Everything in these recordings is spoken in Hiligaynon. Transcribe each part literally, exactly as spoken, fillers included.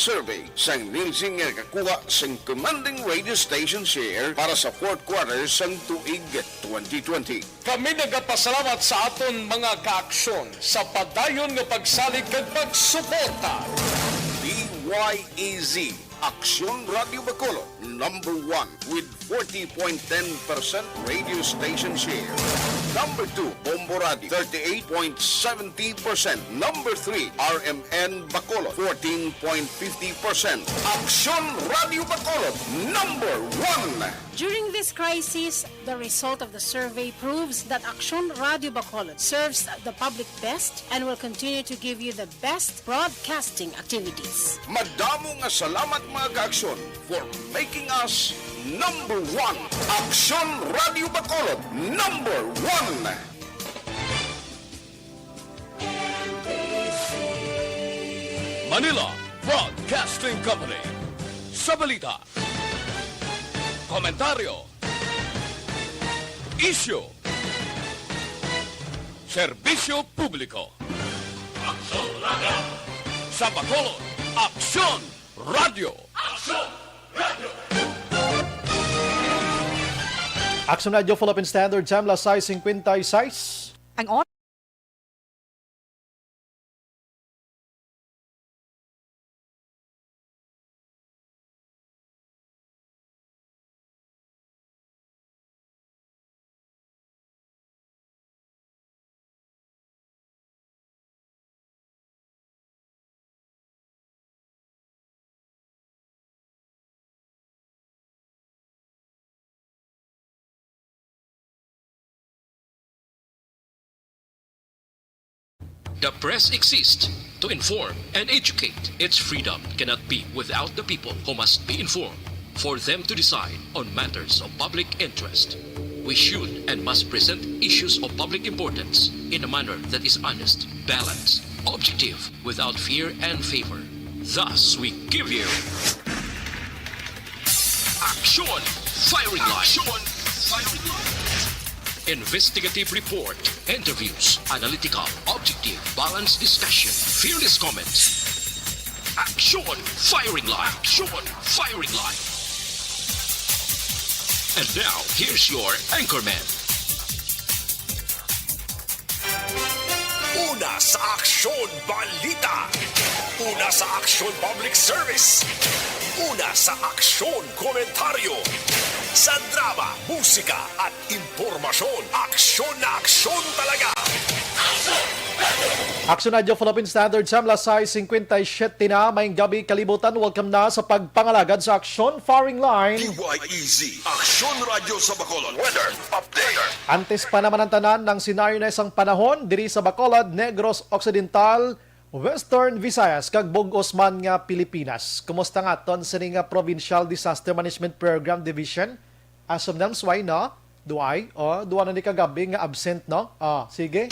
survey sang Nielsen nga nakakuha sang commanding radio station share para sa fourth quarter sang tuig twenty twenty. Kami nagapasalamat sa aton mga kaaksyon sa padayon nga pagsalig kag pagsuporta. D Y E Z, Aksyon Radio Bacolod, number one with forty point ten percent radio station share. Number two, Bombo Radio, thirty-eight point seventy percent. Number three, R M N Bacolod, fourteen point fifty percent. Aksyon Radio Bacolod, number one. During this crisis, the result of the survey proves that Aksyon Radio Bacolod serves the public best and will continue to give you the best broadcasting activities. Madamo nga salamat, mga kaaksyon, for making us number one. Aksyon Radio Bacolod, number one. Manila Broadcasting Company. Sa balita, komentaryo, isyu, serbisyo publiko. Aksyon Radio. Sa Bacolod, Aksyon Radio. Aksyon Radio. Aksyon Radio, Philippine Standard Time, las sais cincuenta y seis. Ang The press exists to inform and educate. Its freedom cannot be without the people, who must be informed for them to decide on matters of public interest. We should and must present issues of public importance in a manner that is honest, balanced, objective, without fear and favor. Thus, we give you Aksyon Firing Line. Aksyon Firing Line. Investigative report, interviews, analytical, objective, balanced discussion, fearless comments. Aksyon Firing Line. Aksyon Firing Line. And now, here's your anchorman. Una sa aksyon, balita. Una sa aksyon, public service. Una sa aksyon, komentaryo. Sa drama, musika, at impormasyon, aksyon na aksyon talaga. Aksyon Radio Philippine Standard Time, las sais cincuenta y siete na. Maayong gabi, kalibutan. Welcome na sa pagpangalagad sa Aksyon Firing Line. D Y E Z, Aksyon Radio sa Bacolod. Weather update. Antes pa naman ang tanan, ang senaryo na sang panahon diri sa Bacolod, Negros Occidental, Western Visayas, kag bug-os man nga Pilipinas. Kumusta nga aton sini nga Provincial Disaster Management Program Division? Asom nang suway, no? Duay? O, duwa na ni kagabi nga absent, no? O, sige.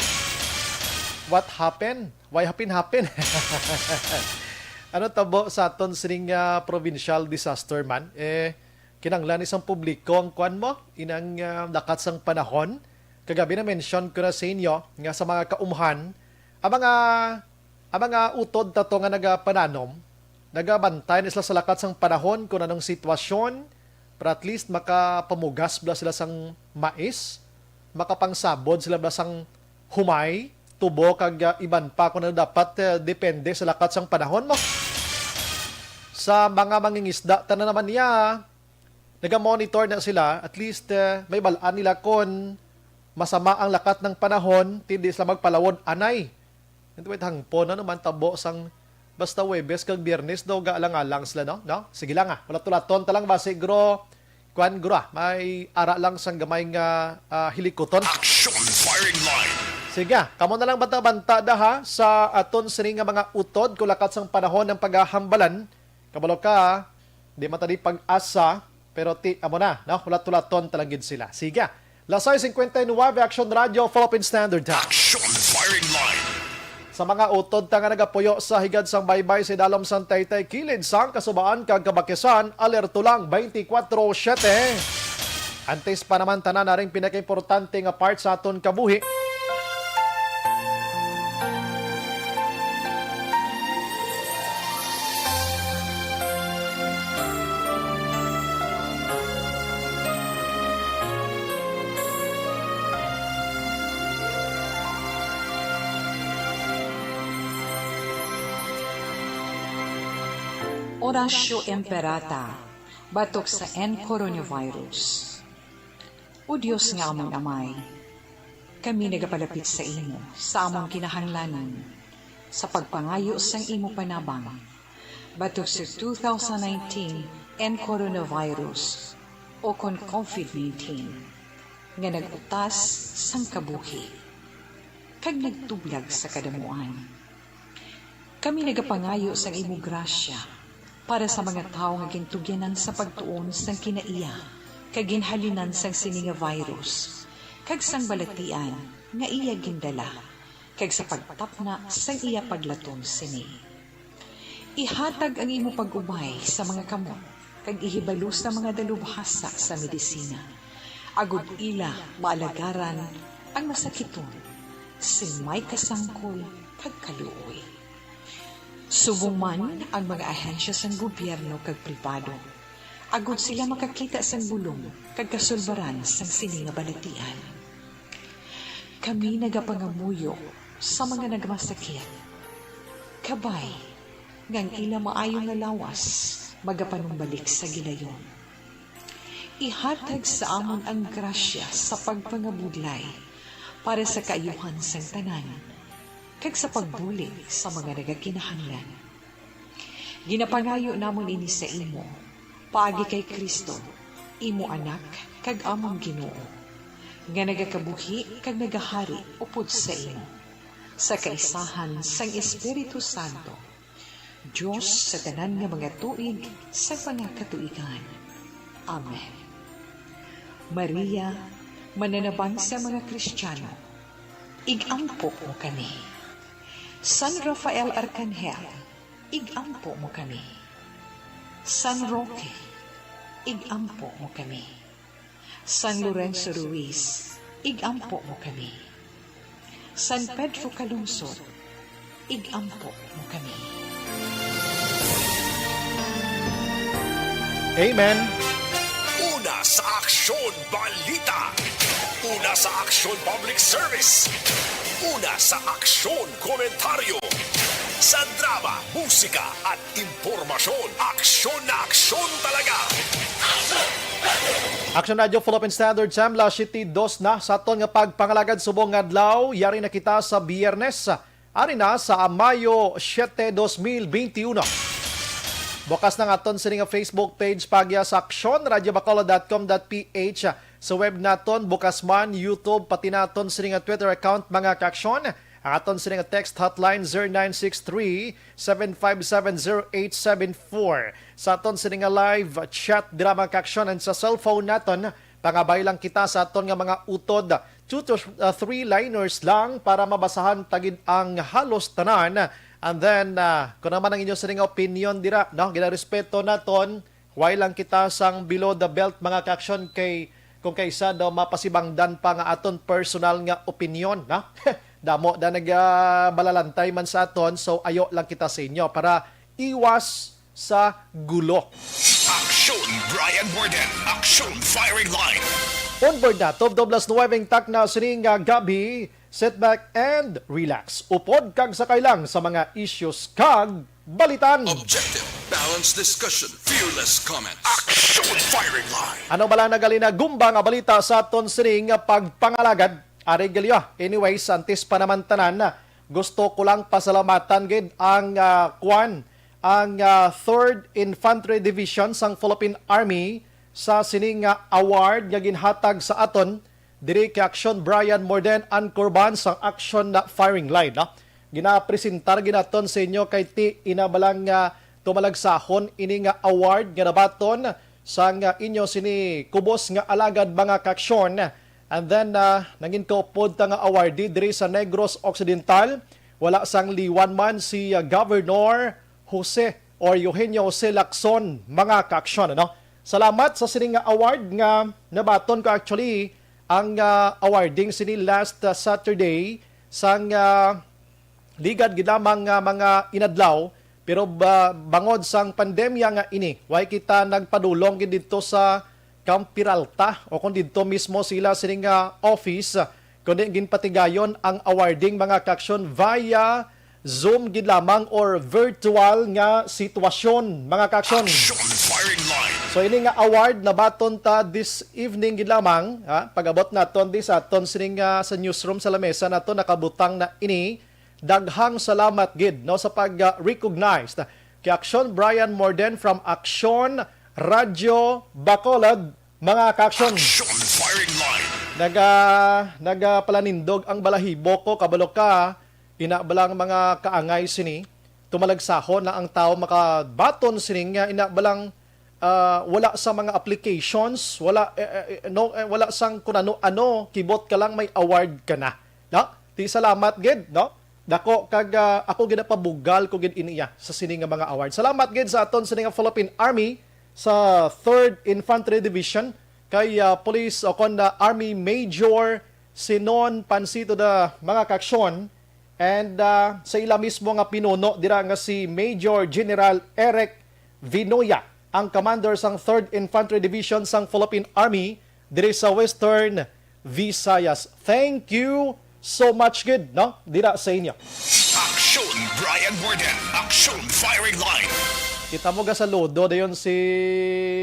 What happened? Why happen, happen? Ano tabo sa aton sining, ah, provincial disaster man? Eh, kinanglan ni sang publiko ang kwan mo, inang, ah, lakat sang panahon. Kagabi na-mention ko na sa inyo nga sa mga kaumhan, ang mga, ang mga utod tato nga nagapananom, nagabantay na sila sa lakat sang panahon kung anong sitwasyon, para at least makapamugas bala sila sang mais, makapangsabod sila bala sang humay, tubo, kag, ah, iban pa kung ano dapat, eh, depende sa lakat sang panahon mo. Sa mga mangingisda, tanan naman niya, naga-monitor na sila, at least, eh, may bal-an nila kon masama ang lakat ng panahon, ti di sila magpalawod anay. Ito, wait, hangpon na naman tabo sang basta Huwebes kag Biyernes daw gaalang-alang sila, no? No? Sige lang, ah. Hulat-hulaton ta lang ba, siguro, kwan, guro, ah, may ara lang sang gamay nga, ah, hilikuton. Action Firing Line. Sige, ah. Kamo na lang banta-banta da, ha, sa aton sini nga mga utod, kung lakat sang panahon ang paghahambalan. Kabalo ka, ah. Di man ta di pag-asa, pero ti, amo na, no? Hulat-hulaton ta lang gid sila. Sige. Las sais cincuenta y nueve, Action Radio, Philippine Standard Time. Action Firing Line. Sa mga utod ta nga nagapuyo sa higad sang baybay sa idalom sang taytay kilid sang kasubaan kag kabakisan, alerto lang twenty-four seven. Antes pa naman tanan, naring pinakaimportante nga part sa aton kabuhi. Oratio Imperata batok sa N coronavirus. O Dios nga amon Amay, kami nagapalapit sa imo sa amon kinahanglanon sa pagpangayo sang imo panabang batok sa two thousand nineteen N coronavirus o kon COVID nineteen nga nag-utas sang kabuhi kag nagtublag sa kadamuan. Kami nagapangayo sang imo grasya para sa mga tawo nga gintugyanan sa pagtuon sang kinaiya kag ginhalinan sang sini nga virus kag sang balatian nga iya gindala, kag sa pagtapna sang iya paglaton sini. Ihatag ang imo pag-ubay sa mga kamot kag ihibalo sa mga dalubhasa sa medisina, agod ila maalagaran ang masakiton sing may kasangkol kag kaluoy. Subong man ang mga ahensya sang gobyerno kag pribado, agod sila makakita sang bulong kag kasulbaran sang sini nga balatian. Kami nagapangamuyo sa mga nagmasakit, kabay nga ang ila maayo nga lawas magapanumbalik sa gilayon. Ihatag sa amon ang grasya sa pagpangabudlay para sa kaayuhan sang tanan kag sa pagbulig sa mga nagakinahanglan. Ginapangayo namon ini sa imo, paagi kay Cristo, imo Anak kag amon Ginoo, nga nagakabuhi kag nagahari upod sa imo, sa kaisahan sang Espiritu Santo, Dios sa tanan nga mga tuig sa mga katuigan. Amen. Maria, mananabang sa mga Kristiyano, ig-ampo mo kami. San Rafael Arcangel, ig-ampo mo kami. San Roque, ig-ampo mo kami. San Lorenzo Ruiz, ig-ampo mo kami. San Pedro Calungsod, ig-ampo mo kami. Amen. Una sa Aksyon Balita. Una sa Aksyon Public Service. Una sa Aksyon Komentaryo. Sa drama, musika at impormasyon, aksyon na aksyon talaga. Action Radio Philippine Standard Time, las siyete dos na sa aton nga pagpangalagad subong nga adlaw. Yari na kita sa Biyernes. Ari na sa Mayo siete, dos mil benti uno. Bukas na nga aton sini nga Facebook page pagya sa Aksyon, radyo bacolod dot com dot ph. Sa web naton, bukas man, YouTube, pati naton sini nga Twitter account, mga kaaksyon. Ang aton sini nga text hotline, zero nine six three, seven five seven, zero eight seven four. Sa aton sini nga live chat dira, mga kaaksyon, and sa cellphone naton, pangabay lang kita sa aton nga mga utod, two to uh, three liners lang para mabasahan ta gid ang halos tanan. And then, uh, kung naman ang inyo sini nga opinion dira, no, ginarespeto naton. Why lang kita sang below the belt, mga kaaksyon, kay kung kaysa daw mapasibangdan pa nga aton personal nga opinion, no? Damo na nagabalalantay man sa aton, so ayo lang kita sa inyo para iwas sa gulo. Aksyon Brian Morden, Aksyon Firing Line. Onboard na, tubtob las nuwebe ang takna sini nga gabi. Sit back and relax. Upod kag sakay lang sa mga issues kag balitan. Objective, balanced discussion, fearless comment. Aksyon Firing Line. Ano bala nagalina gumba nga balita sa aton sining pagpangalagad? Ari galyo. Anyways, antes pa naman tanan, gusto ko lang pasalamatan gid ang ah, kwan, ang ah, Third Infantry Division sang Philippine Army sa sining nga award nga ginhatag sa aton diri kay Aksyon Brian Morden Ancorban sang Aksyon na Firing Line, no? Ginapresentar ginaton sa inyo kay ti ina balang nga tumalagsahon ini nga award nga nabaton sang ah, inyo sini kubos nga alagad, mga kaaksyon. And then ah, nangin kaupod ta nga awardee diri sa Negros Occidental, wala sang liwan man si ah, Governor Jose or Eugenio Jose Lacson, mga kaaksyon, ano? Salamat sa sini nga award nga nabaton ko. Actually, ang ah, awarding sini last ah, Saturday sang ah, ligad gid lamang nga mga inadlaw, pero ba, bangod sang pandemya nga ini, way kita nagpadulong gid didto sa Camp Peralta o kon didto mismo sila sini nga office, kundi ginpatigayon ang awarding, mga kaaksyon, via Zoom gid lamang or virtual nga sitwasyon, mga ka-aksyon. Action firing line. So, ini nga award nabaton ta this evening gid lamang, ha? Pag-abot naton di sa aton sining, ah, sa newsroom sa lamesa nato nakabutang na ini. Daghang salamat gid, no, sa pag, ah, recognize kay Aksyon Brian Morden from Aksyon Radyo Bacolod, mga ka-aksyon. Action firing line. Naga, nagapalanindog ang balahibo ko, kabalo ka, ina ba lang mga kaangay sini, tumalagsahon na ang tawo makabaton sini nga ina ba lang, ah, wala sa mga applications, wala, eh, eh, eh, no, eh, wala sang kun ano-ano, kibot ka lang may award ka na. No? Ti salamat gid, no? Dako kag, ah, ako ginapabugal ko gid iniya sa sini nga mga award. Salamat gid sa aton sini nga Philippine Army sa Third Infantry Division kay, ah, Police o kon, ah, Army Major Sinon Pansito da, mga ka-aksyon, and, ah, sa ila mismo nga pinuno dira nga si Major General Eric Vinoya, ang commander sang Third Infantry Division sang Philippine Army diri sa Western Visayas. Thank you so much gid, no? Dira sa inyo. Action Brian Morden. Action firing line. Kita mo ga saludo dayon si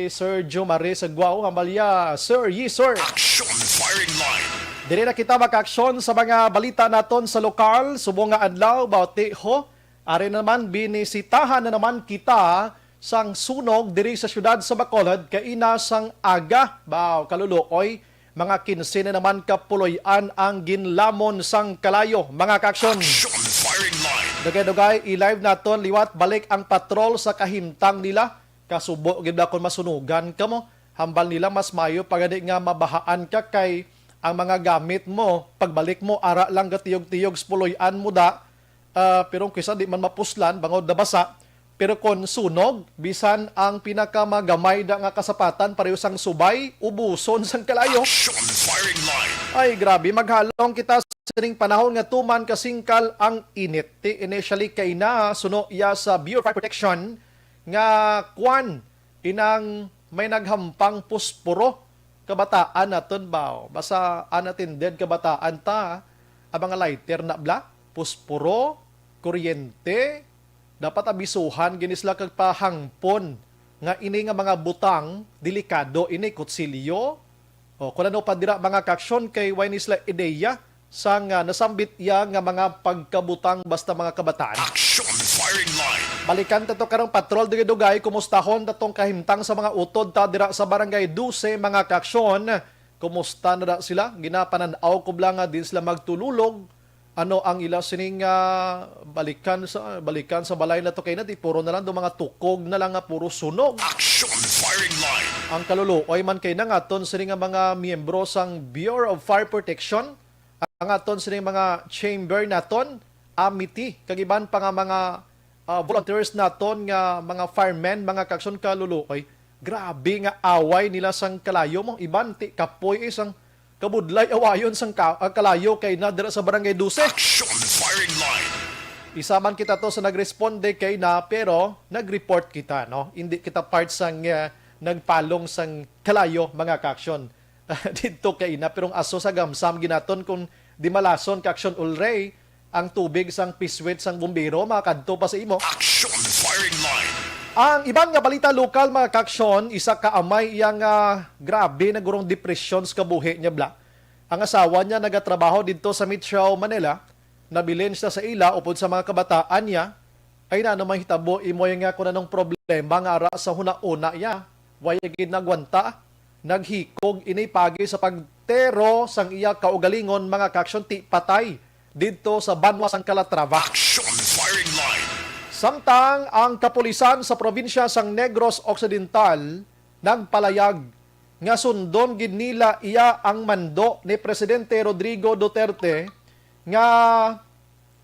Sir Jomari sa Guao, Hambalya. Sir, yes, sir. Action firing line. Diri na kita maka-aksyon sa mga balita naton sa lokal. Subong nga adlaw, bawti ho. Ari naman, binisitahan na naman kita sang sunog diri sa siyudad sa Bacolod kaina sang aga. Baw, kaluluoy, mga kinse na naman ka puloy-an ang ginlamon sang kalayo, mga ka-aksyon. Action firing line. Dugay-dugay, i-live naton liwat balik ang patrol sa kahimtang nila. Kasubo gid ba kung masunugan ka mo? Hambal nila mas mayo pa gani nga mabahaan ka kay ang mga gamit mo, pagbalik mo, ara lang gatiyog-tiyog sa puloy-an mo da, ah, pero kung kisa di man mapuslan, bangod nabasa, pero kon sunog, bisan ang pinakamagamay da nga kasapatan, pareho sang subay, ubuson sang kalayo. Action firing line. Ay, grabe, maghalong kita sining panahon nga tuman kasingkal ang init. Ti initially kay na suno iya sa Bureau of Fire Protection nga kwan inang may naghampang pusporo. Kabataan naton ba? Basta unattended kabataan ta, ang mga lighter na bla, pusporo, kuryente, dapat abisuhan gini sila kag pahangpon nga ini nga mga butang, delikado ini, kutsilyo, o, kun ano pa dira, mga kaaksyon, kay way ni sila ideya sang, ah, nasambit iya nga mga pagkabutang basta mga kabataan. Action firing line. Balikan ta to karong patrol dugay-dugay, kumustahon ta tong kahimtang sa mga utod ta dira sa Barangay Dose, mga kaaksyon. Kumusta na da sila? Ginapanan-aw ko bala nga din sila magtululog. Ano ang ila sining, ah, balikan sa, balikan sa balay na to kay na, di puro na lang do mga tukog na lang nga puro sunog. Action firing line. Ang kaluluoy man kay na nga aton sini nga mga miyembro sang Bureau of Fire Protection, ang aton sini mga chamber naton, amity, kag iban pa nga mga, ah, volunteers naton nga mga firemen, mga kaaksyon, kaluluoy. Grabe nga away nila sang kalayo mo. Iban ti kapoy, eh, sang kabudlay awayon sang ka-, ah, kalayo kay na dira sa Barangay Dose. Action firing line. Isa man kita to sa nagresponde kay na, pero nag-report kita, no? Hindi kita part sang, ah, nagpalong sang kalayo, mga kaaksyon. Didto kay na, pero ang aso sa gamsam ginaton kung di malason, kaaksyon, Ulray, ang tubig sang piswit sang bumbero makadto pa sa imo. Action firing line. Ang iban nga balita lokal, mga kaaksyon, isa ka amay iya nga grabe na gurong depresyon sa kabuhi niya bla. Ang asawa niya nagatrabaho didto sa Metro Manila, nabilin siya sa ila upod sa mga kabataan niya. Ay na, ano may hitabo imo nga kung anong problema nga ara sa hunahuna iya? Way gid nagwanta. Naghikog ini pagi sa pagtero sang iya kaugalingon, mga kaaksyon, ti patay didto sa banwa sang Calatrava. Action firing line. Samtang ang kapulisan sa probinsya sang Negros Occidental nagpalayag nga sundon gid nila iya ang mando ni Presidente Rodrigo Duterte nga,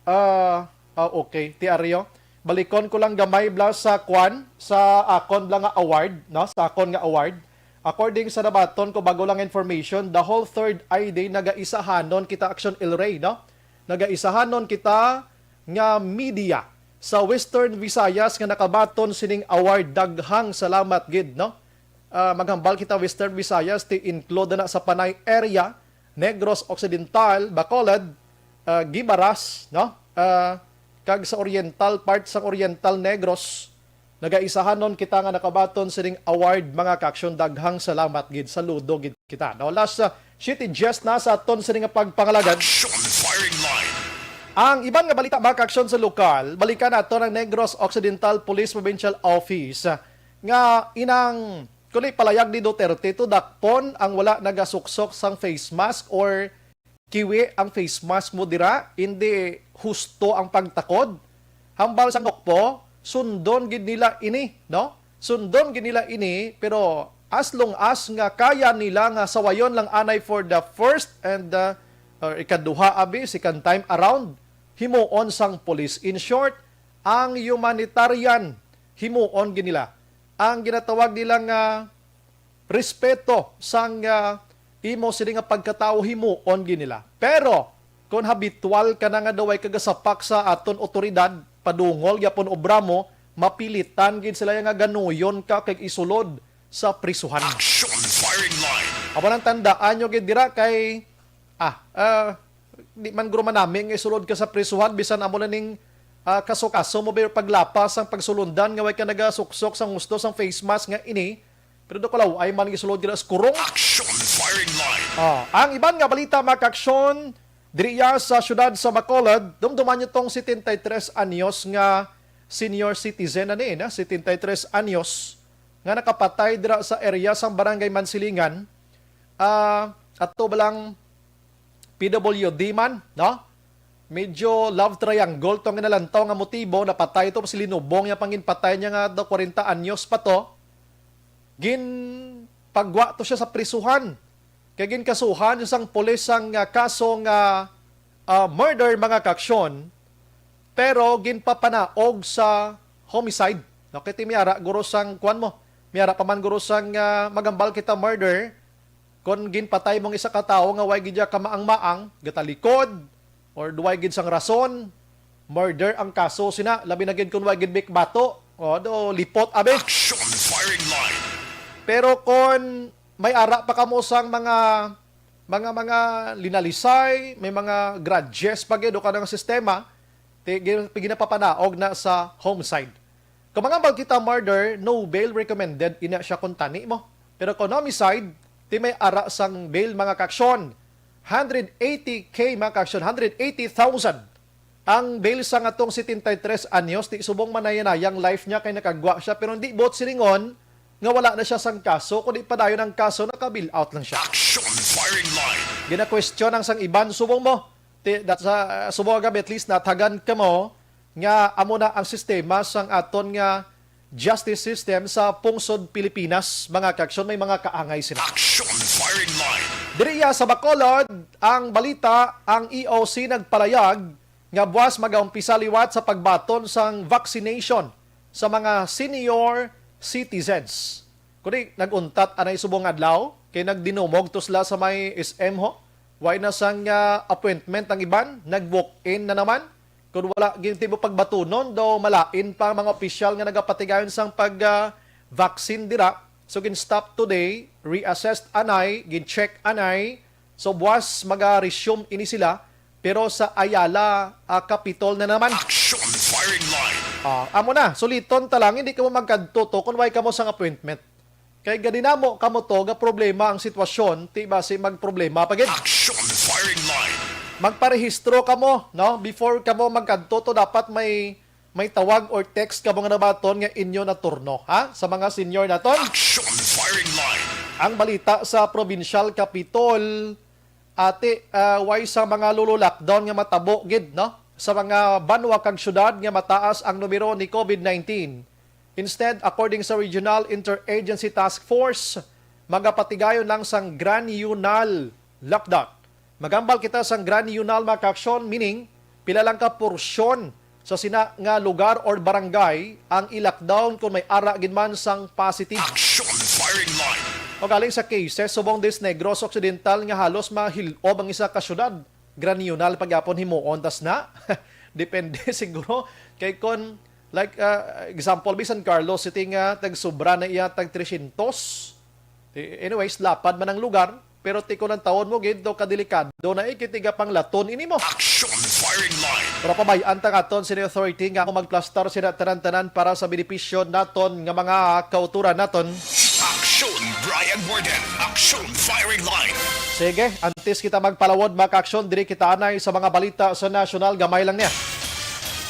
ah, ah, okay, Tiaryo. Balikon ko lang gamay bla sa kwan, sa akon bla nga award, no? Sa akon nga award. According sa nabaton ko, bago lang information, the whole Third Eye Day nagaisahanon kita, Action El Rey, no? Nagaisahanon kita nga media sa Western Visayas nga nakabaton sining award. Daghang salamat gid, no? Ah, maghambal kita Western Visayas, ti include na sa Panay area, Negros Occidental, Bacolod, ah, Guimaras, no? Ah, kag sa oriental part sang Oriental Negros. Nagaisahanon kita nga nakabaton sining award, mga kaaksyon. Daghang salamat gid, saludo gid kita. No, last uh, City Jest na sa aton sini nga pagpangalagad. Action Firing Line. Ang iban nga balita, mga kaaksyon, sa lokal, balikan nato ang Negros Occidental Police Provincial Office nga inang kuli palayag ni Duterte to dakpon ang wala nagasuksok sang face mask or kiwi ang face mask mo dira, hindi husto ang pagtakod. Hambal sang Okpo, sundon gid nila ini, no? Sundon gid nila ini, pero as long as nga kaya nila nga sawayon lang anay for the first and uh, or ikaduha abi, second time around, himuon sang police. In short, ang humanitarian himuon gid nila. Ang ginatawag nila nga respeto sang ah, imo sini nga pagkatawo himuon gid nila. Pero kon habitual ka na nga daw ay kagasapak sa aton otoridad, padungol gyapon obra mo, mapilitan gid sila nga ganuyon ka kag isulod sa prisuhan. Action Firing Line. Amo nang tandaan nyo gid dira kay ah, ah, di man guro manami nga isulod ka sa prisuhan bisan amo na ning ah, kaso-kaso mo ba paglapa sang pagsulundan nga way ka nagasuksok sang husto sang face mask nga ini, pero do kalaw ay man gisulod gila sa kurong. Action Firing Line. Ah, ang iban nga balita, mga kaaksyon, diri iya sa siyudad sa Bacolod, dumduman nyo tong setenta y tres anyos nga senior citizen na ni, na setenta y tres anyos, nga nakapatay dira sa area sang Barangay Mansilingan, ah, ato ba lang P W D man, no? Medyo love triangle tong ginalantaw nga motibo, napatay to si Linubong, yang panginpatay niya nga daw kwarenta anyos pa to. Ginpagwa to siya sa prisuhan. Kay ginkasuhan sang pulis sang ah, kaso nga ah, murder, mga kaaksyon, pero ginpapanaog sa homicide. No, kay ti may ara guro sang kuan mo. May ara pa man guro sang ah, magambal kita murder. Kon ginpatay mong isa ka tawo nga way gid siya kamaang-maang, gatalikod, or way gid sang rason, murder ang kaso sina, labi na gid kon way gid bikbato. O, do, lipot, abi. Action Firing Line. Pero kon may ara pa kamo sang mga, mga, mga linalisay, may mga grudges pa gid o kanang sistema, ti, gi-, ginapapanaog na sa homicide. Kung mangambal kita murder, no bail recommended, ina siya kung tani mo. Pero kung homicide, ti may ara sang bail, mga kaaksyon. Hundred eighty K, mga kaaksyon, hundred eighty thousand ang bail sa ngatong setenta y tres anyos, ti subong manayanayang life niya kay nakagwa siya, pero hindi buot silingon nga wala na siya sang kaso, kundi padayon ang kaso, naka-bail out lang siya. Action Firing Line. Gina-question ang sang iban, subong mo, ti, that sa, subong gabi, at least natagan ka mo nga amo na ang sistema sang aton nga justice system sa pungsod Pilipinas, mga kaaksyon, may mga kaangay sila. Action Firing Line. Diri iya sa Bacolod, ang balita, ang E O C nagpalayag nga buwas magaumpisa liwat sa pagbaton sang vaccination sa mga senior citizens. Kundi nag-untat anay subong adlaw, kay nagdinumog to sila sa may S M ho. Way na sang ah, appointment ang iban, nag-walk-in na naman. Kung wala gintibo pagbatunon, daw malain pa ang mga opisyal nga nagapatigayon sang pag ah, vaccine dira. So gin-stop today, reassessed anay, gin-check anay. So buwas maga-resume ini sila, pero sa Ayala ah, Capitol na naman. Action Firing Line. Ah, amo na, suliton ta lang, hindi kamo magkadto to kung way kamo sang appointment. Kay gani namo kamo to ga problema ang sitwasyon, ti basi magproblema pa gid. Action Firing Line. Magparehistro kamo, no? Before kamo magkadto to, dapat may may tawag or text kamo nga nabaton nga inyo na turno, ha? Sa mga senior naton. Action Firing Line. Ang balita sa Provincial Capitol, ati, ah, way sa mga lolo lockdown nga matabo gid, no? Sa mga banwa kag syudad nga mataas ang numero ni COVID nineteen. Instead, according sa Regional Interagency Task Force, magapatigayon lang sang granular lockdown. Magambal kita sang granular, mga kaaksyon, meaning pila lang ka porsyon sa sina nga lugar or barangay ang i-lockdown kung may ara gid man sang positive. Action Firing Line. O galing sa cases subong dis Negros Occidental nga halos mahil-ob ang isa ka syudad. Granular pa gyapon himuon tas na. Depende siguro kay kon, like, ah, example, bisan Carlos City nga tag sobra na iya tag trescientos. Ti-, anyways, lapad man ang lugar. Pero ti kon ang taon mo gid, do kadelikado na ikitiga pang laton ini mo. Action firing line. Pero pabay-an ta katon sini authority nga ako magplastar sina tanan-tanan para sa benepisyo naton nga mga kauturan naton. Action, Brian Warden. Action firing line. Sige, antes kita magpalawod, mga ka-aksyon, diri kita anay sa mga balita sa nasyonal. Gamay lang niya.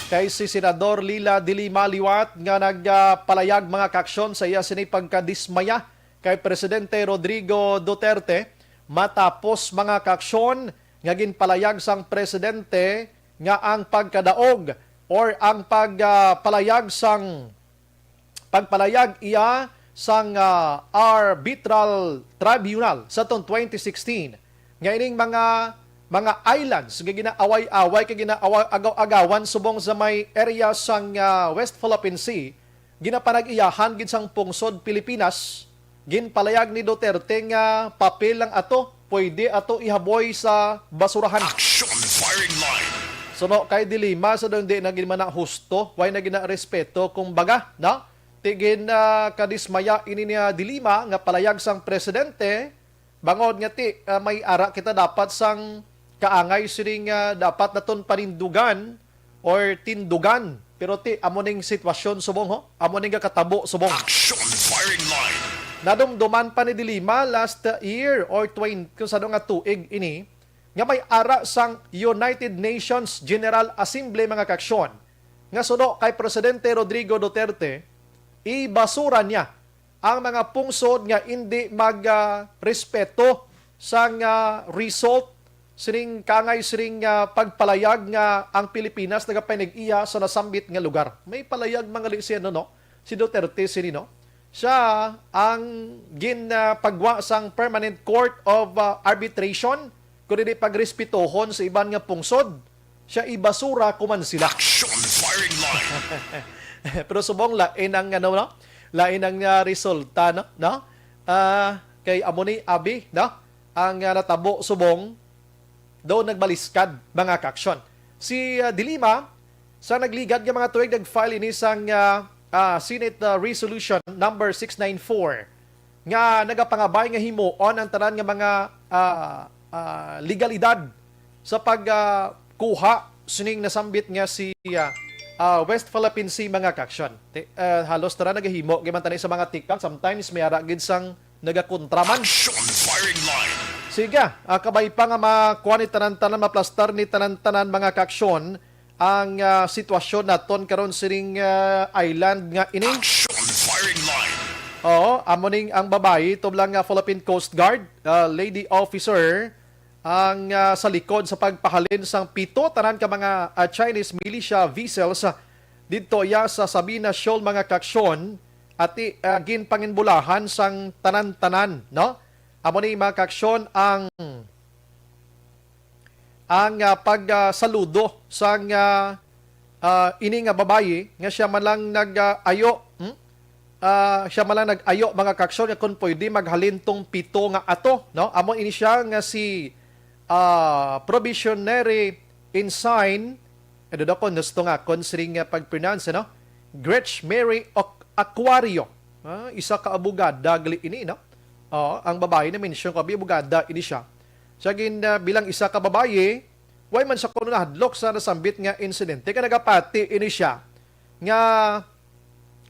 Kay si Senador Leila de Lima liwat nga nagpalayag, mga ka-aksyon, sa iya sini pagkadismaya kay Presidente Rodrigo Duterte matapos, mga ka-aksyon, nga ginpalayag sang presidente nga ang pagkadaog or ang pagpalayag sang pagpalayag iya sang, ah, arbitral tribunal sa tong twenty sixteen nga ining mga mga islands nga ginaaway-away kay ginaagaw-agawan subong sa may area sang, ah, West Philippine Sea, ginapanag-iyahan gid sang pungsod Pilipinas. Ginpalayag ni Duterte nga papel lang ato, pwede ato ihaboy sa basurahan. Action firing line. Suno kay De Lima, sa doon di na gid man na husto, way na gid na respeto, kumbaga, no? Ti gin, ah, kadismaya ini ni, ah, De Lima nga palayag sang presidente, bangod nga ti, ah, may ara kita dapat sang kaangay sining, ah, dapat naton panindugan or tindugan. Pero ti, amo ning sitwasyon subong, ho? Amo ning kakatabo subong. Action firing line. Nadumduman pa ni De Lima last year or twenty, kung sa nga tuig ini, nga may ara sang United Nations General Assembly, mga ka-aksyon, nga suno kay Presidente Rodrigo Duterte, ibasura niya ang mga pungsod nga indi mag, ah, respeto sang, ah, result sining kangay sining, ah, pagpalayag nga ang Pilipinas nagapanag-iya sa nasambit nga lugar. May palayag, mga li-, si, ano, no? Si Duterte sini, no? Siya ang gin, ah, pagwa sang Permanent Court of, ah, Arbitration, kundi pagrespetohon sa iban nga pungsod. Siya ibasura ko man sila. Action firing line. Pero subong lain ang, ano, no? Lain ang, ah, resulta, no? No? Ah, kay amo ni abi, no? Ang, ah, natabo subong daw nagbaliskad, mga ka-aksyon. Si, ah, De Lima, sa nagligad nga mga tuig, nag-file ini sang, ah, ah, Senate, ah, Resolution number six nine four nga nagapangabay nga himuon ang tanan nga mga, ah, ah, legalidad sa pag, ah, kuha sining nasambit nga si, ah, ah, West Philippine Sea, mga ka-aksyon. Ti-, ah, halos tanan nagahimo gid man tani sa mga tikang, sometimes may ara gid sang nagakontra man. Action firing line. Sige, ah, kabay pa nga makuha ni tanan-tanan, maplastar ni tanan-tanan, mga ka-aksyon, ang, ah, sitwasyon naton karon sining, ah, island nga ini. Action firing line. Oo, amo ning ang babayi, tublang nga Philippine Coast Guard, ah, lady officer, ang, ah, sa likod sa pagpahalin sang pito tanan ka mga, ah, Chinese militia vessels, ah, didto iya sa Sabina Shoal, mga ka-aksyon, ati, ah, ginpanginbulahan sang tanan-tanan, no? Amo ni, mga ka-aksyon, ang, ang, ah, pag, ah, saludo sang, ah, ah, ini nga babayi nga siya man lang nag, ah, ayo, hmm? Ah, siya man lang nag-ayo, mga ka-aksyon, nga kung pwede maghalin tong pito nga ato, no? Amo ini siya nga si, ah, Probationary Ensign, ano daw ko, gusto nga, kung siring nga pag-pronounce, no? Gretch Mary Oc-, Aquario. Ah, isa ka abogada gali ini, no? Oo, ang babayi na mention ko, abi, abogada ini siya. Siya gin, ah, bilang isa ka babayi, way man siya kuno nahadlok sa nasambit nga insidente, kay nagapati ini siya nga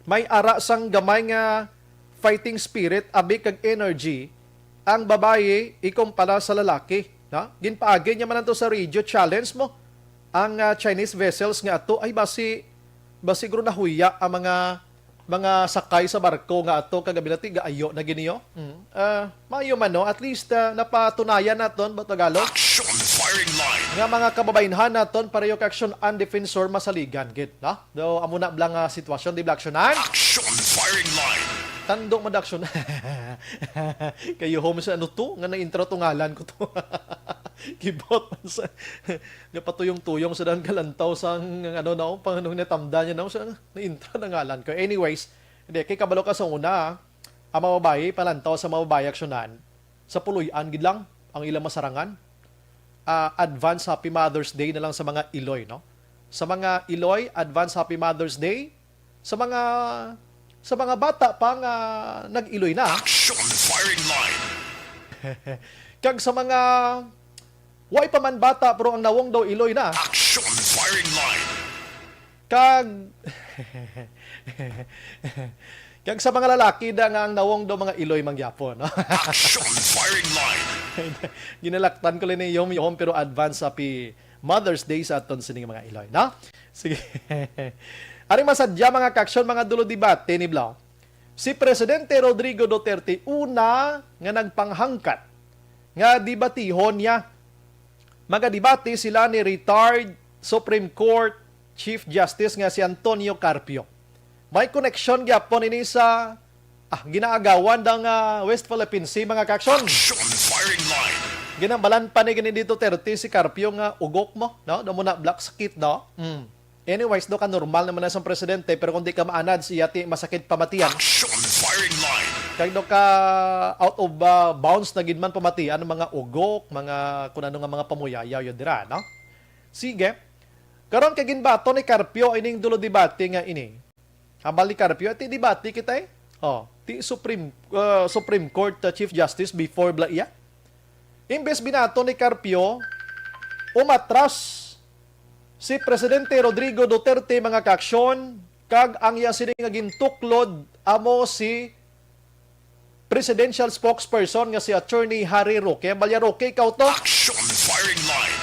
may ara sang gamay nga fighting spirit, abi, kag energy ang babayi ikumpara sa lalaki, no? Ginpaagi niya man ato sa radio challenge mo ang, ah, Chinese vessels nga ato, ay, basi, basi siguro nahuya ang mga, mga sakay sa barko nga ato, kag abi nati gaayo na gid niyo. Mm. Ah, maayo man, no? At least, ah, napatunayan naton ba, Tagalog? Action firing line. Nga mga kababaynhan naton, pareho ka aksyon ang defensor, masaligan gid, no? Do, amo na bala nga sitwasyon, di bala aksyonan? Action firing line. Tando man aksyon. Kayo, home sa ano to? Nga na-intro to ngalan ko to. Kibot man sa, nga patuyong-tuyong sa daan kalantaw sang, ano na, oh, pang anong natamda niya na, oh, sa, na-intro na ngalan ko. Anyways, hindi, kay kabalo ka sa una, ah, ang mga babae, palantaw sa mga babae aksyonan, sa puloy-an gid lang ang ilang masarangan. Ah, advance Happy Mother's Day na lang sa mga iloy, no? Sa mga iloy, advance Happy Mother's Day. Sa mga, sa mga bata pa nga nag-iloy na. Action firing line. Kag sa mga way pa man bata, pero ang nawong daw iloy na. Action firing line. Kag, kag sa mga lalaki da nga ang nawong daw mga iloy mangyapon. Action firing line. Ginalaktan ko lang ni Yom Yom, pero advance happy Mother's Day sa aton sining mga iloy, no? Sige. Aring masadya, mga kaaksyon, mga dulo debate ni Blau. Si Presidente Rodrigo Duterte una nga nagpanghangkat nga debatihon niya. Magadebate sila ni retired Supreme Court Chief Justice nga si Antonio Carpio. May koneksyon gyapon ini sa, ah, ginaagawan daw nga West Philippine Sea, mga kaaksyon. Action firing line. Ginhambalan pa ni gani ni Duterte si Carpio nga ugok mo, no? Daw mo na black sakit, no? Mm. Anyways, do ka normal naman na sang presidente, pero kung di ka maanad, siya ti masakit pamatian. Action firing line. Kag do ka out of, ah, bounds na gid man pamatian ang mga ugok, mga kun ano nga mga pamuyayaw yun dira, no? Sige. Karon kay ginbaton ni Carpio ining dulo debate nga ini. Hambal ni Carpio, ti debate kita eh. Oh, ti Supreme, uh, Supreme Court, uh, Chief Justice before bala iya. Imbes binaton ni Carpio, umatras si Presidente Rodrigo Duterte, mga kaaksyon, kag ang iya sini nga gintuklod amo si presidential spokesperson nga si Attorney Harry Roque. Ang balya, Roque, ikaw to? Action firing line.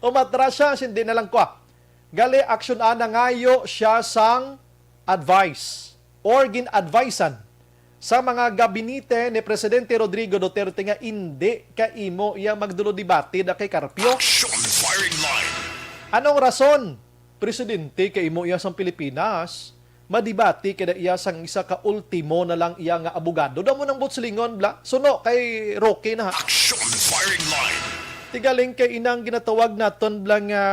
Umatras siya, hindi na lang kwa. Gali, action A, nangayo siya sang advice or gin-advisean sa mga gabinete ni Presidente Rodrigo Duterte nga indi kaimo iya magdulo debate da kay Carpio. Action firing line. Anong rason? Presidente kaimo iya sang Pilipinas. Madebate kada iya sang isa ka ultimo na lang iya nga abogado. Daw mo nang buot silingon, bla. Suno kay Roque na, ha. Action firing line. Tigaling kay inang ginatawag naton bla nga,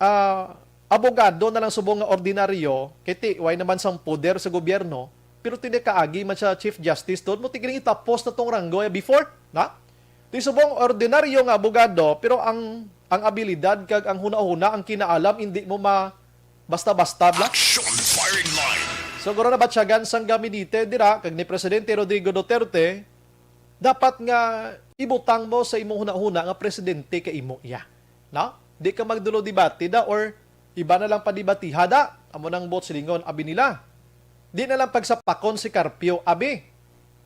ah, abogado na lang subong nga ordinaryo, kay ti, way naman sang poder sa gobyerno, pero ti kaagi man siya Chief Justice doon, mo tigaling itapos na tong ranggo, eh, before, na? Ti subong ordinaryo nga abogado, pero ang, ang abilidad kag ang hunahuna, ang kinaalam, hindi mo ma-, basta-basta bla. Action firing line. So, guro na batyagan sang gabinete dira, kag ni Presidente Rodrigo Duterte, dapat nga ibutang mo sa imong hunahuna nga presidente kaimo iya. No? Di ka magdulo debate da or iba na lang padebatiha da. Amo nang buot silingon, abi nila. Di na lang pagsapakon si Carpio, abi.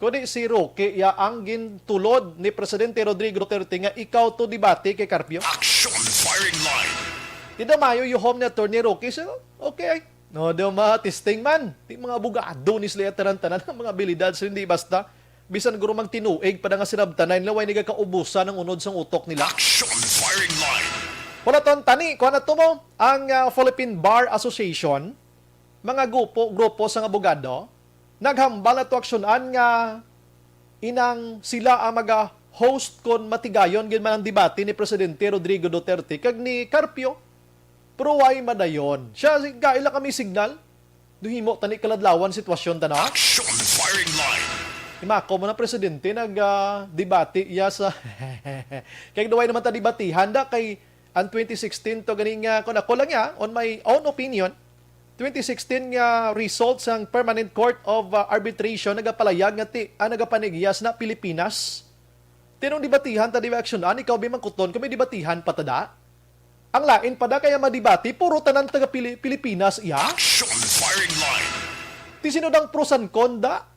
Kundi si Roque iya ang gintulod ni Presidente Rodrigo Duterte nga ikaw to debate kay Carpio. Action firing line. Ti daw maayo yuhom ni Attorney Roque, so, okay. No, daw ma-testing man. Ti mga abogado ni sila tanan-tanan, ang mga abilidad sa hindi basta. Bisan guro magtinuig pa na nga sinabtanay nila, way nagakaubusan ang unod sang utok nila. Action firing line. Wala ton tani, kuha na to mo. Ang, ah, Philippine Bar Association, mga grupo, grupo sang abogado, naghambal na to aksyonan nga inang sila ang maga-host kon matigayon gid man ang debate ni Presidente Rodrigo Duterte kag ni Carpio. Pero way madayon. Siya, kaila kami signal. Duhimo tani kaladlawan sitwasyon ta na. Action firing line. Imako mo na presidente nag, ah, debate iya sa kay duway naman ta debatihan da kay ang twenty sixteen to gani nga, kung ako lang ya, on my own opinion, twenty sixteen nga result sang Permanent Court of, ah, Arbitration nagapalayag nga ti, ah, nagapanigya sa Pilipinas. Tinong debatihan ta di ba action ani ikaw bi mangkuton kung may debatihan pa ta da? Ang lain pa da kaya madebate, puro tanan taga Pili-, Pilipinas iya. Action firing line. Ti sino dang pros and con da?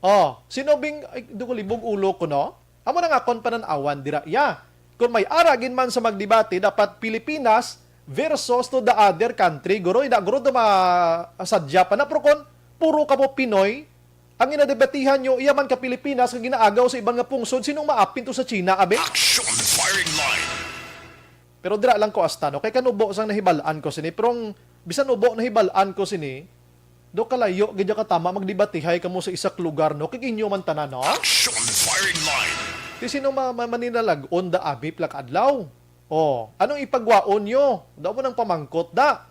Oh, sino bing, ay, di ko libog ulo ko, no? Amo na nga kon panan-awan dira iya. Kung may ara gid man sa magdebate, dapat Pilipinas versus to the other country. Guro, ina, guro, do masadya pa na. Pero kung puro ka mo Pinoy, ang ginadebatihan nyo, iya man ka Pilipinas nga ginaagaw sa iban nga pungsod, sinong maapin to sa China, abi? Action firing line. Pero dira lang ko hasta, no? Kay kan ubo sang nahibal-an ko sini. Pero ang bisan ubo nahibal-an ko sini, do kalayo gid ya katama magdebatihay kamo sa isa ka lugar, no? Kay inyo man tanan, no? Action firing line. Ti sino ma-, ma-, maninalag-on da abi pila ka adlaw? Oh, anong ipagwaon nyo? Daw mo nang pamangkot da.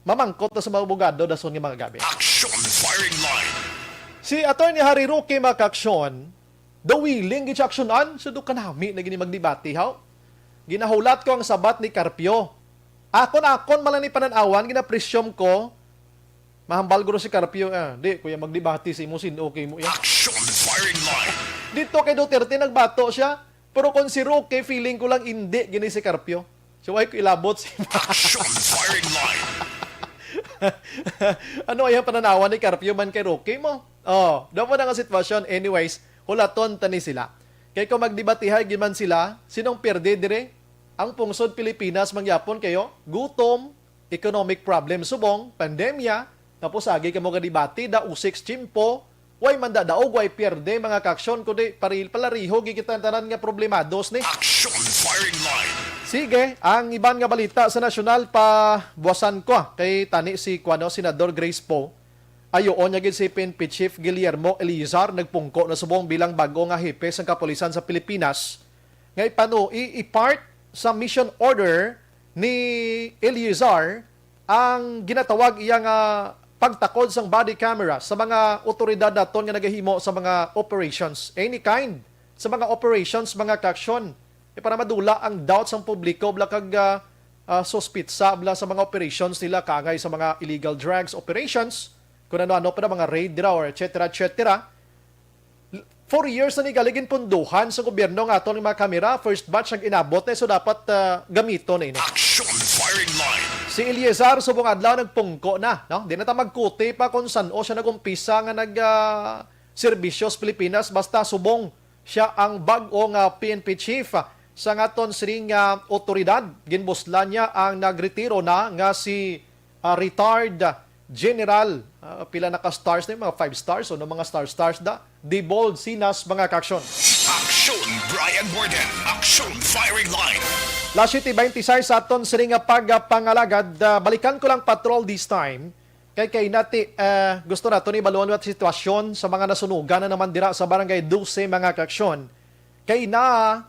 Mamangkot na sa mga abogado dason nga mga gabi. Action firing line. Si Attorney Harry Roque, mga kaaksyon, daw willing gid siya aksyonan, so do kanami na gini magdebate, haw? Ginahulat ko ang sabat ni Carpio. Akon-akon man lang ni panan-awan, ginapresyum ko, Mahambal guro si Carpio, ah, di, kuya, magdebate si imo, sin okay mo, ya. Action firing line. Dito kay Duterte nagbato siya, pero kung si Roque, feeling ko lang hindi gini si Carpio. So, ay ko ilabot si Action firing line. Ano ay ang pananawan ni Carpio man kay Roque mo? Oh, daw mo na nga sitwasyon. Anyways, hulaton tani sila. Kay kung magdebatihay giman sila, sinong pierde dire? Ang pungsod Pilipinas mangyapon kayo, gutom, economic problem subong, pandemya, tapos agi ka mo gadibati, da usik sa tiyempo, way man da daog, way pierde, mga kaaksyon, kundi paril palariho, gid kita tanan nga problemados ni. Action firing line. Sige, ang iban nga balita sa nasyonal pa buwasan ko, ah, kay tani si kuano, Senador Grace Poe. Ayoon niya gid si P N P Chief Guillermo Elizar nagpungko na subong bilang bag-o nga hepe sang kapulisan sa Pilipinas nga ipanu i-, i-part sa mission order ni Elizar ang ginatawag iya nga pagtakod sang body camera sa mga otoridad naton nga nagahimo sa mga operations, any kind, sa mga operations, mga kaaksyon, eh, para madula ang doubt sang publiko bla kag ah, ah, suspitsa bla sa mga operations nila, kaangay sa mga illegal drugs operations, kung ano-ano pa na, mga raid dira or et cetera, et cetera. Four years na ni gali ginpunduhan sa gobyerno nga aton mga kamera, first batch ang inabot na, so dapat ah, gamiton na ini. Action firing line. Si Eliezer subong adlaw nagpungko na, no? Di na ta magkuti pa kung san-o siya nag-umpisa nga nag ah, serbisyo sa Pilipinas, basta subong siya ang bag-o nga P N P chief. Sa ngaton sining nga otoridad, ginbuslan niya ang nagretiro na nga si ah, retired General, ah, pila na ka stars na, mga five stars o no, mga star stars da, Dibold Sinas, mga kaaksyon. Action Brian Warden. Action firing line. Las siete veintiséis sa aton sini nga pagpangalagad. Ah, balikan ko lang, Patrol, this time. Kay, kay nati, ah, gusto nato ni balon wat sitwasyon sa mga nasunugan na naman dira sa Barangay Dose, mga kaaksyon. Kay na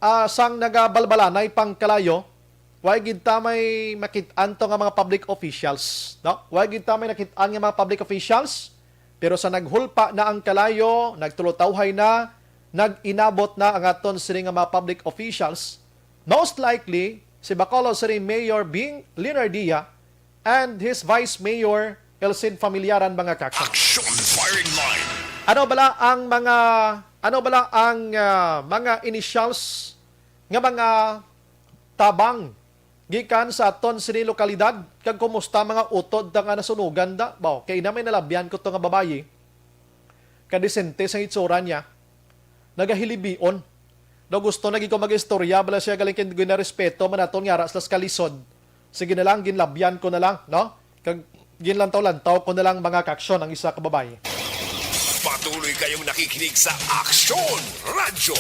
ah, sang nagabalbalanay pang kalayo, way gid ta may makit-an to nga mga public officials, no? Way gid ta may nakit-an nga mga public officials, pero sa naghulpa na ang kalayo, nagtulotawhay na, nag-inabot na ang aton sini nga mga public officials, most likely si Bacolod City Mayor Bing Leonardia and his Vice Mayor Elcid Familiaran, mga kaaksyon. Action firing line. Ano bala ang mga, ano bala ang ah, mga initials nga mga tabang gikan sa aton sini lokalidad, kag kumusta mga utod ta nga nasunugan da? Baw, kay na may nalabyan ko to nga babayi, kadisente sang itsura niya, nagahilibion. Daw gusto na gid ko mag-istorya, bala siya galing kay ginarespeto man naton nga ara sila sa kalisod. Sige na lang, ginlabyan ko na lang, no? Kag ginlantaw-lantaw ko na lang, mga kaaksyon, ang isa ka babayi. Patuloy kayong nakikinig sa Action Radyo.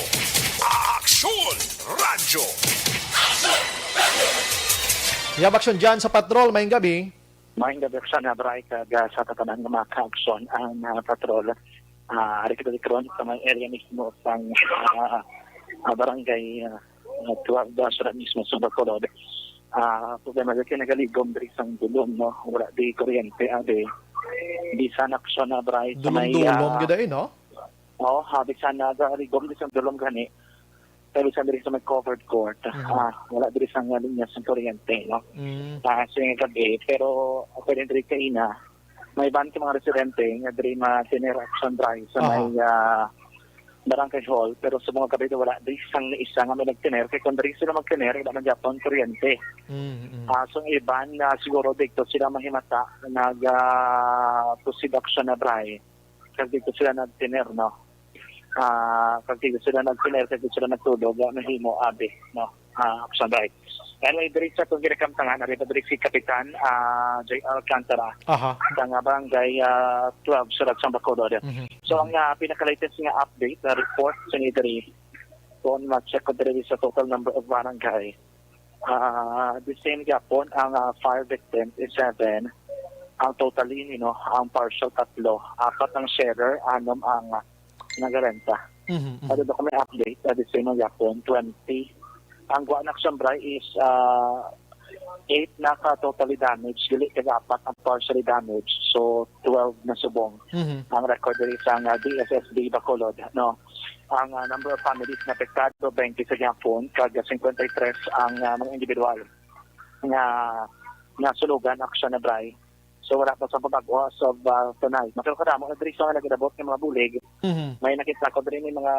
Action Radyo. Yab aksyon dyan sa patrol, mayong gabi. Maayong gabi sa na, Bray, kag ah, sa tanan nga mga kaaksyon ang ah, patrol. Ah, ari kita dikron sa may area mismo sang ah, ah, barangay ah, ah, twelve, ah, sila mismo sa Bacolod. Ah, problema dito, nagaligom diri sang dulom, no? Wala di kuryente, abi. Bisan aksyon na, Bray, sa may Dulom-dulom ah, gid ay, no? Oo, ha, bisan nagaligom di sang dulom gani. Pero sa diri sa may covered court, Mhm. ah, wala diri sang linya sang kuryente, no? Mm. Ah, sa nga gabi, pero according diri kaina, may ban ka mga residente nga diri ma-tiner action, Bray, sa Aha. may ah, barangay hall, pero sa mga gabi wala diri sang isa nga may nagtiner, kay kung diri sila magtiner, wala man gyapon kuryente. Mm, mm. Ah, so ang iban na siguro dito sila mahimata nag ah, proceed action na, Bray, kag dito sila nagtiner, no? Ah, kag dito sila nagtiner, kag dito sila nagtulog, ah, nahimo, abi, no? Ah, action, Bray. Anyway, diri sa atong ginakamtangan, ari pa diri si Kapitan ah, J R Alcantara, Aha. sa nga barangay ah, twelve, Surat, sa Bacolod. Mhm. So, ang ah, pinaka-latest nga update na report sa diri, kung ma-check ko diri sa total number of barangay, ah, the same gyapon ang ah, fire victim is seven. Ang total ini, no, ang partial tatlo, apat ang sharer, anom ang ah, nagarenta. Mhm, mhm. Ano ba kami update? Sa the same gyapon, twenty. Ang guwa na action, Bray, is ah, eight na ka totally damaged, dili kag apat ang partially damaged. So, twelve na subong Mhm. ang record diri sa nga D S S D Bacolod, no? Ang ah, number of families na apektado, twenty sa gyapon, kag fifty-three ang ah, mga individual nga nasunugan action na, Bray. So, wala pa sa pabag-o as of, ah, tonight. Pero kadamo na diri sa mga nag-inabot nga mga bulig. Mhm. May nakita ko diri may mga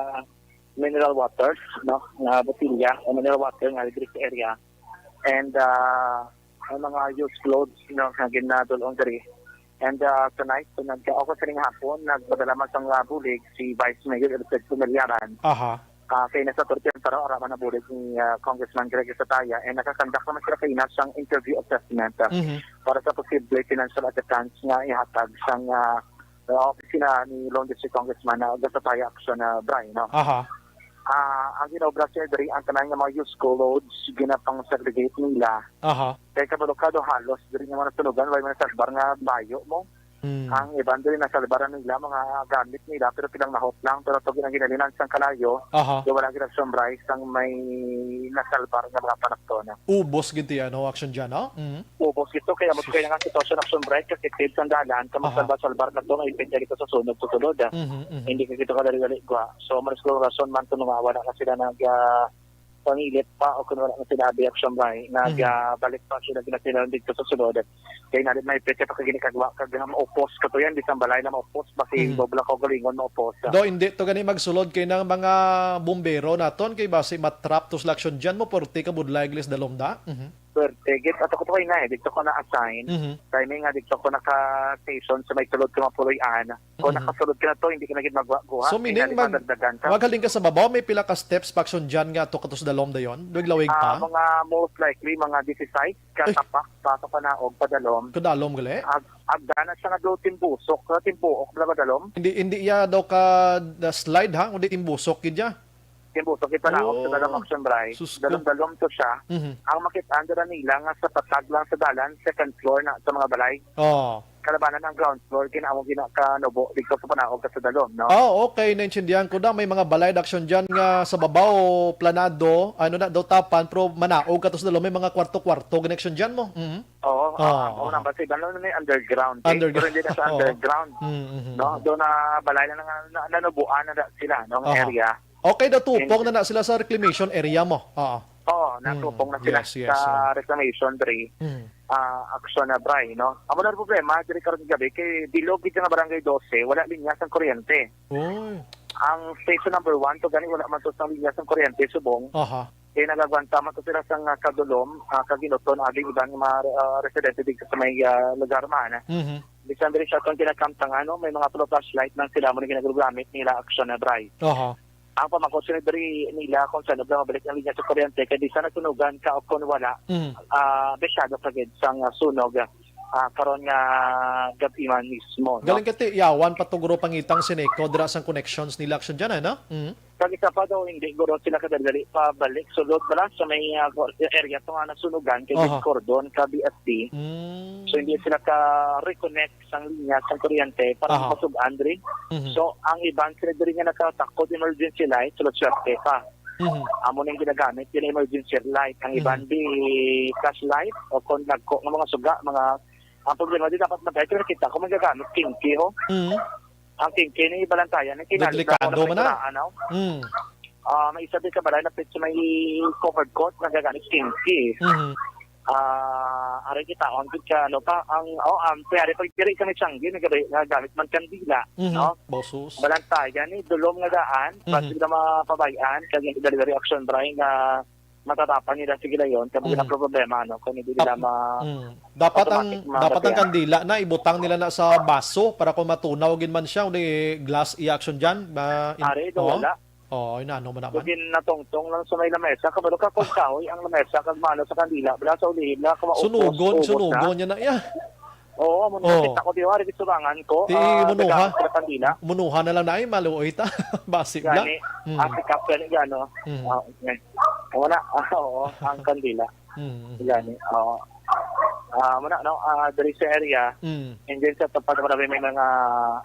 mineral water, no? Nga botilya o mineral water nga diri sa area. And, ah, ang mga used clothes, no, nga ginadulong diri. And, ah, tonight, so nagka-, o, sining hapon, nagpadala man sang, ah, bulig si Vice Mayor Elfred Pumiliaran. Aha. Ah, kay nasa Turkey, pero ara man ang bulig ni, ah, Congressman Greg Sataya, and nakakandak naman sila kaina sang interview assessment, ah, Mhm. para sa posible financial assistance nga ihatag sang, ah, ah, opisina ni Lone District Congressman, ah, Gasataya Action, ah, Bray, no? Aha. Ah, ang ginobra, sir, diri ang tanan nga mga used clothes, ginapang-segregate nila. Aha. Kay kabalo ka do, halos diri nga mga natunugan, way man nasalbar nga bayo mo. Hmm. Ang iban diri nasalbar ang nila, mga gamit nila, pero pinangnahot lang, pero to ginanginalingan sang kalayo, Aha. do wala gid nagsumbray sang may nasalbar nga mga panakton. Ubos gid ti, ano, Action Jan, no? Mhm. Ubos ito, kaya mo Sus. kaya nga sitwasyon Action Bright, kasi pid sang dalan, kamo Aha. salbar-salbar na to, may ipit dito sa sunog, sa sulod, ah. Mhm, mhm. Hindi ka kita kadali-dali, gwa. So, maris ko rason man to, nga wala na sila nag, ah, pangilit pa, o kung wala na sila abi Action Bright, nag, Mhm. ah, balik pa sila, ginatilan dito sa sulod. Kaya nalit may ipit, kaya pa kaginikagwa, kag nga maupos ka to yan, di sa balay na maupos, basi Mhm. dobla ko galingon maupos, ah. Do, hindi to gani magsulod kay nang mga bumbero naton, kay basi matrap to sila Action Jan mo, porte ka budlay glis dalom da. Mhm. Swerte, gid, ato ko to kay na, eh, dito ko na-assign. Mhm. Timing nga, dito ko naka-station sa may sulod sa mga puloy-an. Kung Mhm. nakasulod ka na to, hindi ka na gid magwa-, guha. So, Hindi meaning, na mag-, madagdagan ka. Maghaling ka sa babaw, may pila ka steps pa Action Jan nga to katos dalom dayon? Lawig-lawig Ah, pa? mga most likely, mga disisais ka Ay. tapak pa sa panaog padalom. Kadalom gali? Ag-, agdana siya nga do timbusok, sa timbuok, bala madalom. Hindi, hindi iya daw ka da slide, ha? Kundi timbusok gid ya. Timbusok, ipanaog sa Oh. dalom Action Bray. Sus ko. Dalom-dalom to siya. Mhm. Ang makit-an dira nila nga sa patag lang sa dalan, second floor na sa mga balay. Oh. Kalabanan ang ground floor, kinaamo gina-, kanubo dito sa panaog ka sa dalom, no? Oh, okay. Naintindihan ko na. May mga balay da Action Jan nga sa babaw, planado, ano na, daw tapan, pero manaog ka to sa dalom, may mga kwarto-kwarto, gani Action Jan mo. Mhm. Oo, Oo, ah, oo. Ang unang basiban, ano na yung underground, eh. Underground. Pero hindi na sa Oo. underground, Mm, mhm, no? mhm. Doon na balay na, na, na, nanubuan na sila, no, ang Aha. area. Okay, daw tupong And na na sila sa reclamation area mo. Oo. Oo, Mm, natupong na sila yes, yes, sa oo. reclamation diri, Mm. ah, action na, Bray, no? Amo na ang problema, diri karon gabi, kay bilog gid nga Barangay Doce, wala linya sang kuryente. Oy. Ang station number one, to gani, wala man to sang linya sang kuryente, subong. Aha. Kay nagagwanta man to sila sang, ah, kadulom, ah, kaginuton, abing iban nga mga, ah, residente dito sa may, ah, lugar man. Mhm. Bisan diri sa atong ginakamtang, ano, may mga puro flashlight lang sila, mo na ginagamit nila, action na, Bray. Aha. Ang pamangkot sila diri nila kung saan ba mabalik ang linya sa kuryente, kay di sa nasunugan ka o kung wala, Mhm. ah, apektado ka gid sang, ah, sunog, ah, karon nga gab-i man mismo, no? Galing ka ti, yawan pa to, guro, pangitang sineco dira sang connections nila, action dyan, ano? Mhm. Kag isa pa daw, hindi guro sila kadali-dali pabalik sulod bala sa may, ah, area to nga nasunugan kay Aha. Cordon ka B F D. Mm. So, hindi sila ka-reconnect sang linya sang kuryente para Aha. masugan diri. Mhm. So, ang iban sila diri nga nakatakod emergency light, sulod swerte pa. Mhm. Amo ning ginagamit, yung emergency light. Ang iban Mhm. di flashlight o kung nagko nga mga suga, mga, ang problema di dapat magkaya, pero kita ko magagamit kinki, ho. Mhm. Ang kinki ni balantayan, ni kinali Delikado na ako man na. nagkasiraan, ho. Mm. Ah, may isa din sa balay, lapit sa may covered court, nagagamit kinki. Mhm. Ah, aray kita, ang gid ka, ano pa, ang, oh, ang pwede pag diri kami siyanggi, nagabi-, nagamit man kandila, Mhm. no? Bosus. Balantayan ni, dulom nga daan, Mhm. basi na mapabayaan, kag hindi dali reaction, Brian, nga matatapan nila, sige lang yun, kag Mhm. na problema, no? Kung hindi nila Dap-, ma-, mm. Dapat ang, automatic ma-, dapat ang kandila na ibutang nila na sa baso para kung matunaw gid man siya, o di glass i-action dyan, ma-, in-, Ari, do oh. wala. Oo, inaano mo naman. Kung natungtong lang sa may lamesa, kabalo ka kung kahoy ang lamesa, kag maano sa kandila, bala sa ulihin na, kung maupos, Sunugon, ubos na. sunugon niya na iya. Oo, mo Oo. nakita ko, di ba, rin subangan ko, Ti ah, munuha. nagkakasal sa kandila. Munuha na lang na, ay, maluoy ta. Basi bla. Gani, Mm. ah, pick up gani, gano. Mm. Ah, okay. Wala, ah, oo, ang kandila. Mm, mm. Gani, oo. Ah, muna, no, ah, diri sa area, Mm. and then sa tapad naman may mga,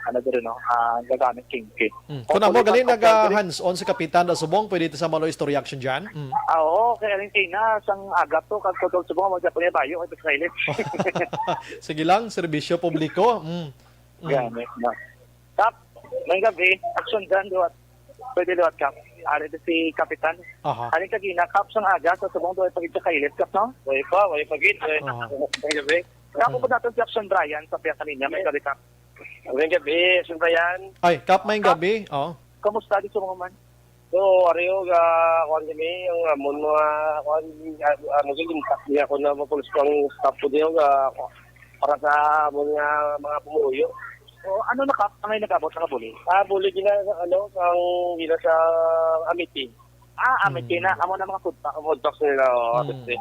ano, diri, no, ah, gagamit kinki. Mm. Kung amo, Hopefully, galing mag-, naga-hands-on si Kapitan Dasubong, pwede ito sa Malo History Action dyan. Mm. Ah, oo, kaya rin kayo na, sang aga to, kag kutol subong, mag-Japan yung bayo, ito sa kailip. Sige lang, serbisyo publiko. Mm. Mm. Gani, no. Tap, may gabi, action dyan, liwat. Pwede liwat, Kap. Ari ito si Kapitan. Aha. Aling kagina, Kap, sang aga, sa subong, doon pag-ibig sa kailip, Kap, no? Way pa, way pa, gid, way. Aha. May gabi. Ako po natin si Action Brian sa Piang Kaninya, may gabi ka. May gabi, Action Brian. Ay, Kap, may gabi. Oh. Kamusta di sa mga man? So, ariyo, ga, kuwan kami, ang amon mga, kuwan, ah, ano, yung impact niya ako na mapulis ko ang staff ko diyo, ga, para sa amon nga mga pumuyo. O, ano na, Kap, ang ay nag-abot sa kabuli? Ah, buli gina, ano, ang gina sa Amiti. Ah, Amiti na. Amo na mga food pack. Ang food packs nila, oh, Mm. kasi.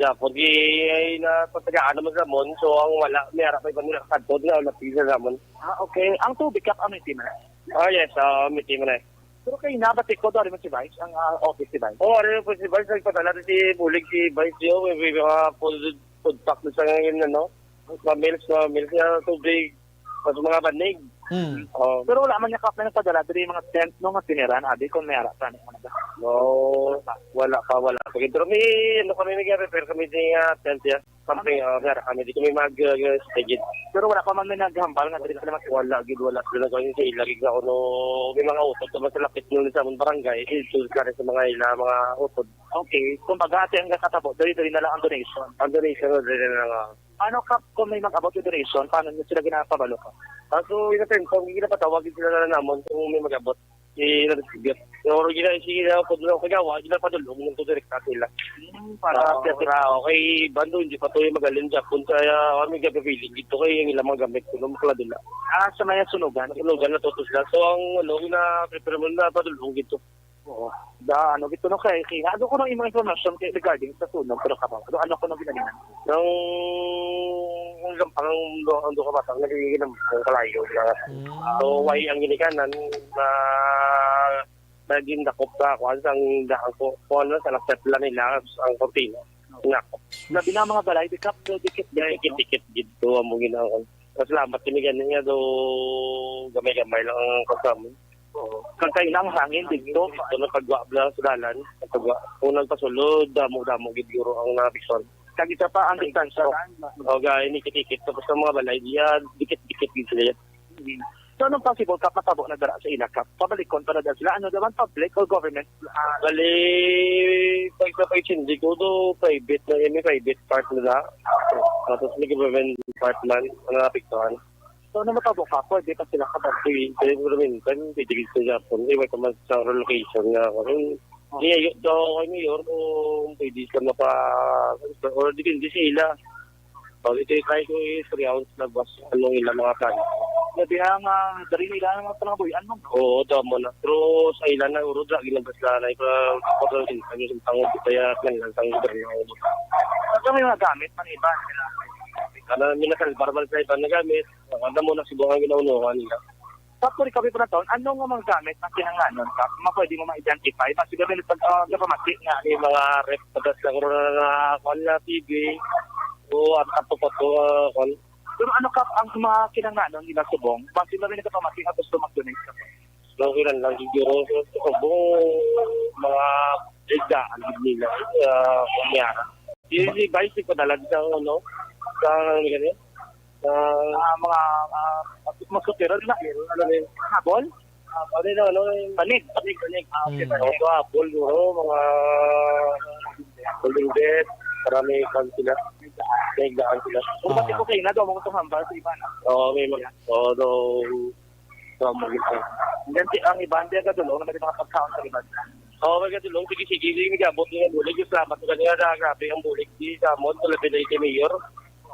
Yeah, pag i-, ay na, pagtagaan naman sa mon, so ang wala, may harap pa iba nila, kadto na, wala pila naman. Ah, okay. Ang tubig, Kap, Amiti na. Oh, yes, ah, Amiti man eh. Pero kay na, ba't ikaw, dari man si Vice, ang, ah, office si Vice? Oh, ano yung si Vice, nagpadala rin si Bulig, si Vice yun, may, may mga food, food pack sa ngayon, ano, mga meals, mga meals, ah, tubig, tapos mga banig. Mm. Oh. Pero wala man niya, Kap, na nagpadala diri mga tent, no, nga tiniran, abi, kung may ara pa, ano, ano ba? No, wala pa, wala pa. Pero may, ano kami, nag-repair kami din nga tent, ya. Something, oh, may ara kami, di kami mag, uh, stage. Pero wala pa man may naghambal nga diri sila mag- Wala, gid, wala sila nagkakain sa ila, gid, ako, no, may mga utod naman sa lapit nun sa among barangay, ito ka rin sa mga ila, mga utod. Okay, kumbaga, ate, ang nakatabo, dali-dali na lang ang donation. Ang donation, dali na lang, ah. Ano, Kap, kung may mag-abot yung donation, paano nyo sila ginapabalo, Kap? Ah, so, in a sense, kung ginapatawag sila na namon, kung may mag-abot, i-distribute. Pero gina-, sige na, pag na kagawa, ginapadulong ng direkta sila. Hmm, para Ah, sa okay, bando, hindi pa to yung magaling Japon sa, ah, kami gabi feeling dito kay yung ilang mga gamit ko, nung makladula. Ah, sa mga sunugan? Sunugan na to sila. So, ang, ano, gina-prepare mo na padulong dito. Oo. Da, ano, gito, no, kay, kay, ano ko ng imong information kay regarding sa sunog, pero kabaw? Ano, ano ko ng ginalingan? Nang, ang gampang, ang do, ang do ka batang, nagiging ang kalayo na. Mm. So, why ang ginikanan na naging dakop sa kuan, sang daan ko, kuan na, sa lakset lang nila, ang kortina. Dakop. Labi na ang mga balay, di, Kap, so, dikit, dikit, no? Dikit-dikit, gid to, ang mga ginawa. Salamat kami ganin nga do, gamay-gamay lang ang kasama. Oo. Kag kayo na ang hangin dito. Ito na pagwa bla sa dalan. Pagwa. Kung nagpasulod, damo-damo gid guro ang napiktuhan. Kag isa pa ang distansya. O, ga, inikit-ikit. Tapos ang mga balay, diya, dikit-dikit gid sila yan. Mm. So, anong possible ka matabo na dara sa ila, Kap? Pabalikon pa na dara sila? Ano naman, public or government? Ah, bali, pag sa pag-intindi ko, do private na yun, may private part na da. Tapos may government part man, ang napiktuhan. So, ano matabo ka? Pwede pa sila kapag Pwede, pwede mo rin, pwede mo pwede sa Japon. Iba ka man sa relocation nga ako. Yung, Oh. Niya, yun, daw ako yung mayor, kung pwede sila mapa-, or depende sa ila. Pag ito yung try ko is three ounce na bus, anong ilang mga plan. Sabi nga, ah, dari nila ang mga pangabuhian mo, no? Oo, tama na. Pero sa ilan na urod, lagi na basta na ito, pag-, pag-, kami sa tangod, kaya kanilang tangod, kaya Ano may mga gamit, man iba? Ano, may nasalbar man sa iba na gamit. Ang ano mo na, Cebu ang ginaunuhan nila. Sa puri kami po na taon, ano nga mga gamit ang kinahanglanon ka? Mapwede mo ma-identify? Mas siguro nila pag, ah, kapamati nga. Yung mga ref, padas lang ro na, na, kuwan na, T V, o at ato pa to, ah, kuwan. Pero ano ka ang mga kinahanglanon nila subong? Mas siguro nila kapamati nga gusto mag-donate ka po. Okay lang lang, siguro, sa subong, mga ligdaan nila, ah, kunyara. Yung si Vice, nagpadala sa, ano, sa, ano, ganyan? Ah, mga, ah, mga sutiro, di ba? Ano rin? Habol? Ah, ano yun, ano yun? Panig. Panig, panig. Ah, okay, Hmm. panig. Ito, habol, siguro, mga folding bed, para may kan sila. May daan sila. Kung pati Ah. ko kayo na, daw, mga itong hambal sa iba na. Oo, may mga, oo, daw, daw, mga ito. Hanggang si, ang iba, hindi agad, ano, na may mga pagkaon sa iba. Oo, may gadulong. Sige, sige, sige, nag-abot nga bulig. Salamat sa kanya. Grabe ang bulig. Di sa amon, sa Labi-, Leyte Mayor.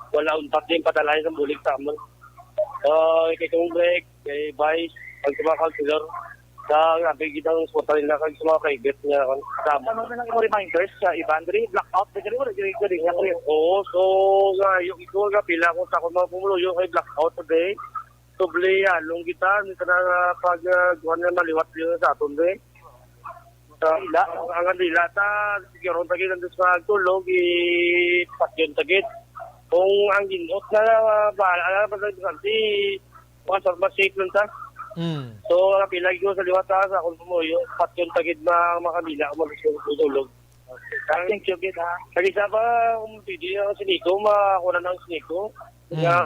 Wala untat din padalayan ang bulig sa amon. Ah, kay Kong Greg, kay Vice, ang sa mga councilor. Sa grabe, gid ang suporta nila kag sa mga private nga, kan-, sa amon. Ano na lang yung reminders sa iban? Diri, blackout, diri, wala, diri, diri, nga, diri. Oo, so, nga, yung ito, nga, pila ko sa akong mga pumuluyo kay blackout today. Subli, along kita, ni sa nga pag, ah, kuwan nga maliwat yun sa aton, diri. Sa, Dila. Ang, ang dila ta, siguro tagid ang sa tulog, i-, patyon tagid. Kung ang ginot na, ah, bahala na, basta importante, mga sarma safe lang ta. Mm. So, ang pila ko sa liwat ta, sa akong pumuyo, patyon tagid na makamila, kung magtulog. Thank you, gid, ha. Kag isa pa, kung pwede, ang siniko, makuha na ang siniko. Mm. Nga,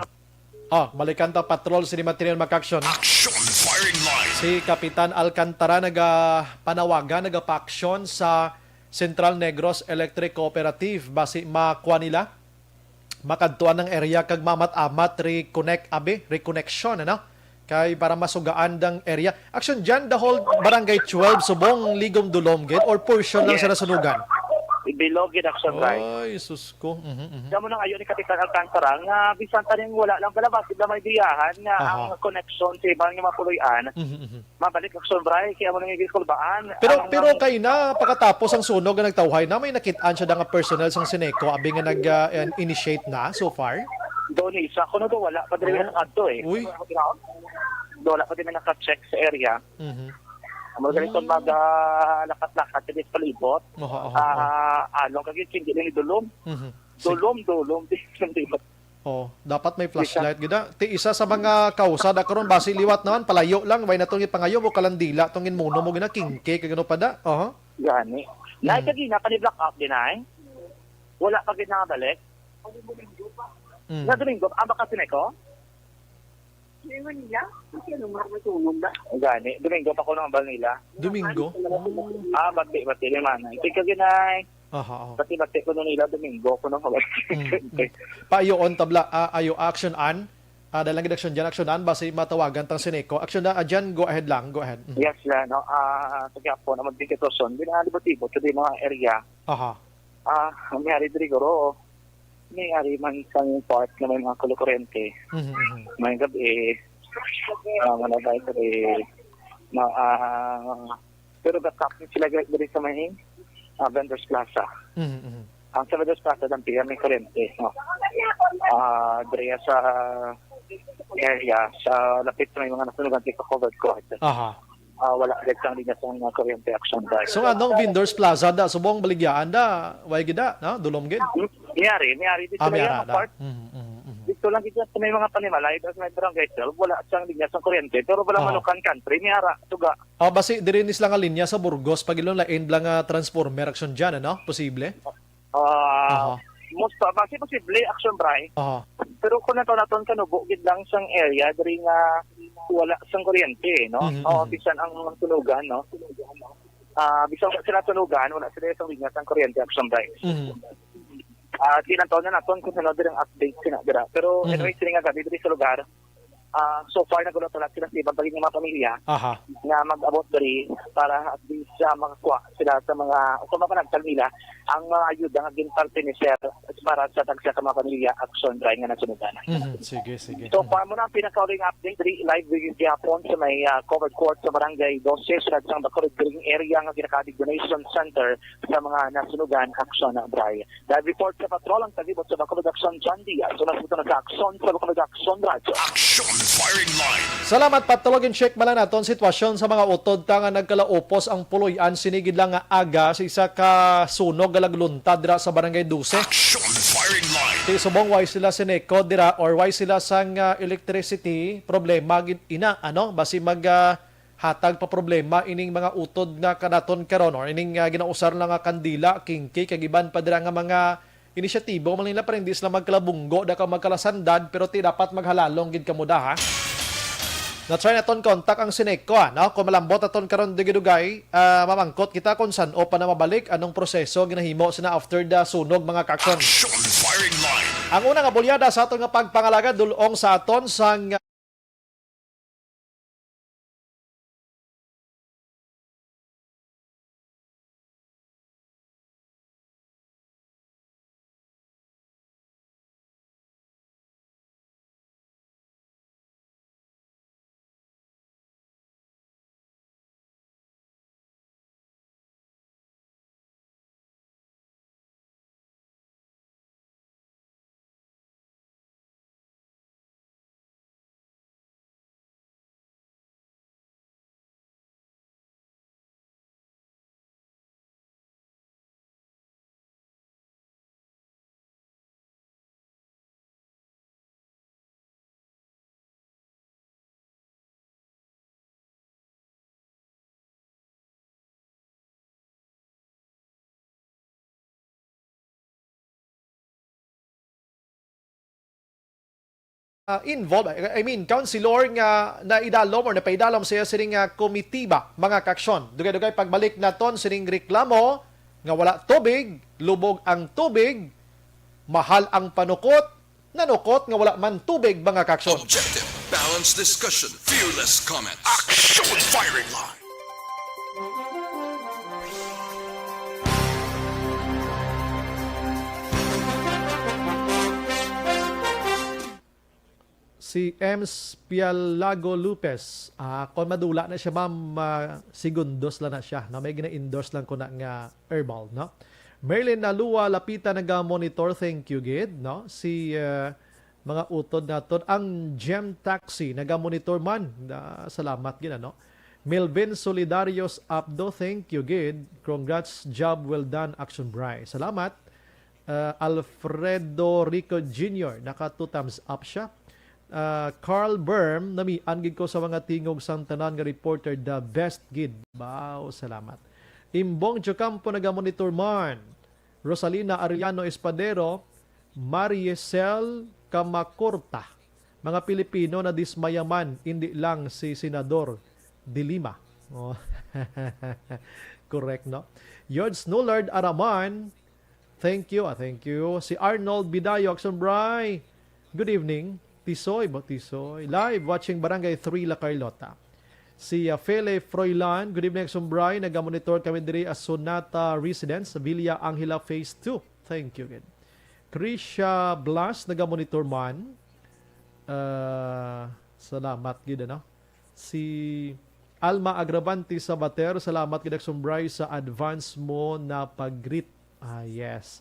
Ah, balikan ta, patrol, sini material, Mac Action. Action Firing Line. Si Kapitan Alcantara nagapanawagan, nagapaaksyon sa Central Negros Electric Cooperative. Basi makuha nila, Makadtuan ang area kag mamat-amat reconnect, abi, reconnection, ano? Kay para masugaan dang area. Action dyan, the whole Barangay twelve, subong Ligom Dulom gid or portion lang sa Yes. nasunugan? Bilog gid, Action Bright. Ay, sus ko. Mhm, mhm. Kamo nang ayo ni Kapitan Alcantara nga bisan pa rin wala lang kalabas, sila may biyahan nga Aha. ang connection sa iban nga mga puloy-an. Mhm, mhm. Mabalik, Action Bright, kaya mo nang igikulbaan. Pero, Ang pero kay na, pakatapos ang sunog nga nagtawhay na, may nakit-an siya nga personnel sang Seneco, abi nga nag, ah, in-, initiate na so far? Doon, isa ko na doon, wala pa din Oh. nakadto eh. Uy. Doon, wala pa din naka-check sa area. Mhm. Ang mga ganito, Mm. mag, ah, lakat-lakat sa palibot. Oho, oho, oho. Ah, along kag hindi ni Dulom. Mhm. Sige. Dulom, Dulom, di, di ba? Oh, dapat may Isa. flashlight gid, ah. Ti isa sa mga kausa da karon, basi liwat naman, palayo lang, way na tong ipangayo mo kalandila, tong inmuno mo gina kingke kag ano pa da. Oho. Gani. Nay, Hmm. kagina pa ni blackout din ay. Wala pa gid nakabalik. Hmm. Na Domingo, ah, baka Seneco? Ewan nila. Kasi ano, mga matunog ba? Gani. Domingo pa ko nang ambal nila. Domingo? Ah, bati, bati ni Manay. Ikaw, Ginay. Aha, aha. Bati, bati ko nung nila, Domingo ko nang ambal. Mm, mm. Payoon tabla, ah, ayo, action an. Ah, dahil lang gid action dyan, action an, basi matawagan tang Seneco. Action na, ah, dyan, go ahead lang, go ahead. Mm. Yes, sir, no? Ah, sa Quiapo, naman din kay Toson. Di na, libot-libot, sa di mga area. Aha. Ah, ang nangyari diri, guro, may ari man sang part na may mga kulukurente. Mhm, mhm. May gabi, ah, mga nabay ko, eh, ma-, ah, pero gakap sila ga-, diri sa may, ah, Vendors Plaza. Mhm, mhm. Ang sa Vendors Plaza, dampihan may kurente, no? Ah, diri sa area, sa lapit sa may mga nasunugan, sa covered court. Aha. Ah, wala gid sang linya sang, ah, kuryente, Action Bright. So, anong Vendors Plaza da? Subong baligyaan da? Way gid da, no? Dulom gid? Miyari, miyari dito Ah, na yan, miyara da. Apart. Mhm, mhm, mhm. Dito lang gid sa may mga panimalay, sa may barangay twelve, wala sang linya sang kuryente. Pero wala Oo. Manukan Country, miyara, tuga. Ah, basi, diri ni sila nga linya sa Burgos, pag ilong lain bla nga transformer, Action dyan, ano? Posible? Ah, Aha. Most pa, basi posible, Action Bright. Aha. Pero kung nato naton kanubo gid lang sang area diri nga wala sang kuryente, no? Mhm, O, mhm. Bisan ang tunugan, no? Ah, bisan wala sila tunugan, wala sila sang linya sang kuryente, Action Bright. Mhm. Ah, tinantaw na naton kung ano diri ang update sina dira. Pero Mhm. Anyway, sini nga gabi diri sa lugar, ah, so far, nagulot na lang sila sa iban pa gid nga mga pamilya Aha. nga mag-abot diri para at least, ah, makakuha sila sa mga, o kung mapanagtag nila ang mga ayuda nga ginparte ni Sir para sa tagsa ka mga pamilya, Action Bright, nga nasunugan. Mhm. Sige, sige. So, Mhm. Para mo na ang pinakauling update diri live gihapon sa may, ah, covered court sa Barangay Dose, sa Bacolod Green area nga ginakabig donation center sa mga nasunugan, Action Bright. Live report sa patrol ang taglibot sa Bacolod Action, John Diaz. Una sa ito na sa Action, sa Bacolod Action Radyo. Action Firing Line. Salamat, Pat. Tulog and check man lang naton sitwasyon sa mga utod ta nga nagkalaupos ang puloy-an sini gid lang nga aga sa isa ka sunog nga nagluntad dira sa Barangay Dose. Action Firing Line. Ti subong way sila Seneco dira or way sila sang, ah, electricity, problema gid ina, ano? Basi mag, ah, hatag pa problema ining mga utod nga kanaton karon, or ining, ah, ginausar lang nga kandila, kingki, kag iban pa dira nga mga inisyatibo man nila para hindi sila magkalabunggo da ka magkalasandad, pero ti dapat maghalalong gid kamo da, ha? Na-try naton contact ang Seneco, ah, no? Kung malambot aton karon dugay-dugay, ah, mamangkot kita kung san-o pa na mabalik, anong proseso ginahimo sina after the sunog, mga ka-action. Action Firing Line. Ang una nga bulyada sa aton nga pagpangalagad, dul-ong sa aton sang ah, involved, I I mean, councilor nga naidalom or napaidalom sa iya sining, ah, komitiba, mga kaaksyon. Dugay-dugay pagbalik naton sining reklamo nga wala tubig, lubog ang tubig, Mahal ang panukot, nanukot nga wala man tubig, mga kakson. Objective, balanced discussion, fearless comments. Action Firing Line! Si Ems Pialago Lopez, ah, kon madula na siya, ma'am, ah, segundos lang na siya. No? May gina-endorse lang ko na nga herbal, no? Merlin Nalua Lapita naga-monitor, thank you gid, no? Si ah, mga utod naton, ang Gem Taxi naga-monitor man. Ah, salamat gid, ano? Melvin Solidarios Abdo, thank you gid. Congrats, job well done, Action Bry. Salamat. Ah, Alfredo Rico Junior, naka two thumbs up siya. Ah, Carl Berm, namian gid ko sa mga tingog sang tanan nga reporter, the best gid. Wow, salamat. Imbong Jocampo naga-monitor man. Rosalina Arellano Espadero, Mariesel Kamakurta. Mga Pilipino na dismaya man, indi lang si Senador De Lima. Oh. Correct, no? George Nullard Araman, thank you, ah, thank you. Si Arnold Bidayo, Action Bry, good evening. Tisoy ba? Tisoy. Live watching Barangay three La Carlota. Si ah, Fele Froilan, good evening, Action Bry. Naga-monitor kami diri sa Sonata Residence, Villa Angela Phase two. Thank you gid. Krisha Blas, naga-monitor man. Ah, salamat gid, ano? Si Alma Agravante Sabater, salamat gid, Action Bry, sa advance mo na pag-greet. Ah, yes.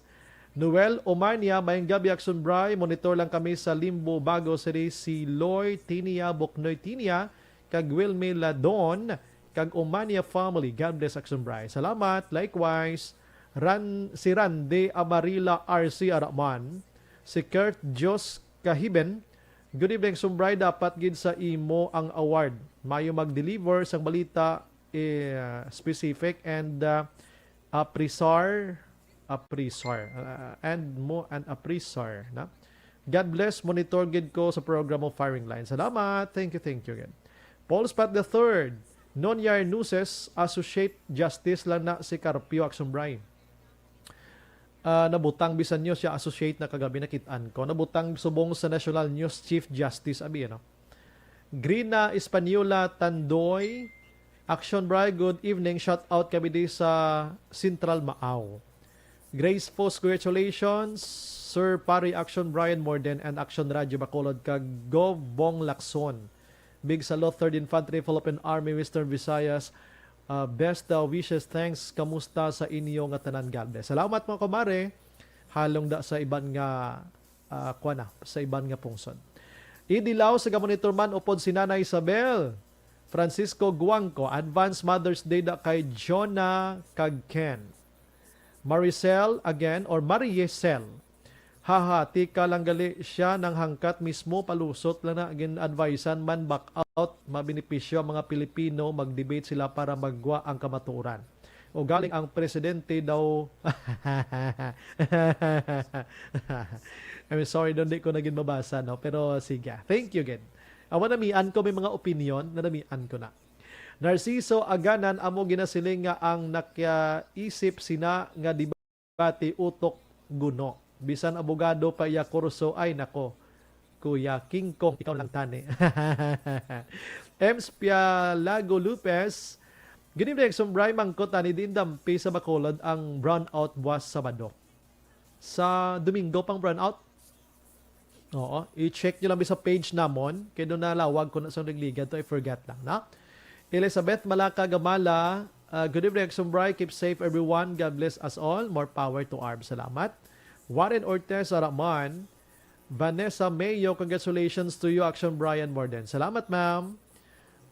Noel Omania, maayong gabi, Action Bry. Monitor lang kami sa Limbo, Bago City. Si Loy Tinia, Buknoy Tinia, kag Wilmy Ladon, kag Omania family. God bless, Action Bry. Salamat. Likewise, Ran, si Randy Amarila R C Araman, si Kurt Dios Kahiben, good evening, Action Bry. Dapat gid sa imo ang award. Mayo mag-deliver sang balita, eh, specific and uh, aprisar, aprisar, uh, and mo and aprisar, na. God bless, monitor gid ko sa programa Firing Line. Salamat. Thank you, thank you again. Paul Spat the third, Nonyar Nuces, Associate Justice lang na si Carpio, Action Bry. Ah, nabutang bisan niyo siya, Associate, na kagabi nakit-an ko. Nabutang subong sa National News Chief Justice, abi, ano? Grina Española Tandoy, Action Bry, good evening. Shout out kami di sa Central Maaw. Grace Post, congratulations, Sir Pari Action Brian Morden and Action Radio Bacolod kag Gov Bong Lacson. Big salute, Third Infantry, Philippine Army, Western Visayas. Uh, best uh, wishes, thanks. Kamusta sa inyo nga tanan? God bless. Salamat, mga kumare. Halong da sa iban nga ah, kuwan na, sa iban nga pungsod. Idilaw sa gamonitor man upod si Nana Isabel. Francisco Guangco, advance Mother's Day da kay Jonah kag Ken. Maricel again, or Mariesel. Haha, tika lang gali siya nang hangkat mismo, palusot lang na, gin-advisean man, back out, mabenepisyo ang mga Pilipino, mag-debate sila para magwa ang kamatuoran. O galing ang presidente daw. I'm sorry, doon di ko na gid mabasa, no? Pero sige, thank you gid. Awa, namian ko may mga opinion na namian ko na. Narciso Aganan, amo ginasiling nga ang nakaisip sina nga debate utok guno. Bisan abogado pa iya kurso, ay nako. Kuya King Kong, ikaw lang tani. Ems Pialago Lopez, good evening, Action Bry. Mangkot ani, diin dampi sa Bacolod ang brownout buwas Sabado? Sa Domingo pang brownout? Oo, i-check nyo lang sa page namon. Kay doon nalawag ko na sa nagligad to, I forgot lang, na? Elizabeth Malaka Gamala, uh, good evening, Action Bry. Keep safe, everyone. God bless us all. More power to arms. Salamat. Warren Ortez Araman, Vanessa Mayo, congratulations to you, Action Brian Morden. Salamat, ma'am.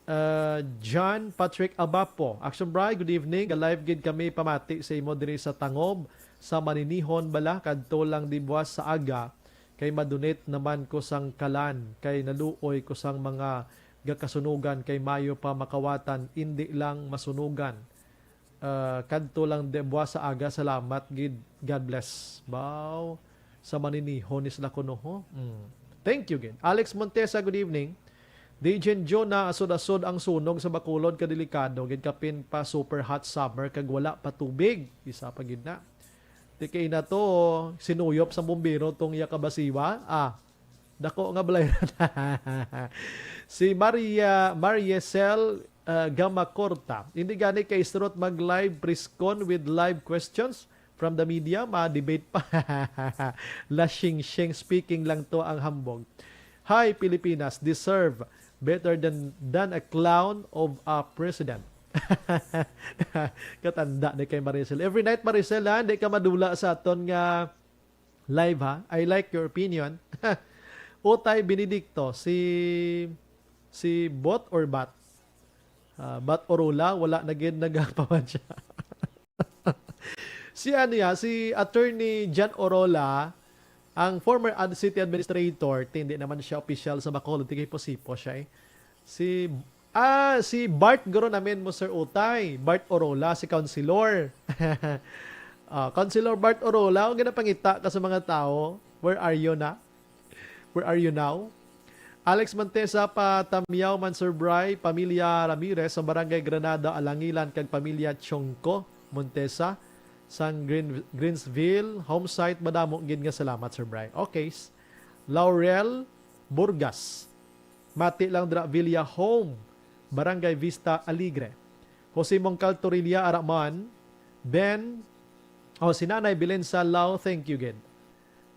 Uh, John Patrick Abapo, Action Bry, good evening. Ga-live gid kami pamati sa imo diri sa Tangob, sa Maninihon bala, kadto lang di buwas sa aga, kay madunit naman ko sang kalan, kay naluoy ko sang mga gakasunugan, kay mayo pa makawatan, indi lang masunugan. Ah, kadto lang di buwas sa aga. Salamat gid. God bless. Baw, sa Maninihon ni sila kuno, ho? Mm. Thank you gid. Alex Montesa, good evening. D J Jonah, asod-asod ang sunog sa Bacolod, kadelikado gid, kapin pa super hot summer kag wala pa tubig. Isa pa gid na. Di kay na to, sinuyop sa bumbero tong iya kabasiwa. Ah, dako nga balay. Si Maria, Mariesel, ah, Gamacorta. Hindi gani kay istorot mag-live press con with live questions from the media, ma-debate pa. Lashing-shing speaking lang to ang hambog. Hi, Pilipinas, deserve better than, than a clown of a president. Katanda ni kay Maricel. Every night, Maricel, ha? Hindi ka madula sa aton nga live, ha? I like your opinion. Utay Benedicto, si, si Bot or Bat? Ah, Bat Orula, wala na gid nagapamansya. Si ano ya, si Attorney John Orola, ang former ad-, city administrator, ti hindi naman siya opisyal sa Bacolod, ti kay Posipo siya eh. Si, ah, si Bart guro namin mo, Sir Utay. Bart Orola, si Councilor. Ah, Councilor Bart Orola, ang ginapangita ka sa mga tao, where are you na? Where are you now? Alex Montesa, pa Tamyaw man, Sir Bry, pamilya Ramirez sa Barangay Granada, Alangilan, kag pamilya Chongco Montesa sang Green-, Greensville, home site, madamo gid nga salamat, Sir Bry. Okay. S-, Laurel Burgas, mati lang dra Villa Home, Barangay Vista Alegre. Jose Mongcal Torilla, ara man. Ben, oh, si Nanay Belen Salao, thank you gid.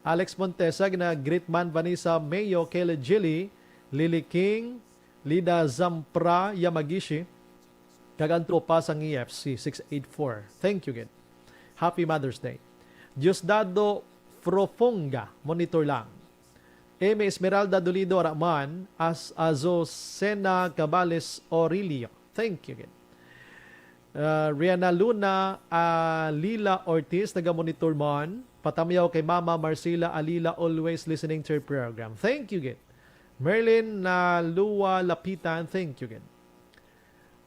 Alex Montesa, gina-greet man. Vanessa Mayo, Kayla Jilly, Lily King, Lida Zampra Yamagishi, kag ang tropa sang E F C six eight four. Thank you gid. Happy Mother's Day. Diosdado Frofonga, monitor lang. Amy Esmeralda Dolido, ara man. As Azucena Cabales Orilio. Thank you gid. Uh, Riana Luna, uh, Lila Ortiz, naga-monitor man. Patamyaw kay Mama Marcela Alila, always listening to your program. Thank you gid. Merlin Nalua Lapitan, thank you gid.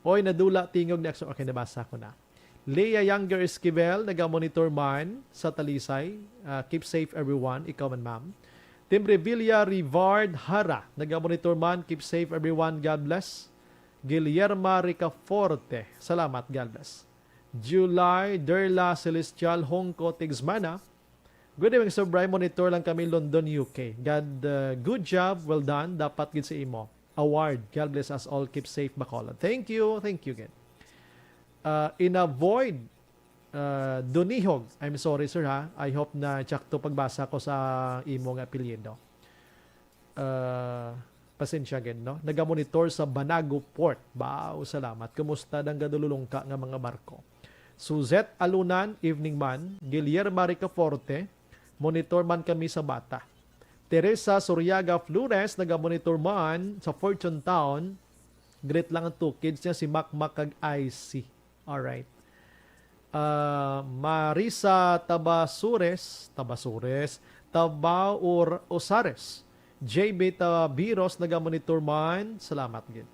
Oy, nadula tingog ni Action. Okay, nabasa ko na. Leah Younger Esquivel, naga-monitor man sa Talisay. Uh, keep safe, everyone. Ikaw man, ma'am. Timbre Villa Rivard Hara, naga-monitor man. Keep safe, everyone. God bless. Guillerma Ricaforte, salamat. God bless. July Derla Celestial Hongko Tigsmana. Good evening, Sir Bry. Monitor lang kami, London, U K. God, uh, good job. Well done. Dapat gid sa imo award. God bless us all. Keep safe, Bacolod. Thank you. Thank you again. Uh, Inavoid, uh, Dunihog. I'm sorry, sir, ha. I hope na tsakto pagbasa ko sa imo nga apelyido. Uh, pasensya gid, no? Nagamonitor sa Banago Port. Wow, salamat. Kumusta dang gadululungka nga mga barko? Suzette Alunan, evening man. Guillermo Ricaforte, monitor man kami sa Bata. Teresa Soriaga Flores, nagamonitor man sa Fortune Town. Greet lang ang two kids niya, si Makmak kag Icy. Alright. Ah, Marisa Tabasures, Tabasures, Tabaur Osares, J B Tabiros, nagamonitor man. Salamat gid.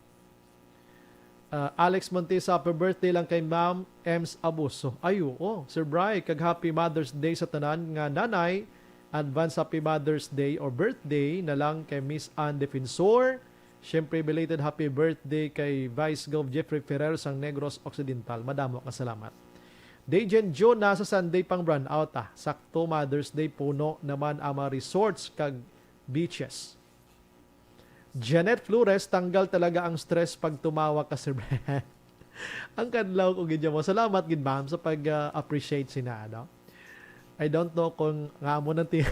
Ah, Alex Montesa, happy birthday lang kay Ma'am Ems Abuso. Ay, oo, Sir Bry, kag happy Mother's Day sa tanan nga nanay. Advance happy Mother's Day or birthday na lang kay Miss Ann Defensor. Siyempre, belated happy birthday kay Vice Gov Jeffrey Ferrer sang Negros Occidental. Madamo nga salamat. Dejen June, nasa Sunday pang brownout, ah. Sakto, Mother's Day, puno naman ang mga resorts kag beaches. Janet Flores, tanggal talaga ang stress pag tumawa ka, Sir Brad. Ang kadlaw ko gid mo. Salamat gid, ma'am, sa pag, ah, appreciate sina, ano. I don't know kung nga mo nang ti-,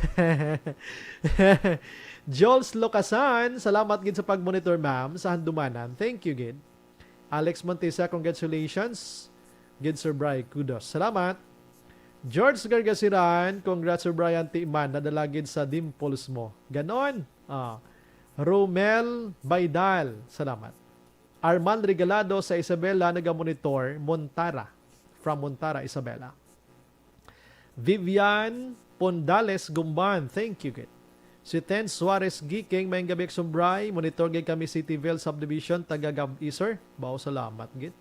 Jules Locasan, salamat gid sa pag-monitor, ma'am, sa Handumanan. Thank you gid. Alex Montesa, congratulations. Gid, Sir Bry, kudos. Salamat. George Gargasiran, congrats, Sir Bry, anti man, nadala gid sa dimples mo. Ganon. Ah. Romel Baidal, salamat. Arman Regalado sa Isabela, nagamonitor, Montara. From Montara, Isabela. Vivian Pondales Gumban, thank you gid. Si Ten Suarez Giking, maayong gabi, Sir Bry. Monitor gid kami, Cityville Subdivision, taga Gab-i, sir. Bao, salamat gid.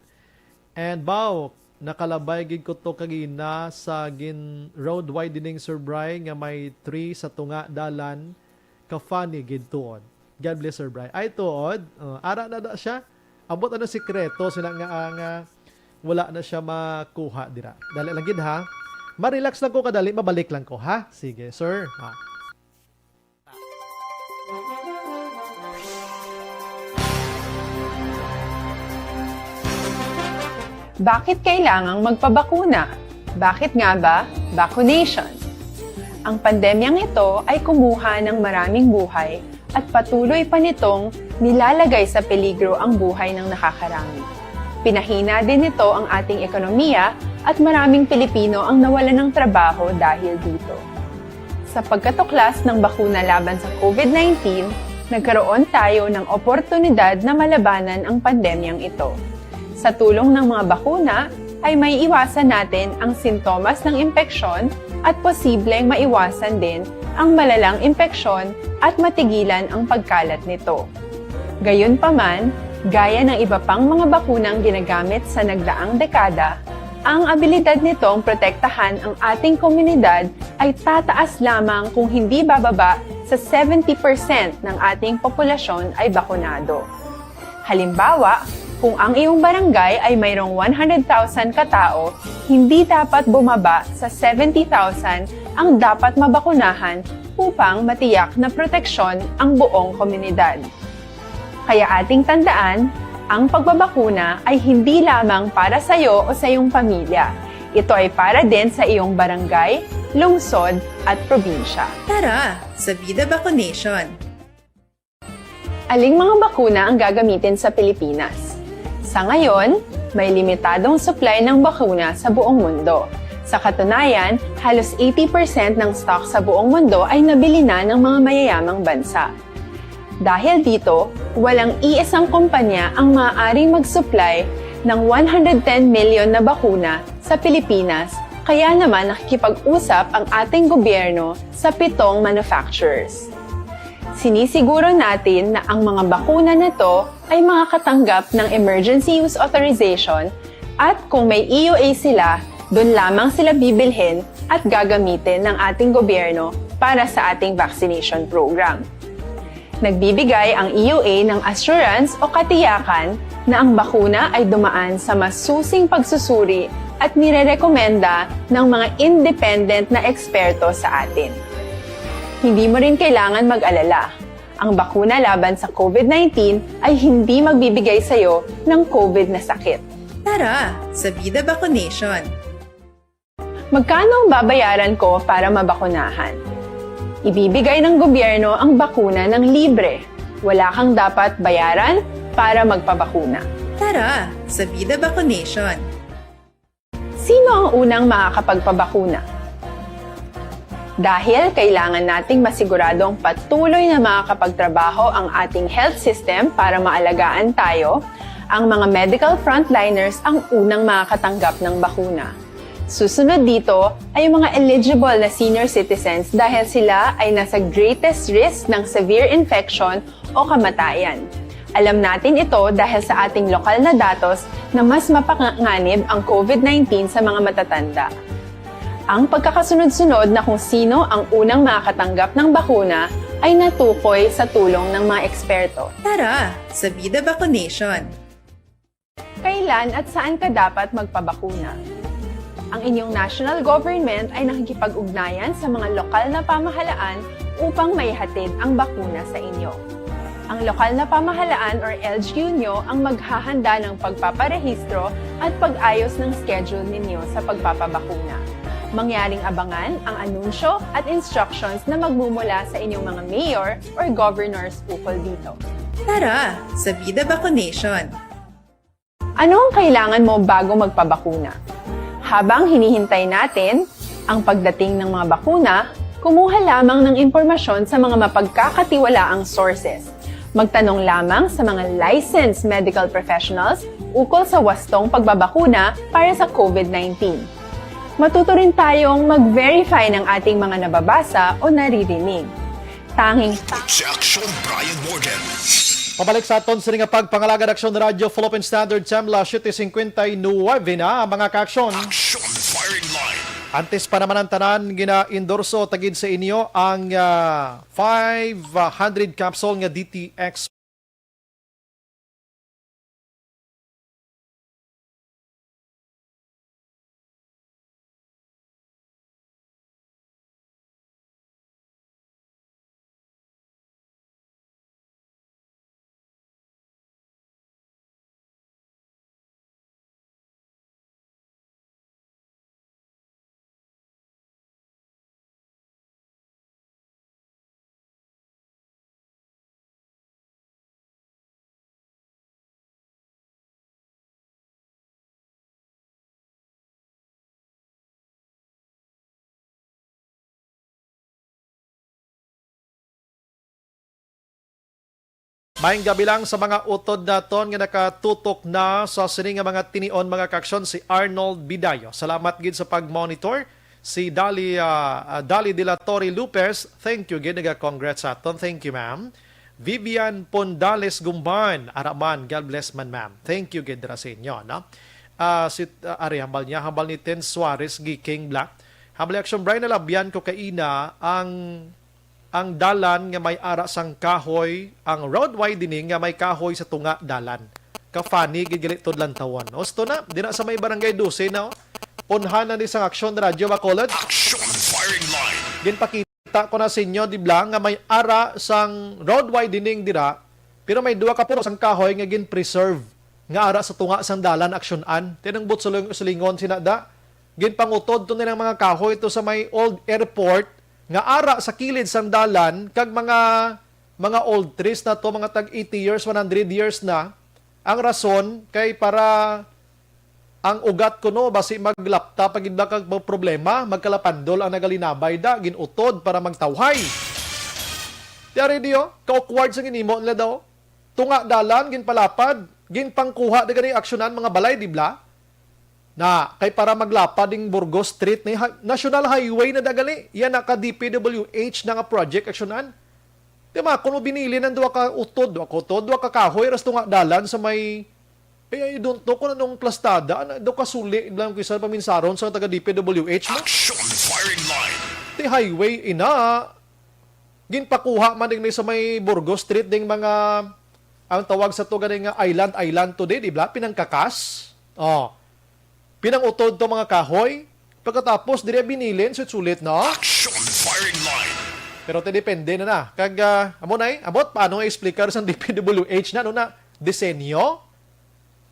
And bao, nakalabay gid ko to kagina sa gin road widening, Sir Bry, nga may tree sa tunga dalan. Ka-funny gid tuod. God bless, Sir Bry. Ay, tuod. Uh, ara na da siya. Ambot ano sikreto sina nga, ah, nga wala na siya makuha dira. Dali lang gid, ha. Ma-relax lang ko kadali, mabalik lang ko, ha? Sige, sir. Ah. Bakit kailangang magpabakuna? Bakit nga ba vaccination? Ang pandemyang ito ay kumuha ng maraming buhay at patuloy pa nitong nilalagay sa peligro ang buhay ng nakakarami. Pinahina din nito ang ating ekonomiya at maraming Pilipino ang nawalan ng trabaho dahil dito. Sa pagkatuklas ng bakuna laban sa COVID nineteen, nagkaroon tayo ng oportunidad na malabanan ang pandemyang ito. Sa tulong ng mga bakuna, ay maiiwasan natin ang sintomas ng impeksyon at posibleng maiwasan din ang malalang impeksyon at matigilan ang pagkalat nito. Gayunpaman, gaya ng iba pang mga bakunang ginagamit sa nagdaang dekada, ang abilidad nitong protektahan ang ating komunidad ay tataas lamang kung hindi bababa sa seventy percent ng ating populasyon ay bakunado. Halimbawa, kung ang iyong barangay ay mayroong one hundred thousand ka tawo, hindi dapat bumaba sa seventy thousand ang dapat mabakunahan upang matiyak na proteksyon ang buong komunidad. Kaya ating tandaan, ang pagbabakuna ay hindi lamang para sa iyo o sa iyong pamilya. Ito ay para din sa iyong barangay, lungsod, at probinsya. Tara, sa Vida Vaccination! Aling mga bakuna ang gagamitin sa Pilipinas? Sa ngayon, may limitadong supply ng bakuna sa buong mundo. Sa katunayan, halos eighty percent ng stock sa buong mundo ay nabili na ng mga mayayamang bansa. Dahil dito, walang iisang kumpanya ang maaaring mag-supply ng one hundred ten million na bakuna sa Pilipinas, kaya naman nakikipag-usap ang ating gobyerno sa pitong manufacturers. Sinisiguro natin na ang mga bakuna na to ay makakatanggap ng emergency use authorization at kung may E U A sila, doon lamang sila bibilhin at gagamitin ng ating gobyerno para sa ating vaccination program. Nagbibigay ang E U A ng assurance o katiyakan na ang bakuna ay dumaan sa masusing pagsusuri at nirerekomenda ng mga independent na eksperto sa atin. Hindi mo rin kailangan mag-alala. Ang bakuna laban sa COVID nineteen ay hindi magbibigay sa iyo ng COVID na sakit. Tara, sa Vida Vaccination! Magkano ang babayaran ko para mabakunahan? Ibibigay ng gobyerno ang bakuna ng libre. Wala kang dapat bayaran para magpabakuna. Tara, sa Vida Vaccination! Sino ang unang makakapagpabakuna? Dahil kailangan nating masiguradong patuloy na makakapagtrabaho ang ating health system para maalagaan tayo, ang mga medical frontliners ang unang makakatanggap ng bakuna. Susunod dito ay ang mga eligible na senior citizens dahil sila ay nasa greatest risk ng severe infection o kamatayan. Alam natin ito dahil sa ating lokal na datos na mas mapanganib ang COVID nineteen sa mga matatanda. Ang pagkakasunod-sunod na kung sino ang unang makakatanggap ng bakuna ay natukoy sa tulong ng mga eksperto. Tara, sa Vida Vaccination! Kailan at saan ka dapat magpabakuna? Ang inyong national government ay nakikipag-ugnayan sa mga lokal na pamahalaan upang maihatid ang bakuna sa inyo. Ang lokal na pamahalaan or L G U nyo ang maghahanda ng pagpaparehistro at pag-ayos ng schedule ninyo sa pagpapabakuna. Mangyaring abangan ang anunsyo at instructions na magmumula sa inyong mga mayor or governors ukol dito. Tara, sa Vida Vaccination! Ano ang kailangan mo bago magpabakuna? Habang hinihintay natin ang pagdating ng mga bakuna, kumuha lamang ng impormasyon sa mga mapagkakatiwalaang sources. Magtanong lamang sa mga licensed medical professionals ukol sa wastong pagbabakuna para sa COVID nineteen. Matuto rin tayong mag-verify ng ating mga nababasa o naririnig. Tanging Production, Brian Morgan. Pabalik sa aton sini nga pagpangalagad, Aksyon Radyo Philippine Standard, Chemla, siyete cincuenta y nueve na ang mga kaaksyon. Action Firing Line. Antes pa naman ang tanan, gina-endorso tagid sa inyo ang, ah, five hundred capsule nga D T X. Maayong gabi lang sa mga utod naton nga nakatutok na sa sini nga mga tinion, mga kaaksyon, si Arnold Bidayo. Salamat gid sa pag-monitor. Si Dali, ah, ah, Dali de la Torre Lopez, thank you gid, naga-congrats sa aton. Thank you, ma'am. Vivian Pondales Gumban, ara man, God bless man, ma'am. Thank you gid dira sa inyo, no? Ah, si, ah, ari, hambal niya, hambal ni Ten Suarez Giking Black. Hambal ni Action Brian, nalabyan ko kaina ang ang dalan nga may ara sang kahoy, ang road widening nga may kahoy sa tunga dalan. Ka-funny gid gali to lantawon. Husto na, dira sa may Barangay Dose na, oh. Unhan na ni sang Aksyon Radyo Bacolod. Action Firing Line. Ginpakita ko na sa inyo, di ba, nga may ara sang road widening dira, pero may duha ka puno sang kahoy nga gin-preserve nga ara sa tunga sang dalan, aksyonan. Tinangbot suling-, sulingon sina da. Ginpangutod to nilang mga kahoy to sa may old airport nga ara sa kilid sang dalan, kag mga, mga old trees na to, mga tag eighty years, one hundred years na. Ang rason kay para ang ugat kuno basi maglapta pa gid ba kag problema, magkalapandol ang nagalinabay da, ginutod para magtawhay. Tiyari diyo, ka-awkward sa ginimo nila daw. Tunga dalan, ginpalapad, ginpangkuha da gani aksyonan mga balay, di bla? Na, kay para maglapad ding Burgos Street ni ha-, National Highway na da gali. Yan na ka D P W H na nga project aksyonan. Di ba, kung binili ng duha ka utod, duha ka utod, duha ka kahoy, ras tunga dalan sa may, eh, I don't know kung anong plastada, ano, do kasuli, lang kisa paminsaron sa taga D P W H mo. Action Firing Line. Ti highway, ina. Ginpakuha man din ni sa may Burgos Street ding mga, ang tawag sa to gani nga island, island today, di ba? Pinangkakas. Oh. Pinangutod to mga kahoy. Pagkatapos, diri binilin, sulit-sulit, no? Action Firing Line. Pero ti depende na na. Kag, ah, amo na eh, abot, paano nga explicar sa D P W H na, ano na, disenyo?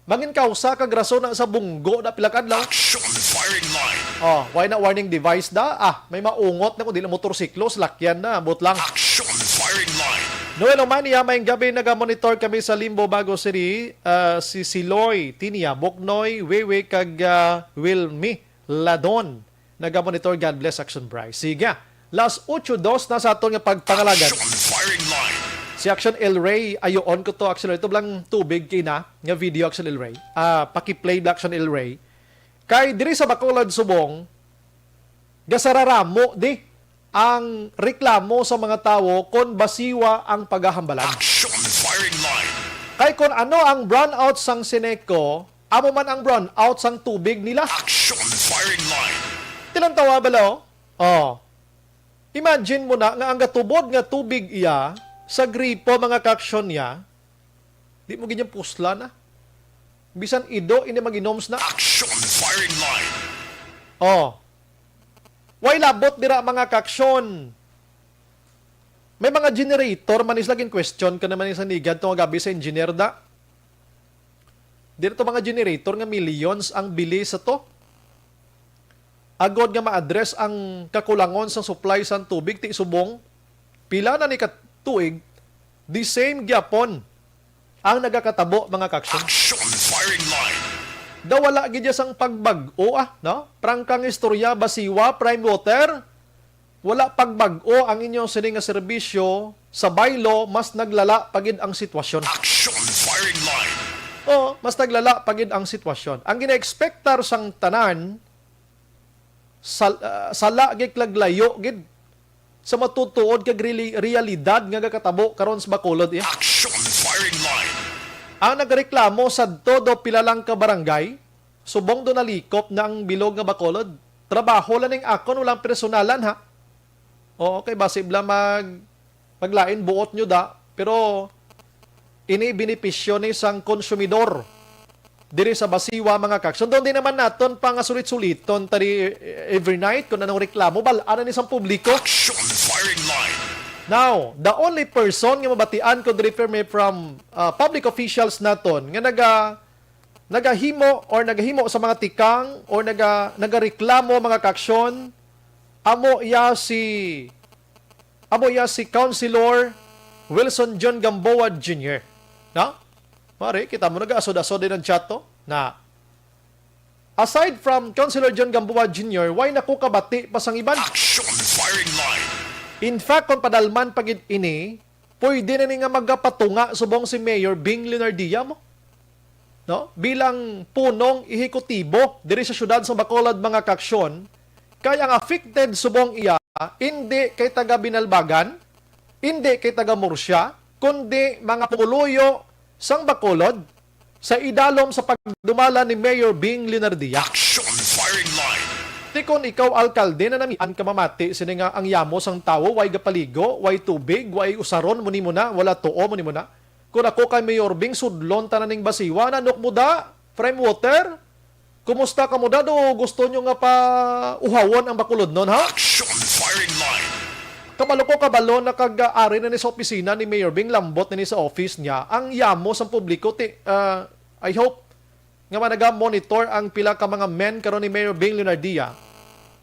Mangin kausa kag rason na sa bunggo na pila ka adlaw. Action Firing Line. Oh, why na warning device da? Ah, may maungot na kundi lang motorsiklo, salakyan na, abot lang. Action Firing Line. Noel Omania, maayong gabi, naga-monitor kami sa Limbo, Bago City. Ah, si Siloy, Tinia, Buknoy, Wewe, kag, ah, Wilmy Ladon. Naga-monitor, God bless, Action Bry. Sige. Las ocho dos na sa aton nga pagpangalagan. Action Firing Line. Si Action El Rey, ayoon ko to, Action El Rey. Ito lang tubig kina nga video, Action El Rey. Ah, paki-play ba, Action El Rey. Kay diri sa Bacolod, Subong, gasararamo di ang reklamo sa mga tawo kon basiwa ang pagahambalan. Action Firing Line. Kay kon ano ang brownout sang Seneco, amo man ang brownout sang tubig nila. Action Firing Line. Tilantawa bala, oh. Oh. Imagine mo na nga ang gatubod nga tubig iya sa gripo, mga kaaksyon niya, di mo gid puslan na. Bisan ido ini mag-inom na. Action Firing Line. Oh. Way labot dira, mga kaaksyon. May mga generator man is laging question ka naman sa nigad to nga gabi sa engineer da. Diri to mga generator nga millions ang bili sa to. Agod nga ma-address ang kakulangon sa supply sa tubig ti Subong, pila na ni ka tuig, the same gyapon ang nagakatabo, mga kaaksyon. Action Firing Line. Daw wala gid ya sang pagbag-o, ah, no? Prangkang istorya, basiwa, prime water. Wala pagbag-o ang inyong sini nga serbisyo sa baylo, mas naglala pa gid ang sitwasyon. Action Firing Line. Oo, mas naglala pa gid ang sitwasyon. Ang gina-expectar sang tanan, sal-, ah, sala gid kag layo gid sa matutuod kag reli-, realidad nga gakatabo karon sa Bacolod, eh. Action Firing Line. Ang nagreklamo sadto do pila lang ka barangay, subong do nalikop na ang bilog nga Bacolod. Trabaho lang ning akon, walang personalan, ha. Oo, kay basi bala mag, maglain buot nyo da, pero ini benepisyo ni sang konsumidor diri sa Basiwa, mga kaaksyon. Doon din naman naton pangasulit-suliton tari every night kung anong reklamo, bal-an na ni sang publiko. Action Firing Line. Now, the only person nga mabatian ko diri permi from, ah, public officials naton nga naga, nagahimo or nagahimo sa mga tikang or naga, nagareklamo, mga kaaksyon, amo iya si, amo iya si Councilor Wilson John Gamboa Junior. Na? Mari, kita mo, nag-asod-asod din ang chat to. Na, aside from Councilor John Gamboa Junior, why na ko kabati pa sang iban? Action Firing Line. In fact, kung padalman pa gid ini, pwede na ni nga magapatunga subong si Mayor Bing Leonardia mo, no? Bilang punong ehekutibo diri sa siyudad sa Bacolod, mga kaaksyon, kay ang affected subong iya, indi kay taga Binalbagan, indi kay taga Murcia, kundi mga pumuluyo sang Bacolod, sa idalom sa pagdumala ni Mayor Bing Leonardia. Action firing line. Ti kon ikaw, alkalde, nanamian ka mamati sini nga ang yamo sang tawo, way gapaligo, way tubig, way usaron, mo nimo na, wala tuo, mo nimo na. Kon ako kay Mayor Bing, sudlon tanan ning basiwa, nanok mo da, prime water. Kumusta ka mo da, do gusto nyo nga pa uhawon ang Bacolodnon, ha? Action firing line. Kabalo ko, kabalo na kag, ah, ari na ni sa opisina ni Mayor Bing, lambot na ni sa office niya. Ang yamo sang publiko, ti, ah, I hope nga managa-monitor ang pila ka mga men karon ni Mayor Bing Leonardia.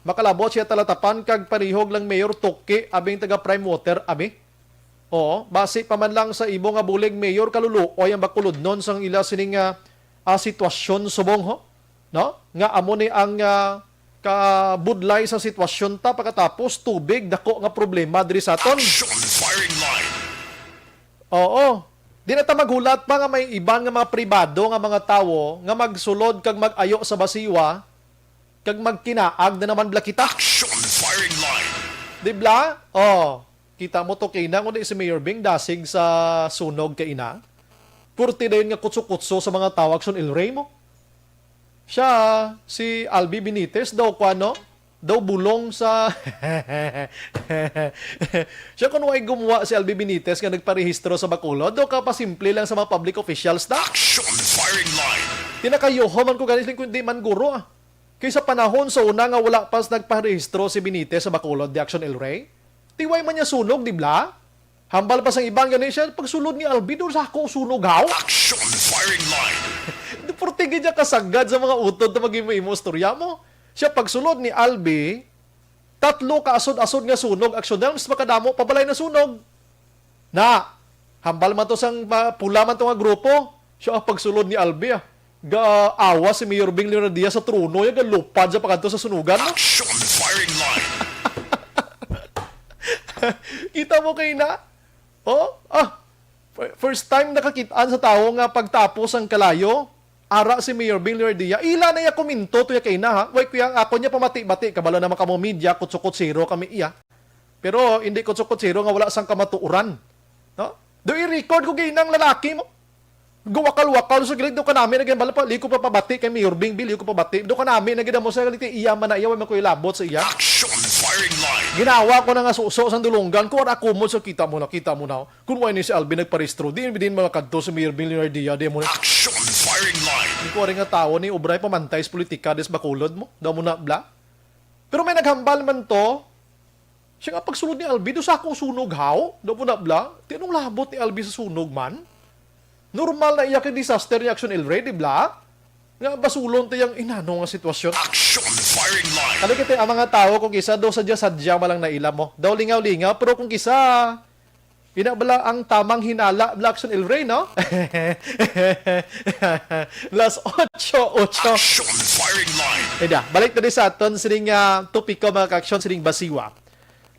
Makalabot siya talatapan kag parihog lang Mayor Tuki, abing taga Prime Water, abi. Oo, basi pa man lang sa imo nga bulig, Mayor, kaluluoy ang Bacolodnon sang ila sining, ah, ah, sitwasyon subong, ho? No? Nga amo ni ang, ah, kabudlay sa sitwasyon ta pagkatapos tubig, dako nga problema diri sa aton. Action firing line. Oo. Di na ta maghulat pa nga may iban nga mga pribado nga mga tawo nga magsulod kag mag-ayo sa basiwa kag magkinaag na naman bala kita. Action firing line. Di bala? Oh, kita mo to kaina, kundi si Mayor Bing dasig sa sunog kaina. Purti dayon nga kutso-kutso sa mga tawo, Action El Rey mo. Siya, si Albi Benitez daw, kuan, no? Daw bulong sa siya, kung way gumuha si Albi Benitez nga nagparehistro sa Bacolod, daw kapasimple lang sa mga public officials na. Action firing line. Tinakayoho man ko ganis, kundi man guro, ah. Kay sa panahon sa una nga wala pa nagparehistro si Benitez sa Bacolod, di, Action El Rey, ti way man niya sunog, di bala? Hambal pa sang iban gani siya, pagsulod ni Albi, daw sa ako sunog, haw? Action firing line. Deporte gid niya kasagad sa mga utod na mag-imo-imo istorya mo. Siya, pagsulod ni Albi, tatlo ka asod-asod nga sunog, Action El Rey, mas makadamo pa balay na sunog. Na, hambal man to sang ma-, pula man to nga grupo. Siya, ang pagsulod ni Albi, ah. Gaawa si Mayor Bing Leonardia sa trono, ya, galupad sa pagkadto sa sunugan, no? Action firing line. Kita mo kaina? Oh, ah, fir-, first time nakakit-an sa tawo nga pagtapos ang kalayo, ara si Mayor Bing Leonardia. Ila na iya komento to ya kaina, ha? Way kuya, ako niya pamati-bati, kabalo naman kamo media, kutso-kutsero kami iya. Pero hindi kutso-kutsero nga wala sang kamatuoran. No? Do i-record ko ginang lalaki mo. Gawakal-wakal sa gilid, do kanami na gid bala pa, liko pa pabati kay Mayor Bing Bill, liko pabati. Do kanami na gid mo sa gilid, iya man na iya, way man ko ilabot sa iya. Action firing line. Ginawa ko na nga suso sang dulunggan ko, ara kumod sa kita mo na, kita mo na. Kung way ni si Alvin nagparehistro, di, di mga kadto sa Mayor Bing Leonardia, di mo na. Action firing line. Di ko ari nga tawo ni, ubray pamantay sa politika, des Bacolod mo. Daw mo na, bla. Pero may naghambal man to, siya nga pagsulod ni Albi, do sa akong sunog, haw? Daw po na, bla? Ti anong labot ni Albi sa sunog man? Normal na iya kay disaster ni Action El Rey, di bla? Nga basulon ti yang inano nga sitwasyon. Action firing line. Kali kita ang mga tawo, kung kisa daw sadya-sadya malang naila mo. Daw lingaw-lingaw, pero kung kisa, ina bala ang tamang hinala, bla, Action El Rey, no? Las ocho, ocho. Action firing line. Ida, balik na di sa aton sining, ah, topiko, mga ka-action, sining basiwa.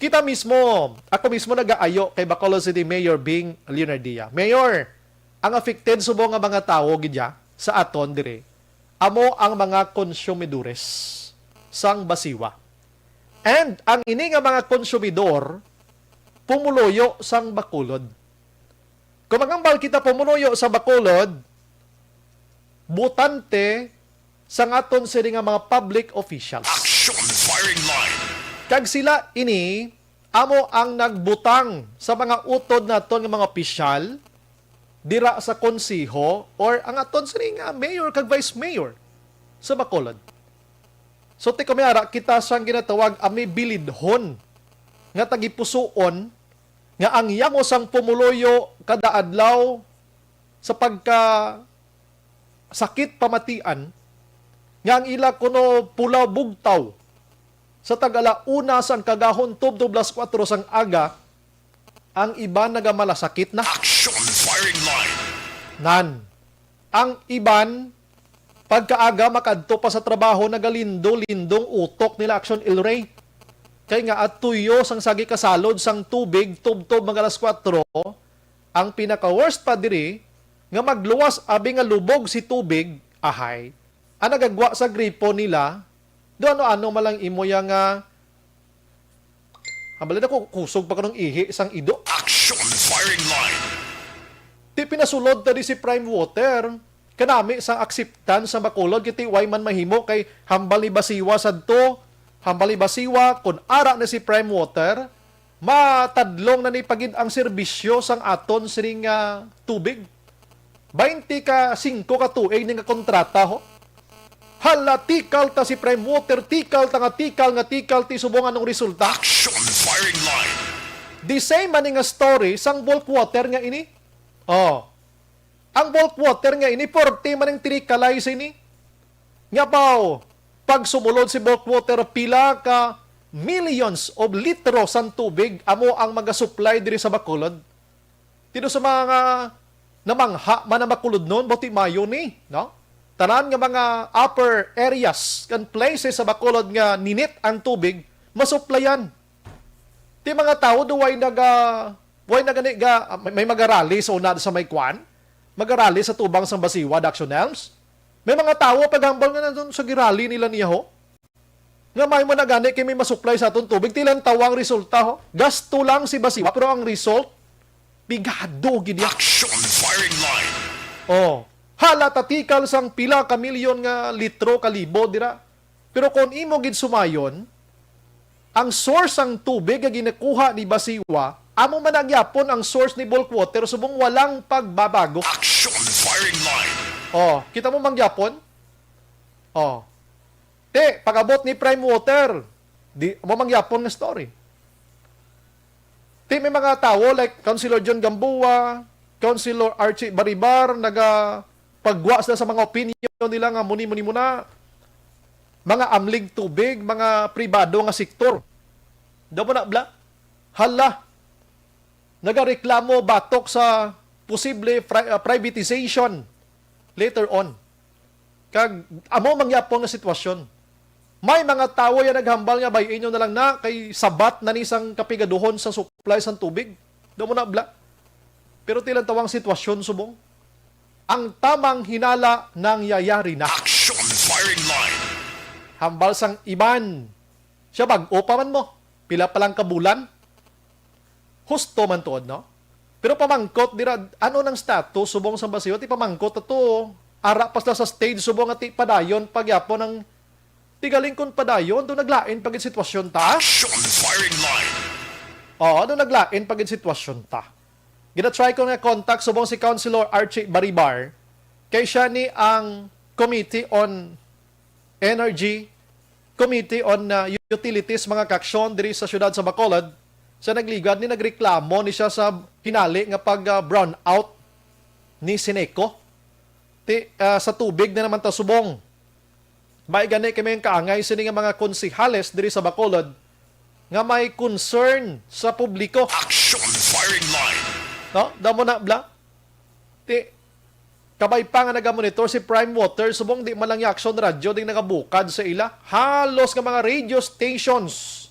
Kita mismo, ako mismo nagaayo kay Bacolod City Mayor Bing Leonardia. Mayor, ang affected subong nga mga tawo gid ya sa aton diri, amo ang mga konsumidores sang basiwa. And ang ini nga mga konsumidor, pumuluyo sang Bacolod. Kung maghambal kita pumuluyo sa Bacolod, botante sang aton sini nga mga public officials. Action firing line. Kag sila ini amo ang nagbutang sa mga utod naton nga mga opisyal dira sa konseho or ang aton sini nga mayor kag vice mayor sa Bacolod. So, ti kami ara kita sang ginatawag amibilidhon nga tagipusoon nga ang yamo sang pumuluyo kada adlaw sa pagka sakit pamatian nga ang ila kuno pulaw bugtaw sa tag-ala una sang kagahon tubtob las kuwatro sang aga, ang iban nagamalasakit na. Action firing line. Nan, ang iban pagkaaga makadto pa sa trabaho, nagalindo-lindong utok nila, Action El Rey. Kay nga at tuyo sang sagi kasalod sang tubig tubtob mga alas kuwatro, Ang pinaka-worst pa diri, nga magluwas abi nga lubog si tubig, ahay, ang nagagwa sa gripo nila, do ano-ano man lang imo ya nga, hambal na ko, kusog pa kanong ihi sang ido. Action firing line. Ti pinasulod ta di si Prime Water. Kanami sang acceptance sa Bacolod, kiti way man mahimo kay hambal ni Basiwa sadto, hambal ni Basiwa, kun ara na si Prime Water, matadlong na ni pagid ang serbisyo sang aton sining, ah, tubig. Baynte ka singko ka tuig ni nga kontrata, ho. Hala, tikal ta si Prime Water, tikal ta nga tikal nga tikal ti subong anong resulta. Action firing line. The same man ni nga story sang bulk water nga ini. Oh. Ang bulk water nga ini, forty man ang tinikalay sini. Nga baw, pag sumulod si bulk water, pila ka millions of litro sang tubig amo ang magasupply diri sa Bacolod. Tino sa mga namangha man ang Bacolodnon, buti mayo ni, no? Tanan nga mga upper areas kan places sa Bacolod nga ninit ang tubig, masuplayan. Ti mga tawo do way naga, way na gani ga, may, may magarali sa una sa may kwan, magarali sa tubang sang Basiwa, Daction Elms. May mga tawo paghambal nga nandun sa girali nila niya, ho. Nga may mo na gani kay may masuklay sa aton tubig, tilan tawa ang resulta, ho. Gasto lang si Basiwa, pero ang result, pigado gid ya. Action firing line. Oh, hala, tatikal sang pila ka milyon nga litro ka libo dira. Pero kung imo gid sumayon, ang source sang tubig nga ginakuha ni Basiwa, amo man na gyapon ang source ni bulk water subong walang pagbabago. Action firing line. Oh, kita mo man gyapon? Oh. Te, pag-abot ni Prime Water, di mo man gyapon nga story. Ti may mga tawo like Councilor John Gamboa, Councilor Archie Baribar, naga pagwa sila sa mga opinion nila nga muni-muni muna, mga amlig tubig, mga pribado nga sektor. Daw mo na, bla? Hala, nagareklamo batok sa posible pri-, ah, privatization later on. Kag amo mangyapon nga sitwasyon. May mga tawo ya naghambal nga bay-i nyo na lang na kay sabat na ni sang kapigaduhon sa supply sang tubig. Daw mo na, bla. Pero tilan tawang sitwasyon subong. Ang tamang hinala nangyayari na. Action firing line. Hambal sang iban. Siya bag-o pa man mo. Pila pa lang ka bulan. Husto man tuod, no? Pero pamangkot dira, ano nang status subong sa Basiwa? Ti pamangkot ato, ara pa sila sa stage subong nga ti padayon pa gyapon ang, ti galing kon padayon, do naglain pa gid sitwasyon ta. Action firing line. Oo, do naglain pa gid sitwasyon ta. Gina-try ko nga contact subong si Councilor Archie Baribar, kay siya ni ang Committee on Energy, Committee on, uh, Utilities, mga kaaksyon diri sa siyudad sa Bacolod, sa nagligad ni nagreklamo ni siya sa hinali nga pag, uh, brownout ni Sineco. Ti, uh, sa tubig na naman ta subong. May gani kami ang kaangay sini nga mga konsehales diri sa Bacolod nga may concern sa publiko. Action firing line. No? Damo na, bla? Ti, kabay pa nga nagamonitor si Prime Water, subong di man lang yung Action Radio ding nagabukad sa ila. Halos nga mga radio stations,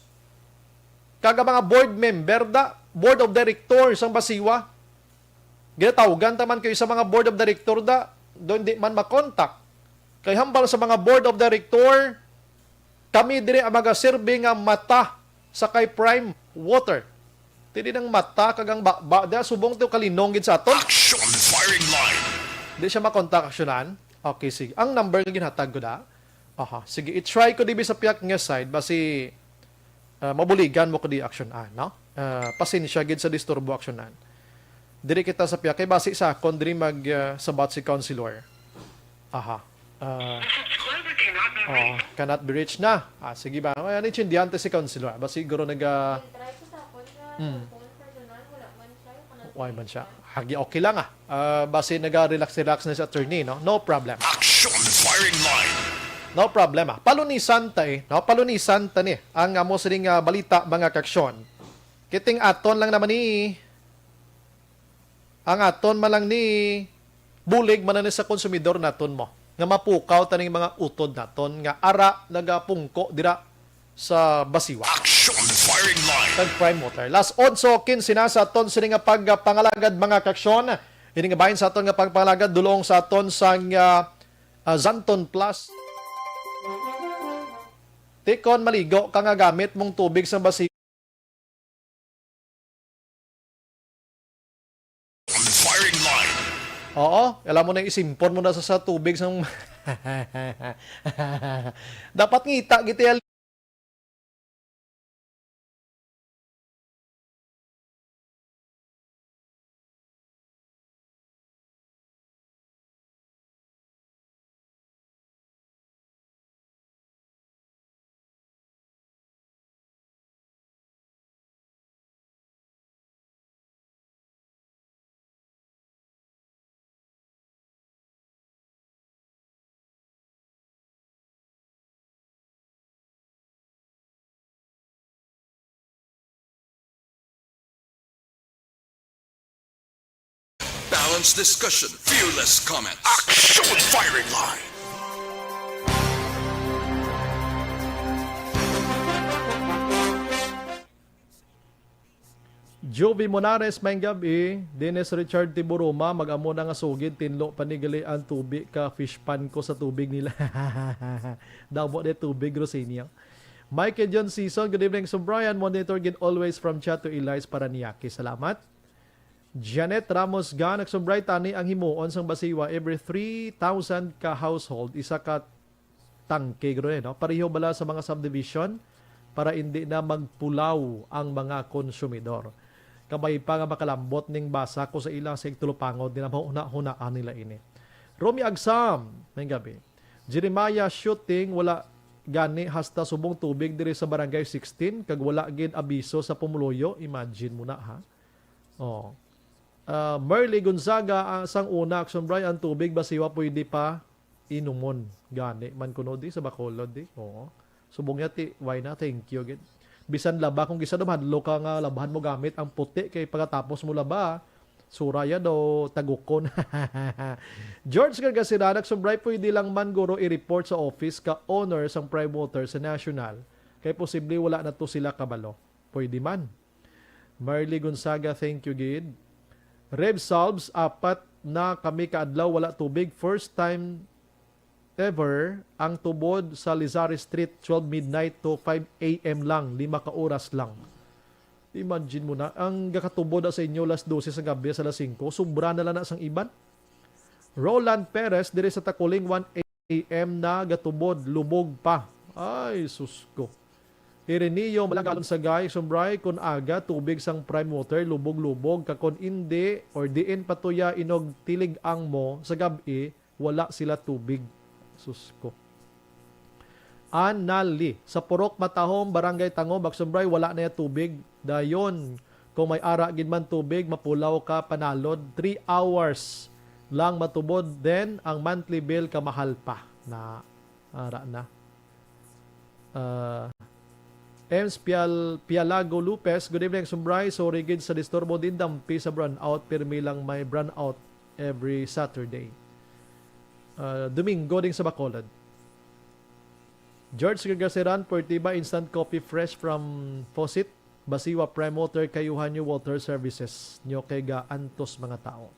kag ang mga board member da, board of directors sang Basiwa. Ginatawgan ta man kayo sa mga board of director da, do hindi man makontak. Kay hambal sa mga board of director, kami diri ang magaserbi nga mata sa kay Prime Water. Ti di nang mata kag ang baba, da subong ti kalinong gid sa aton. Action firing line. Di siya makontak, aksyonan. Okay, sige. Ang number nga ginhatag ko da. Aha, sige, i-try ko dibi sa piyak nga side, basi, ah, mabuligan mo ko di, aksyonan, no? Ah, pasensya gid sa disturbo, aksyonan. Diri kita sa piyak, kay basi sa akon, diri mag, ah, sabat si Councilor. Aha. Ah, oh, cannot be reached na. Ah, sige ba? Ay, ano, intindihan ta si Councilor? Ba siguro naga, Try ko sa akon nga Hmm. cellphone personal, wala man siya, yung kanang Why man siya? Hagi, okay lang, ah. Ah, basi naga-relax-relax na si attorney, no? No problem. Action firing line. No problem, ah. Palunisan ta, eh, no? Palunisan ta ni ang amo sining, ah, balita, mga kaaksyon. Kiting aton lang naman ni Ang aton man lang ni bulig man na ni sa konsumidor naton mo, nga mapukaw taning mga utod naton nga ara nagapungko dira sa Basiwa. Action firing line. Kag Prime Water. Las otso quince na sa aton sini nga pagpangalagad, mga kaaksyon. Ini nga bahin sa aton nga pagpangalagad, dulong sa aton sang, ah, ah, Zanton Plus. Tikon, maligo ka nga gamit mong tubig sang Basiwa. On firing line. Oo, alam mo na, isimpon mo na sa, sa tubig sang dapat ngita giti. Balanced discussion, fearless comment. Action firing line. Jovi Monares, maayong gab-i. Dennis Richard Tiburuma, mag-amo na nga sugid, tinlo pa ni gali ang tubi ka fish pan ko sa tubig nila. Damo na tubig, Rosinio. Michael John Season, good evening, Sir Brian. Monitor gid always from Chato Elias, Parañaque. Salamat. Janet Ramos Ga, nagsumbray, tani ang himuon sang Basiwa every three thousand ka household, isa ka tangke, guro, eh, no? Pareho bala sa mga subdivision para hindi na magpulaw ang mga konsumidor. Kabay pa nga makalambot ning basa ko sa ila sa igtulupangod nila, mahuna-hunaan nila ini. Romy Agsam, maayong gab-i. Jeremiah Shooting, wala gani hasta subong tubig diri sa Barangay sixteen, kag wala gid abiso sa pumuluyo. Imagine mo na, ha? Oh. Ah, Merly Gonzaga, ah, sang una, Action Bray, ang tubig Basiwa pwede pa inumon. Gani man kuno di sa Bacolod di. Oo. Subong niya ti, why na? Thank you gid. Bisan laba, kung gisa dumhadlo ka nga labhan mo gamit ang puti, kay pagkatapos mo laba, sura ya daw tagukon. George Gargasirana, Action Bray, pwede lang man guro i-report sa office ka owner sang Prime Water sa National. Kay posible wala na to sila kabalo. Pwede man. Marley Gonzaga, thank you gid. Rev Salves, apat na kami ka adlaw wala tubig. First time ever ang tubod sa Lizares Street, twelve midnight to five A M lang, lima ka oras lang. Imagine mo na, ang gakatubod na sa inyo las dose sa gabi, sa las singko, sobra na lang na sang iban. Roland Perez, diri sa Takuling, one A M na gatubod, lubog pa. Ay, sus ko. Ireneo, Malagalon, Sagay, Sumbray, kun aga, tubig sang Prime Water, lubog-lubog, ka kun indi, or diin pa tuya inog tilig-ang mo, sa gab-i, wala sila tubig. Sus ko. Anali, sa Purok Matahom, Barangay Tangom, Aksumbray, wala na ya tubig. Dayon, kung may ara gid man tubig, mapulaw ka panalod, three hours lang matubod, then ang monthly bill ka mahal pa. Na, ara na. Ah, Ems Pial-, Pialago Lopez, good evening, Sumbray. Sorry gid sa disturbo, din dampi sa brownout, pirmi lang may brownout every Saturday. Ah, Domingo din sa Bacolod. George Gagaseran, Portiva, instant coffee fresh from faucet. Basiwa Prime Water, kayuhan nyo water services nyo kay gaantos mga tao.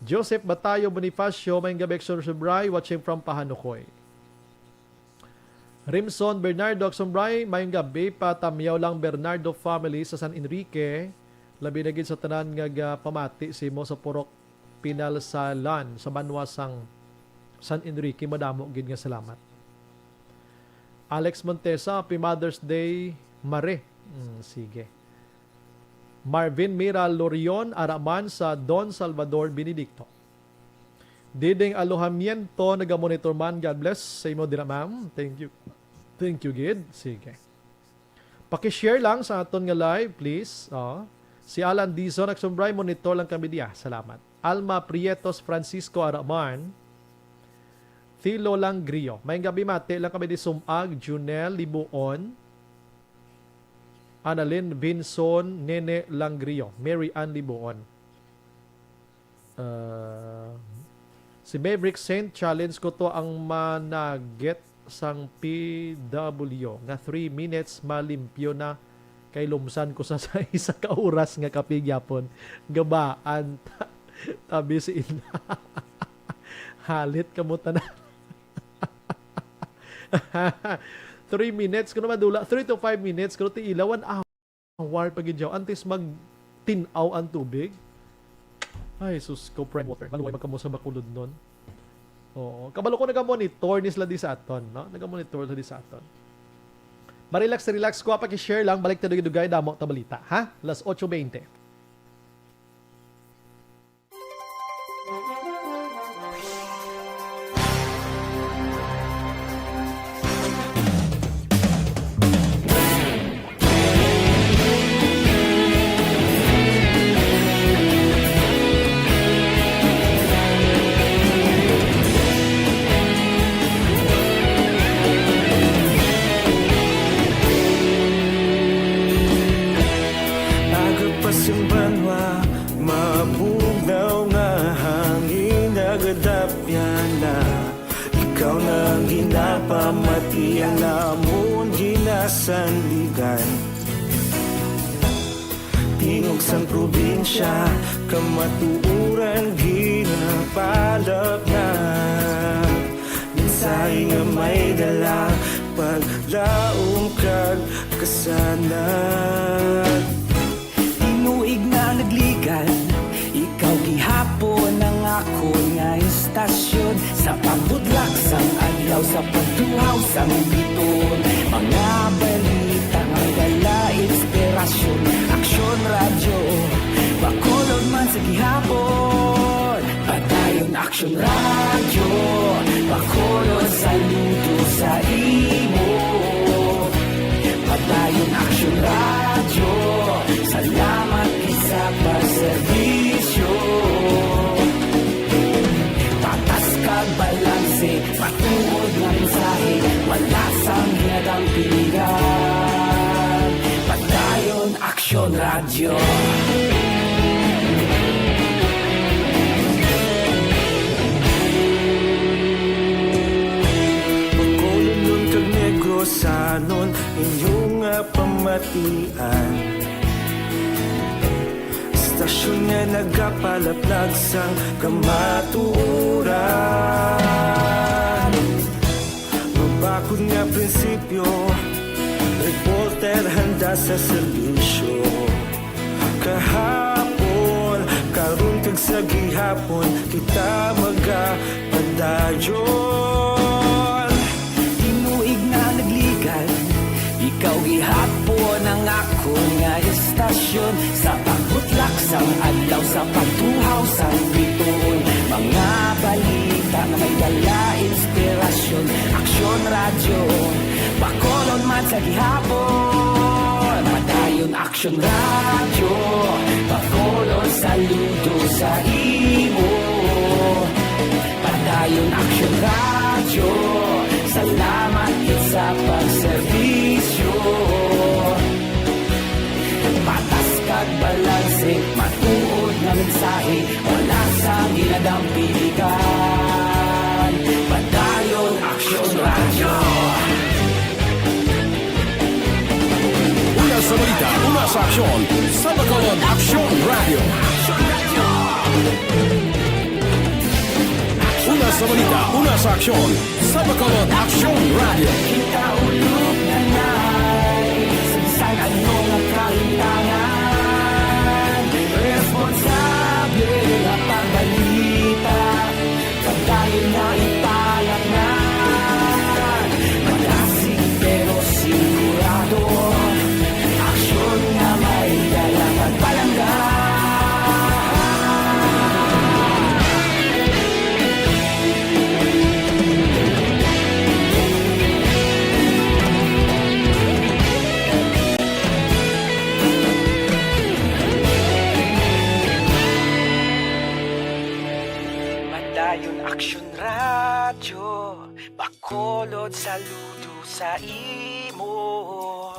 Joseph Batayo Bonifacio, maayong gabi, Sir Subray, watching from Pahanukoy. Rimson Bernardo, Aksumbray, maayong gabi, patamyaw lang Bernardo family sa San Enrique, labi na gid sa tanan nga gapamati sa imo sa Purok Pinalsalan sa banwa sang San Enrique, madamo gid nga salamat. Alex Montesa, Happy Mother's Day, Mare. Mm, sige. Marvin Mira Lorion, ara man sa Don Salvador Benedicto. Diding Alojamiento, nagamonitor man. God bless sa imo dira, ma'am. Thank you. Thank you, gid. Sige. Paki-share lang sa aton nga live, please. Oh. Si Alan Dizon, Aksumbray, monitor lang kami diya. Salamat. Alma Prietos Francisco, ara man. Thilo Langrio. Maayong gabi, mati lang kami di Sumag, Junel Libuon, Annalyn Vinson, Nene Langrio, Mary Ann Libuon. Ah, si Maverick Saint, challenge ko to ang managit sang P W nga three minutes malimpyo na, kay lumsan ko sa, sa isa ka oras nga kape gyapon. Gabaan ta, tabi si Ina. Halit kamo tanan. Three minutes, kuno madula, three to five minutes, kuno ti ila, one hour pa gid yaw, antes magtin-aw ang tubig. Ay, sus ko, friend water. Maluway man kamo sa Bacolod nun. Oo. Kabalo ko nagamonitor ni sila di sa aton, no? Nagamonitor sila di sa aton. Marelax, relax ko, paki-share lang, balik ta dugay-dugay, damo ta balita, ha? Las ocho veinte. Aga pa sing banwa, mabugnaw nga hangin nagadapyan na. Ikaw na ang ginapamati, ang amon ginasandigan. Tingog sang probinsya, kamatuoran ginapalapnag. Mensahe nga may dala, paglaom kag kasanag. Tinuig na nagligad, ikaw gihapon ang akon nga istasyon. Sa pagbudlak sang adlaw, sa pagtuhaw sang biton, mga balita nga may dala inspirasyon. Aksyon Radyo, Bacolod man sa gihapon. Padayon Aksyon Radyo, Bacolod, saludo sa imo. Padayon Aksyon Radyo, salamat gid sa pagserbisyo. Patas kag balanse, matuod nga mensahe, wala sang ginadampingan. Padayon Aksyon Radyo. Bacolodnon kag Negrosanon, inyo nga pamatian. Istasyon nga nagapalaplag sang kamatuoran. Mabakod nga prinsipyo, reporter handa sa serbisyo. Kahapon, karon kag sa gihapon, kita magapadayon. Tinuig na nagligad, ikaw gihapon ang akon nga istasyon. Sa pagbutlak sang adlaw, sa pagtuhaw sang biton, mga balita nga may dala inspirasyon. Aksyon Radyo, Bacolod man sa gihapon. Padayon Aksyon Radyo, Bacolod, saludo sa imo. Padayon Aksyon Radyo, salamat gid sa pagserbisyo. Patas kag balanse, matuod nga mensahe, wala sang ginadampingan. Padayon Aksyon Radyo. Una sa balita, una sa aksyon, sa Bacolod Aksyon Radyo. Una sa balita, una sa aksyon, sa Bacolod Aksyon Radyo. Kita ulog na nai, sa bisan ano nga kahintangan, responsable nga pagbalita, padayon nga ipalapngan. Malasig pero sigurado, aksyon nga may dala pagpalangga. Padayon Aksyon Radyo, Bacolod, saludo sa imo.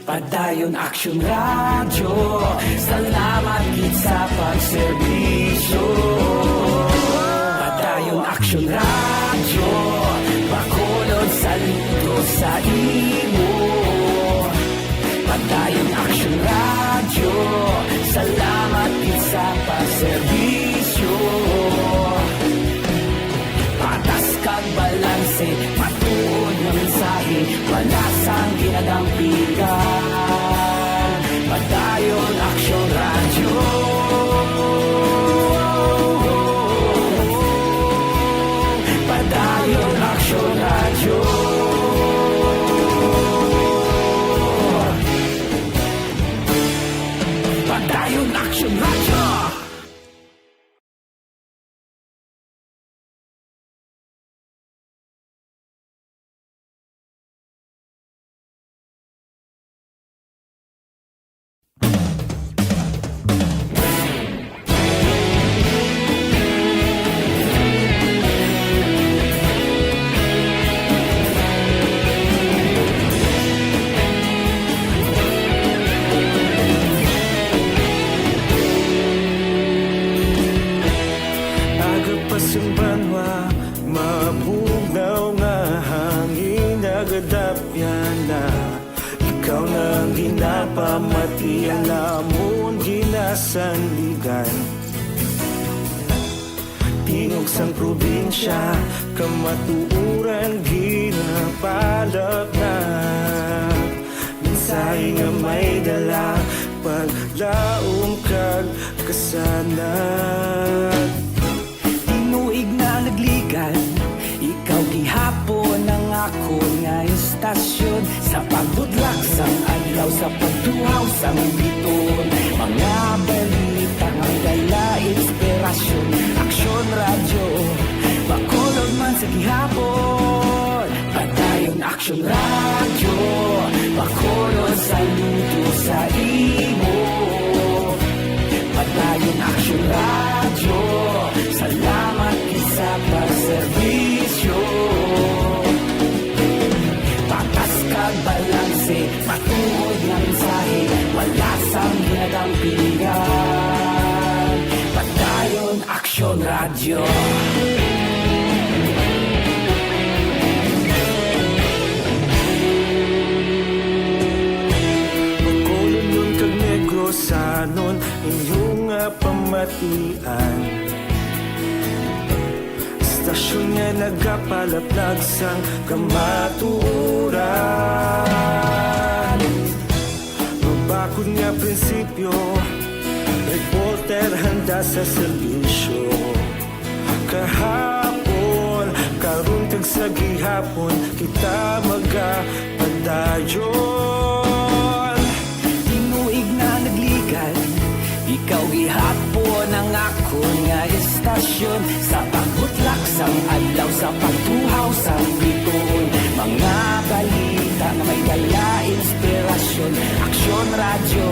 Padayon Aksyon Radyo, salamat gid sa pagserbisyo. Padayon Aksyon Radyo, Bacolod, sa Imo. Padayon Aksyon Radyo, salamat gid sa pagserbisyo. Patas kag balanse, matuod nga mensahe, wala sang ginadampigan. Padayon Aksyon Radyo. Padayon Aksyon Radyo. Padayon Aksyon Radyo. Aga pa sang banwa, mabugnaw nga hangin, nagadapyan na. Ikaw na ang ginapamati, ang amon ginasandigan. Tingog sang probinsya, kamatuoran ginapalapnag. Mensahe nga may dala, paglaom kag kasanag. Tinuig na nagligan, ikaw gihapon ang akon nga istasyon. Sa pagbudlak sang adlaw, sa pagtuhaw sang biton, mga balita nga may dala inspirasyon. Aksyon Radyo, Bacolod man sa gihapon. Padayon Aksyon Radyo, Bacolod, saludo sa imo. Padayon Aksyon Radyo, salamat gid sa pagserbisyo. Patas kag balanse, matuod nga mensahe, wala sang ginadampigan. Padayon Aksyon Radyo. Bacolodnon kag Negrosanon, inyo nga pamatian. Istasyon nga nagapalaplag sang kamatuoran. Mabakod nga prinsipyo, reporter handa sa serbisyo. Kahapon, karon kag sa gihapon, kita magapadayon. Tinuig na nagligan, ikaw gihapon ang akon nga istasyon. Sa pagbutlak sang adlaw, sa pagtuhaw sang biton, mga balita nga may dala inspirasyon. Aksyon Radyo,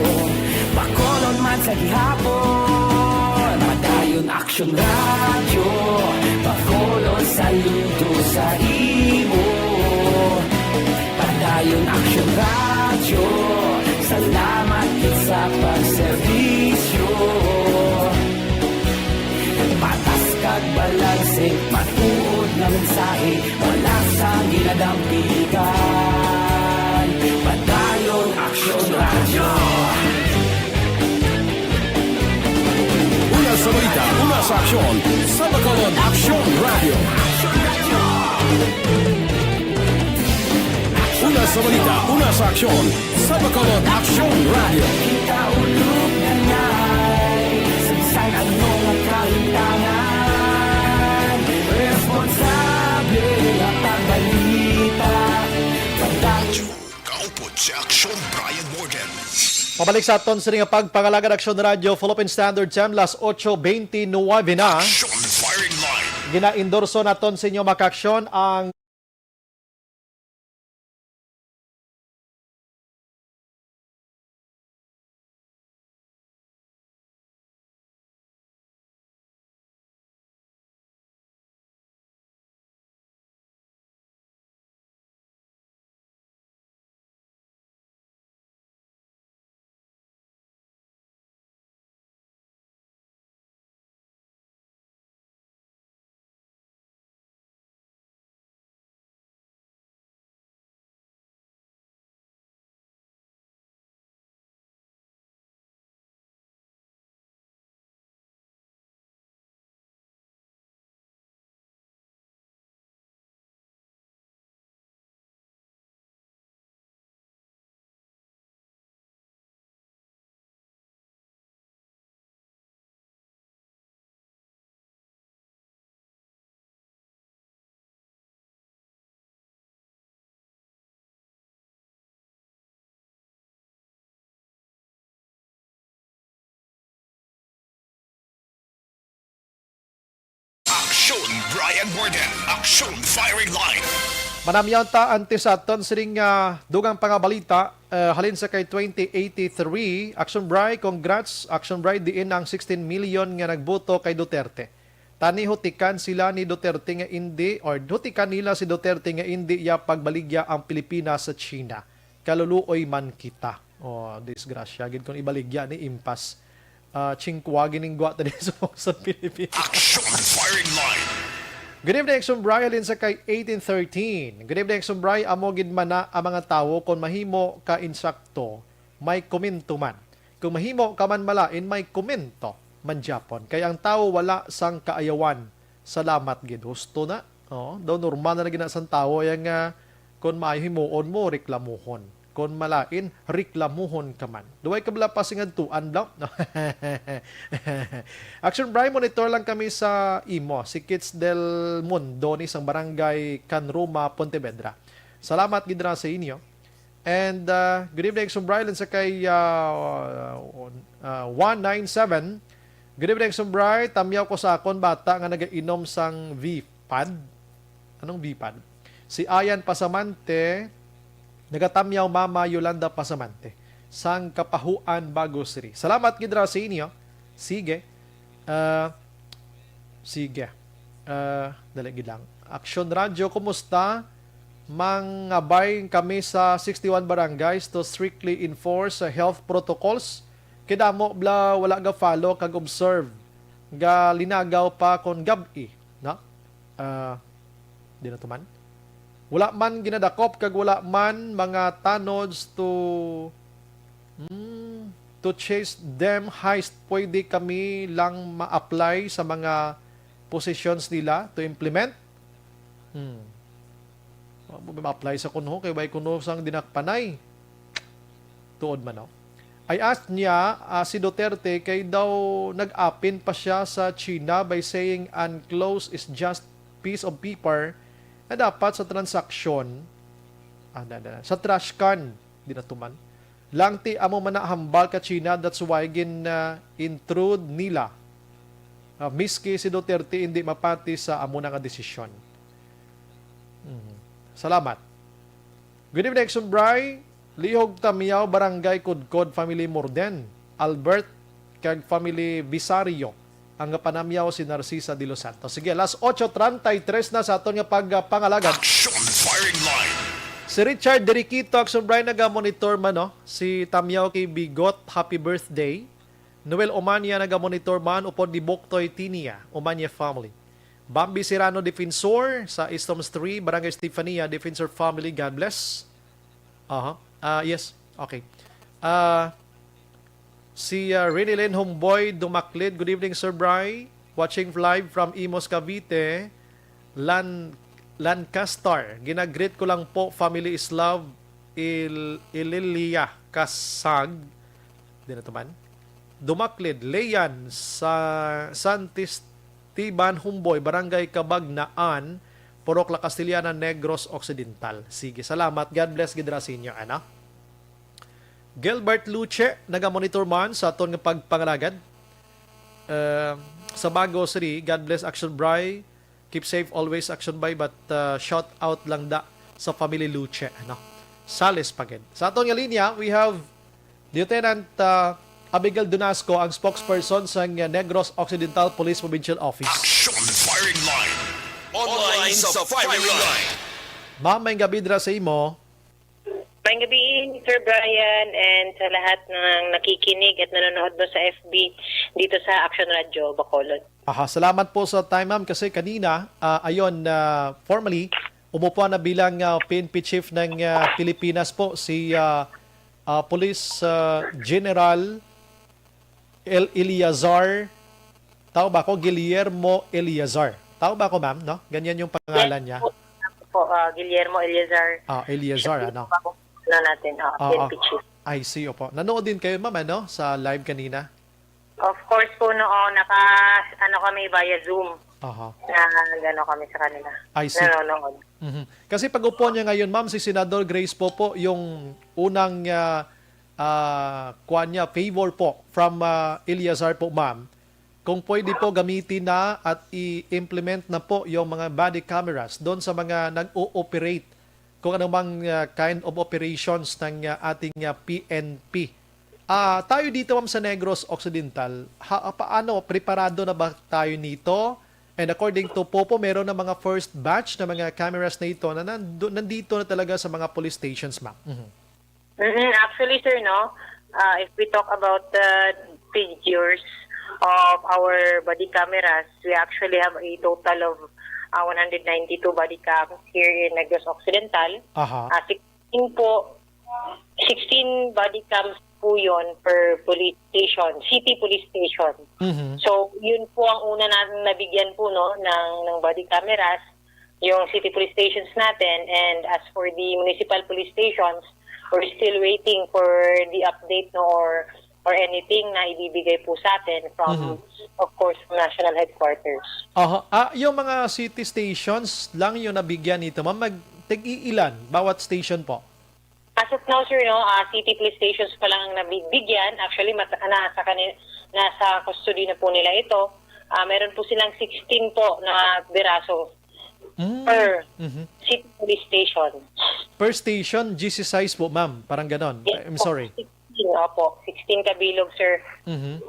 Bacolod man sa gihapon. Padayon Aksyon Radyo, Bacolod, saludo sa imo. Padayon Aksyon Radyo, salamat gid sa pagserbisyo. Patas kag balanse, matuod nga mensahe, wala sang ginadampigan. Padayon Aksyon Radyo. Una sa balita, una sa aksyon, sa Bacolod Aksyon Radyo. Una sa balita, una sa aksyon, sa Bacolod Aksyon Radyo. Kita ulog na nay, sa bisan ano nga kahitangan, responsable nga pagbalita. Kaupod si Aksyon Brian Morden. Pabalik sa aton sini nga pagpangalagad, Aksyon Radyo, Philippine Standard Time, las ocho veintinueve na. Aksyon Firing Line. Gina-endorso naton sa inyo, mga kaaksyon, ang Edwarden, Aksyon Firing Line. Manamyaw ta antes aton sining, ah, dugang pangabalita, ah, halin sa kay twenty eighty-three. Action Bry, congrats. Action Bry, diin ang sixteen million nga nagboto kay Duterte? Tani hutikan sila ni Duterte nga indi, or hutikan nila si Duterte nga indi iya pagbaligya ang Pilipinas sa China. Kaluluoy man kita. Oh, disgrasya gid kung ibaligya ni impas. Ah, chingkwa gininggwa ta sa, sa Pilipinas. Action Firing Line. Good evening, Action Bry. Halin sa kay eighteen thirteen. Good evening, Action Bry. Amo gid man na ang mga tawo, kung mahimo ka insakto, may komento man. Kung mahimo ka man malain, may komento man gyapon. Kay ang tawo wala sang kaayawan. Salamat gid. Husto na. Oh, daw normal na gina sang tawo yang, ah, kon maayo himuon mo, reklamuhon. Kon malain, reklamuhon ka man. Duway ka bala pa sing adtuan, bla? Action Bry, monitor lang kami sa imo. Si Kits Del Mundo ni sang barangay Canruma, Pontevedra. Salamat gid ra sa inyo. And, uh, good evening, Action Bry, sa kay, uh, uh, one nine seven. Good evening, Action Bry. Tamyaw ko sa akon bata nga nagainom sang V pad. Anong V pad? Si Ayan Pasamante, nagatamyaw Mama Yolanda Pasamante, sang Kapahuan, Bago City. Salamat gid ra sa inyo. Sige. Ah, sige. Ah, dali gid lang. Action Radyo, kumusta? Mangabay kami sa sixty-one barangays to strictly enforce, uh, health protocols. Kay damo bala wala ga follow kag observe. Ga linagaw pa kon gab-i, no? Ah, di na to man. Wala man ginadakop kag wala man mga tanods to, hmm, to chase them. Heist, pwede kami lang ma-apply sa mga positions nila to implement? Hmm. Wa mo ma-apply sa kuno, kay way kuno sang dinakpanay. Tuod man, no? I asked niya, ah, si Duterte kay daw nag-apin pa siya sa China by saying an close is just piece of paper na dapat sa transaksyon, ah, na, na, sa trash can, di na tuman. Langti amo man na hambal ka China, that's why gin, ah, intrude nila. Ah, miski si Duterte hindi mapati sa amo na nga desisyon. Mhm. Salamat. Good evening, Action Bry. Lihog Tamiyaw, Barangay Kudkod, Family Morden, Albert, kag Family Bisario, ang panamyaw si Narcisa de los Santos. Sige, alas otso treinta y tres na sa aton nga pagpangalagad. Action Firing Line. Si Richard Deriquito, Action Bry, naga-monitor man, no? Si Tamyaw kay Bigot, happy birthday. Noel Omania, naga-monitor man, upod ni Boktoy Tinia, Omania family. Bambi Serrano, Defensor, sa East Homes three, Barangay Estefania, Defensor family, God bless. Aha. Ah, yes. Okay. Ah, si, ah, Rinilyn Homeboy Dumaklid. Good evening, Sir Bry. Watching live from Imus, Cavite. Lan-, Lancaster. Ginagreet ko lang po, family is love. Il-, Ililia Kasag. Di na to man. Dumaklid, Leyan, sa Santis Tiban Humboy, Barangay Cabagnaan, Purok La Castellana, Negros Occidental. Sige, salamat. God bless gid ra sa inyo, ano? Gilbert Luce, naga-monitor man sa aton nga pagpangalagad. Uh, sa Bago City, God bless, Action Bry. Keep safe always, Action Bry, but, uh, shout out lang da sa family Luce, ano? Sales pa gid. Sa aton nga linya, we have Lieutenant, uh, Abigail Dunasco, ang spokesperson sa Negros Occidental Police Provincial Office. Action Firing Line. Online sa firing line. Ma'am, may gabi dira sa imo. May gabi, Sir Brian, and sa lahat ng nakikinig at nanonood mo sa F B dito sa Action Radio Bacolod. Aha, salamat po sa time, ma'am, kasi kanina, ah, ayon, ah, formally, umupo na bilang, ah, P N P chief ng, ah, Pilipinas po, si, ah, ah, Police, ah, General El Eleazar. Tao ba ako? Guillermo Eleazar. Tao ba ako, ma'am? No? Ganyan yung pangalan niya. Yes po, ah, Guillermo Eleazar. Ah, Eleazar, ano? Ano natin, ah, Oo. P N P chief. I see, opo. Nanood din kayo, ma'am, ano, sa live kanina? Of course po, no, naka, ano kami, via Zoom. Aha. Na, ano kami sa kanila. I see. Nanonood. Mhm. Kasi pag-upo niya ngayon, ma'am, si Senador Grace po po yung unang, ah, ah, kuwan niya, favor po from, ah, Eleazar po, ma'am. kung pwede po gamitin na at i-implement na po yung mga body cameras doon sa mga nag-ooperate kung anumang, ah, kind of operations ng, ah, ating, ah, P N P. Ah, tayo dito, ma'am, sa Negros Occidental, ha, paano, preparado na ba tayo nito? And according to Popo, meron na mga first batch na mga cameras na ito na nandu-, nandito na talaga sa mga police stations, ma'am. Mhm. Mm, actually, sir, no, uh, if we talk about the figures of our body cameras, we actually have a total of uh, one hundred ninety-two body cams here in Negros Occidental. Aha. Uh, sixteen po, sixteen body cams po yon per police station, city police station. Mhm. So, yun po ang una na nabigyan po, no, ng, ng body cameras, yung city police stations natin. And as for the municipal police stations, we're still waiting for the update, no, or, or anything na ibibigay po sa atin from, Mhm. of course, from national headquarters. Aha. Ah, yung mga city stations lang yung nabigyan nito, ma'am? Mag-, tag-iilan bawat station po? As of now, sir, no, ah, city police stations pa lang ang nabibigyan. Actually, mat-, nasa kani-, nasa custody na po nila ito. Ah, meron po silang sixteen po na biraso Mm. per Mhm. city police station. Per station, dix-seis po, ma'am. Parang ganon. Yes I'm po, sorry. sixteen, opo. Sixteen kabilog, sir. Mhm.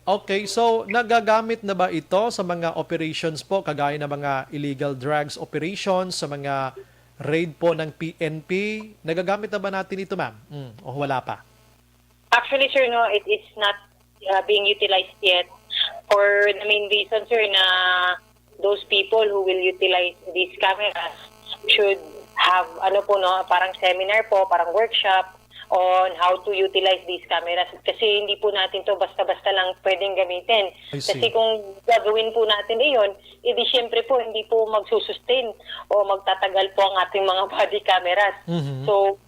Okay, so nagagamit na ba ito sa mga operations po, kagaya ng mga illegal drugs operations, sa mga raid po ng P N P? Nagagamit na ba natin ito, ma'am? Mm, o wala pa? Actually, sir, no, it is not uh, being utilized yet. For the main reason, sir, na those people who will utilize these cameras should have, ano po, no, parang seminar po, parang workshop on how to utilize these cameras. Kasi hindi po natin to basta-basta lang pwedeng gamitin. I see. Kasi kung gagawin po natin iyon, edi siyempre po, hindi po magsusustain o magtatagal po ang ating mga body cameras. Mhm. So,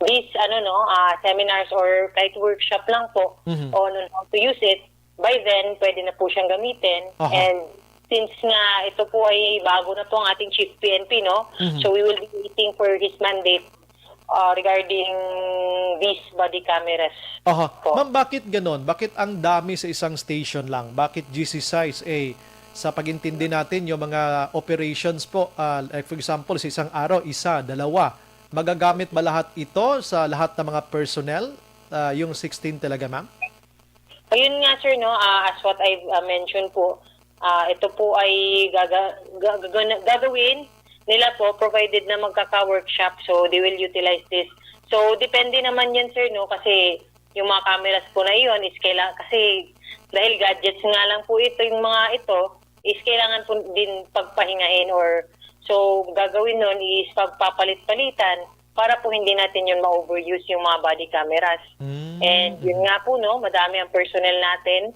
these, ano, no, ah, seminars or kahit workshop lang po Mhm. on, on how to use it, by then, pwede na po siyang gamitin. Aha. And since nga ito po ay bago na po ang ating chief P N P, no? Mhm. So we will be waiting for his mandate uh, regarding these body cameras Aha. po. Ma'am, bakit ganon? Bakit ang dami sa isang station lang? Bakit dix-seis? Eh, sa pag-intindi natin, yung mga operations po, ah, like for example, sa isang araw, isa, dalawa. Magagamit ba lahat ito sa lahat ng mga personnel? Ah, yung sixteen talaga, ma'am? Ayun nga, sir, no, ah, as what I've, ah, mentioned po, ah, ito po ay gaga-, ga-, gaga-, gagawin nila po provided na magkaka-workshop, so they will utilize this. So, depende naman yan, sir, no, kasi yung mga cameras po na iyon is kaila-, kasi dahil gadgets nga lang po ito, yung mga ito, is kailangan po din pagpahingain or so gagawin nun is pagpapalit-palitan para po hindi natin yun ma-overuse yung mga body cameras. Mm, And yun mhm. nga po, no, madami ang personnel natin.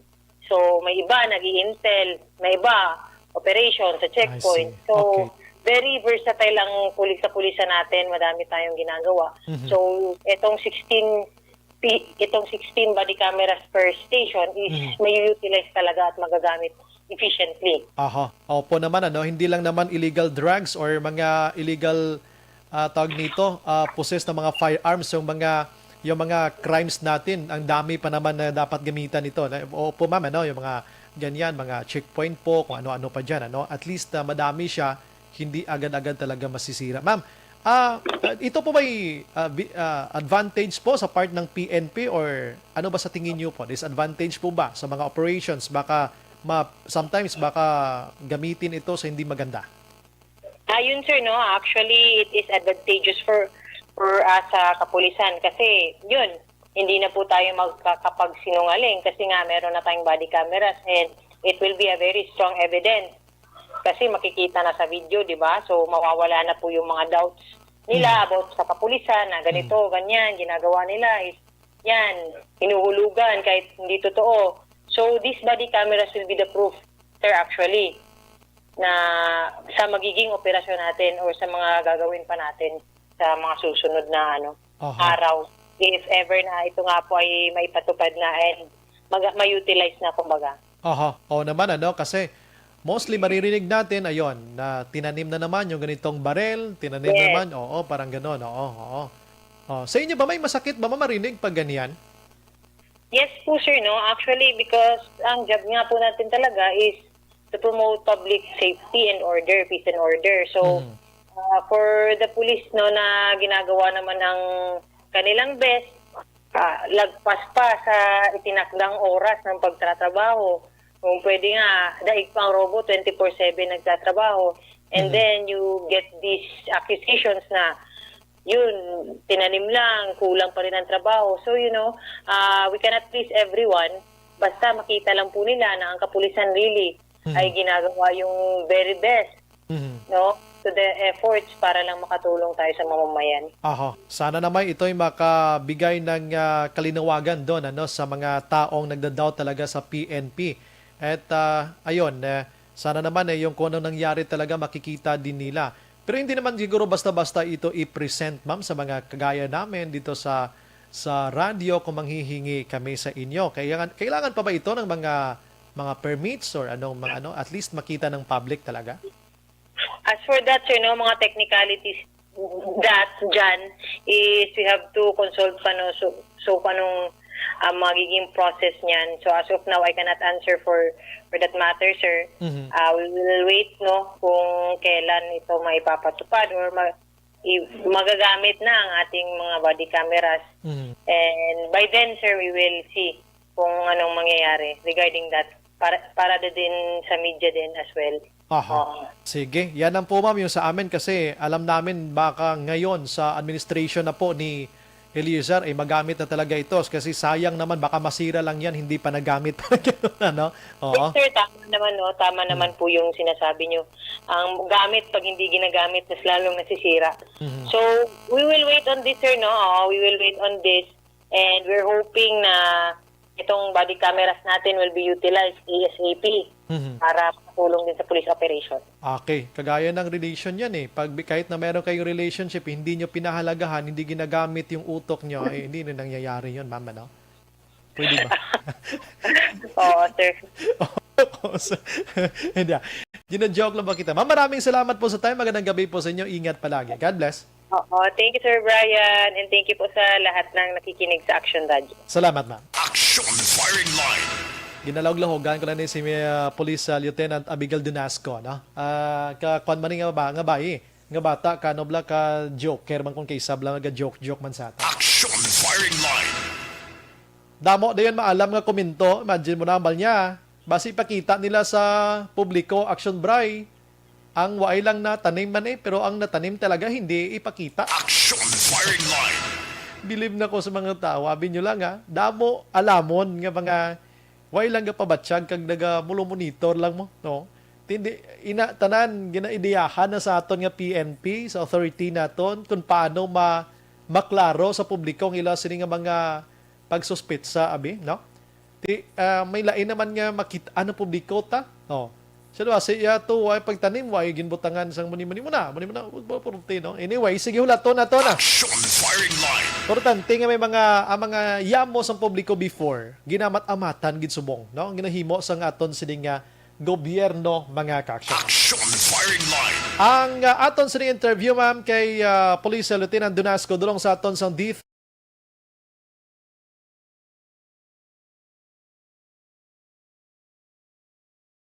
So may iba nag-i-intel, may iba operation sa I checkpoint. see. So Okay. very versatile ang pulis sa pulisan natin. Madami tayong ginagawa. Mhm. So itong sixteen pi-, itong sixteen body cameras per station is Mhm. may utilize talaga at magagamit efficiently. Aha. Opo naman, ano, hindi lang naman illegal drugs or mga illegal, ah, tawag nito, ah, possess ng mga firearms, yung mga, yung mga crimes natin, ang dami pa naman na dapat gamitan nito. Na, opo, ma'am, ano, yung mga ganyan, mga checkpoint po, kung ano-ano pa dyan, ano. At least, ah, madami siya, hindi agad-agad talaga masisira. Ma'am, ah, ito po ba'y, ah, bi-, ah, advantage po sa part ng P N P or ano ba sa tingin niyo po? Disadvantage po ba sa mga operations? Baka ma-, sometimes baka gamitin ito sa hindi maganda. Ayun, sir, no? Actually, it is advantageous for, for us sa kapulisan kasi, yun, hindi na po tayo magkakapagsinungaling kasi nga meron na tayong body cameras and it will be a very strong evidence kasi makikita na sa video, di ba? So, mawawala na po yung mga doubts nila Mm. about sa kapulisan na ganito, Mm. ganyan, ginagawa nila is yan, hinuhulugan kahit hindi totoo. So, these body cameras will be the proof, sir, actually, na sa magiging operasyon natin or sa mga gagawin pa natin sa mga susunod na ano Aha. araw, if ever na ito nga po ay maipatupad na and mag- ma-utilize na, kumbaga. Aha. Oo naman, ano? Kasi mostly maririnig natin, ayun, na tinanim na naman yung ganitong barel, tinanim Yes. naman, oo, parang ganon, oo, oo. Oh, sa inyo ba, may masakit ba, ma'am, marinig pag ganyan? Yes po, sir, no? Actually, because ang job nga po natin talaga is to promote public safety and order, peace and order. So, Mhm. uh, for the police, no, na ginagawa naman ang kanilang best, ah, lagpas pa sa itinakdang oras ng pagtatrabaho. Kung pwede nga, daig pa ang robot, twenty-four seven nagtatrabaho. And Mhm. then you get these accusations na, yun, tinanim lang, kulang pa rin ang trabaho. So, you know, ah, we cannot please everyone. Basta makita lang po nila na ang kapulisan really Mhm. ay ginagawa yung very best, Mhm. no, to the efforts para lang makatulong tayo sa mamamayan. Aha. Sana naman ito'y makabigay ng, ah, kalinawagan doon, ano, sa mga taong nagda-doubt talaga sa P N P. At, ah, ayun, eh, sana naman, eh, yung kung anong nangyari talaga makikita din nila. Pero hindi naman siguro basta-basta ito i-present, ma'am, sa mga kagaya namin dito sa, sa radyo kung manghihingi kami sa inyo. Kailangan, kailangan pa ba ito ng mga, mga permits or anong mga ano, at least makita ng public talaga? As for that, sir, no, mga technicalities, that dyan is we have to consult pa, no, so, so kung anong, ah, magiging process niyan. So as of now, I cannot answer for, for that matter, sir. Mhm. Ah, we will wait, no, kung kailan ito maipapatupad or ma-, i-, magagamit na ang ating mga body cameras. Mhm. And by then, sir, we will see kung anong mangyayari regarding that para, para da din sa media din as well. Aha. Oo. Sige, yan lang po, ma'am, yung sa amin kasi alam namin baka ngayon sa administration na po ni Eliezer ay magamit na talaga ito kasi sayang naman baka masira lang yan, hindi pa nagamit. Ganun, ano? Oo. Yes, sir, tama naman, no? Tama Hmm. naman po yung sinasabi nyo. Ang gamit, pag hindi ginagamit, mas lalong nasisira. Mhm. So, we will wait on this, sir, no? Oo, we will wait on this. And we're hoping na itong body cameras natin will be utilized A S A P Mhm. para makatulong din sa police operation. Okay. Kagaya ng relation yan eh. Pag, kahit na meron kayong relationship, hindi nyo pinahalagahan, hindi ginagamit yung utok nyo, eh, hindi na nangyayari yun, ma'am, ano? Pwede ba? Oo, sir. Oo, sir. Hindi, ah. Gina-joke lang ba kita? Ma'am, maraming salamat po sa time. Magandang gabi po sa inyo. Ingat palagi. God bless. Oo, thank you, Sir Brian, and thank you po sa lahat ng nakikinig sa Action Radio. Salamat, ma'am. Action Firing Line. Ginalahog-lahogan ko na ni si, ah, Police, ah, Lieutenant Abigail Dunasco, no? Ah, ka, kwan man ni nga ba, nga bayi, nga bata, ka nobla, ka joker man kung kaisab lang, ga joke-joke man sa ato. Action Firing Line. Damo dayon maalam nga komento. Imagine mo na, ambal niya. Basi ipakita nila sa publiko, Action Bri. Ang waay lang natanim man eh, pero ang natanim talaga hindi ipakita. Action Firing Line. Bilib na ko sa mga tao. Abi nyo lang, ha. Damo alamon nga mga waay lang gapabatyag kag naga-monitor lang mo, no? Tindi, ina, tanan ginaideyahan na sa aton nga P N P, sa authority naton, kung paano ma-, maklaro sa publiko ang ila sini nga mga pagsuspetsa, abi, no? Ti, ah, may lain naman nga makit-an ang publiko ta. Oh. Siya daw, si iya to, way pagtanim, way ginbutangan sang muni-muni mo na, muni mo na, purti, no? Anyway, sige, hulaton nato na. Action Firing Line. Importante nga may mga, ang mga yamo sang publiko before, ginamat-amatan gid subong, no? Ang ginahimo sang aton sini nga gobyerno, mga ka-action. Action Firing Line. Ang, ah, aton sini interview, ma'am, kay, ah, Police Lieutenant Dunasco, dulong sa aton sang D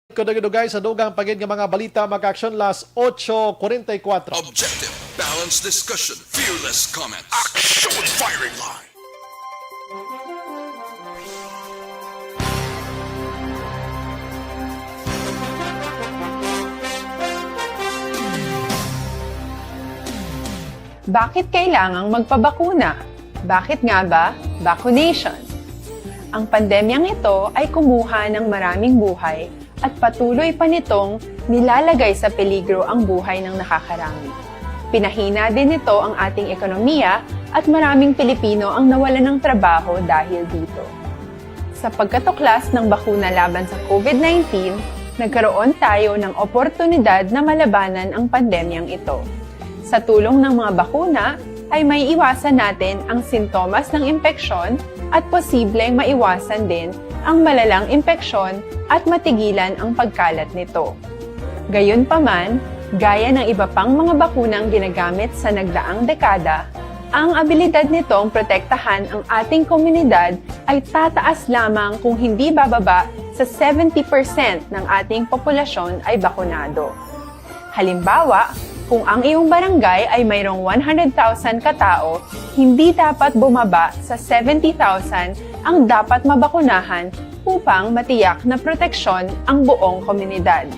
Kudugay-dugay sa dugang pa gid nga mga balita, mga ka-action, las ocho cuarenta y cuatro. Objective, balanced discussion, fearless comment. Action Firing Line. Bakit kailangang magpabakuna? Bakit nga ba vaccination? Ang pandemyang ito ay kumuha ng maraming buhay at patuloy pa nitong nilalagay sa peligro ang buhay ng nakakarami. Pinahina din nito ang ating ekonomiya at maraming Pilipino ang nawalan ng trabaho dahil dito. Sa pagkatuklas ng bakuna laban sa COVID nineteen, nagkaroon tayo ng oportunidad na malabanan ang pandemyang ito. Sa tulong ng mga bakuna, ay maiiwasan natin ang sintomas ng impeksyon at posibleng maiwasan din ang malalang impeksyon at matigilan ang pagkalat nito. Gayunpaman, gaya ng iba pang mga bakunang ginagamit sa nagdaang dekada, Ang abilidad nitong protektahan ang ating komunidad ay tataas lamang kung hindi bababa sa seventy percent ng ating populasyon ay bakunado. Halimbawa, kung ang iyong barangay ay mayroong one hundred thousand katao, hindi dapat bumaba sa seventy thousand ang dapat mabakunahan upang matiyak na proteksyon ang buong komunidad.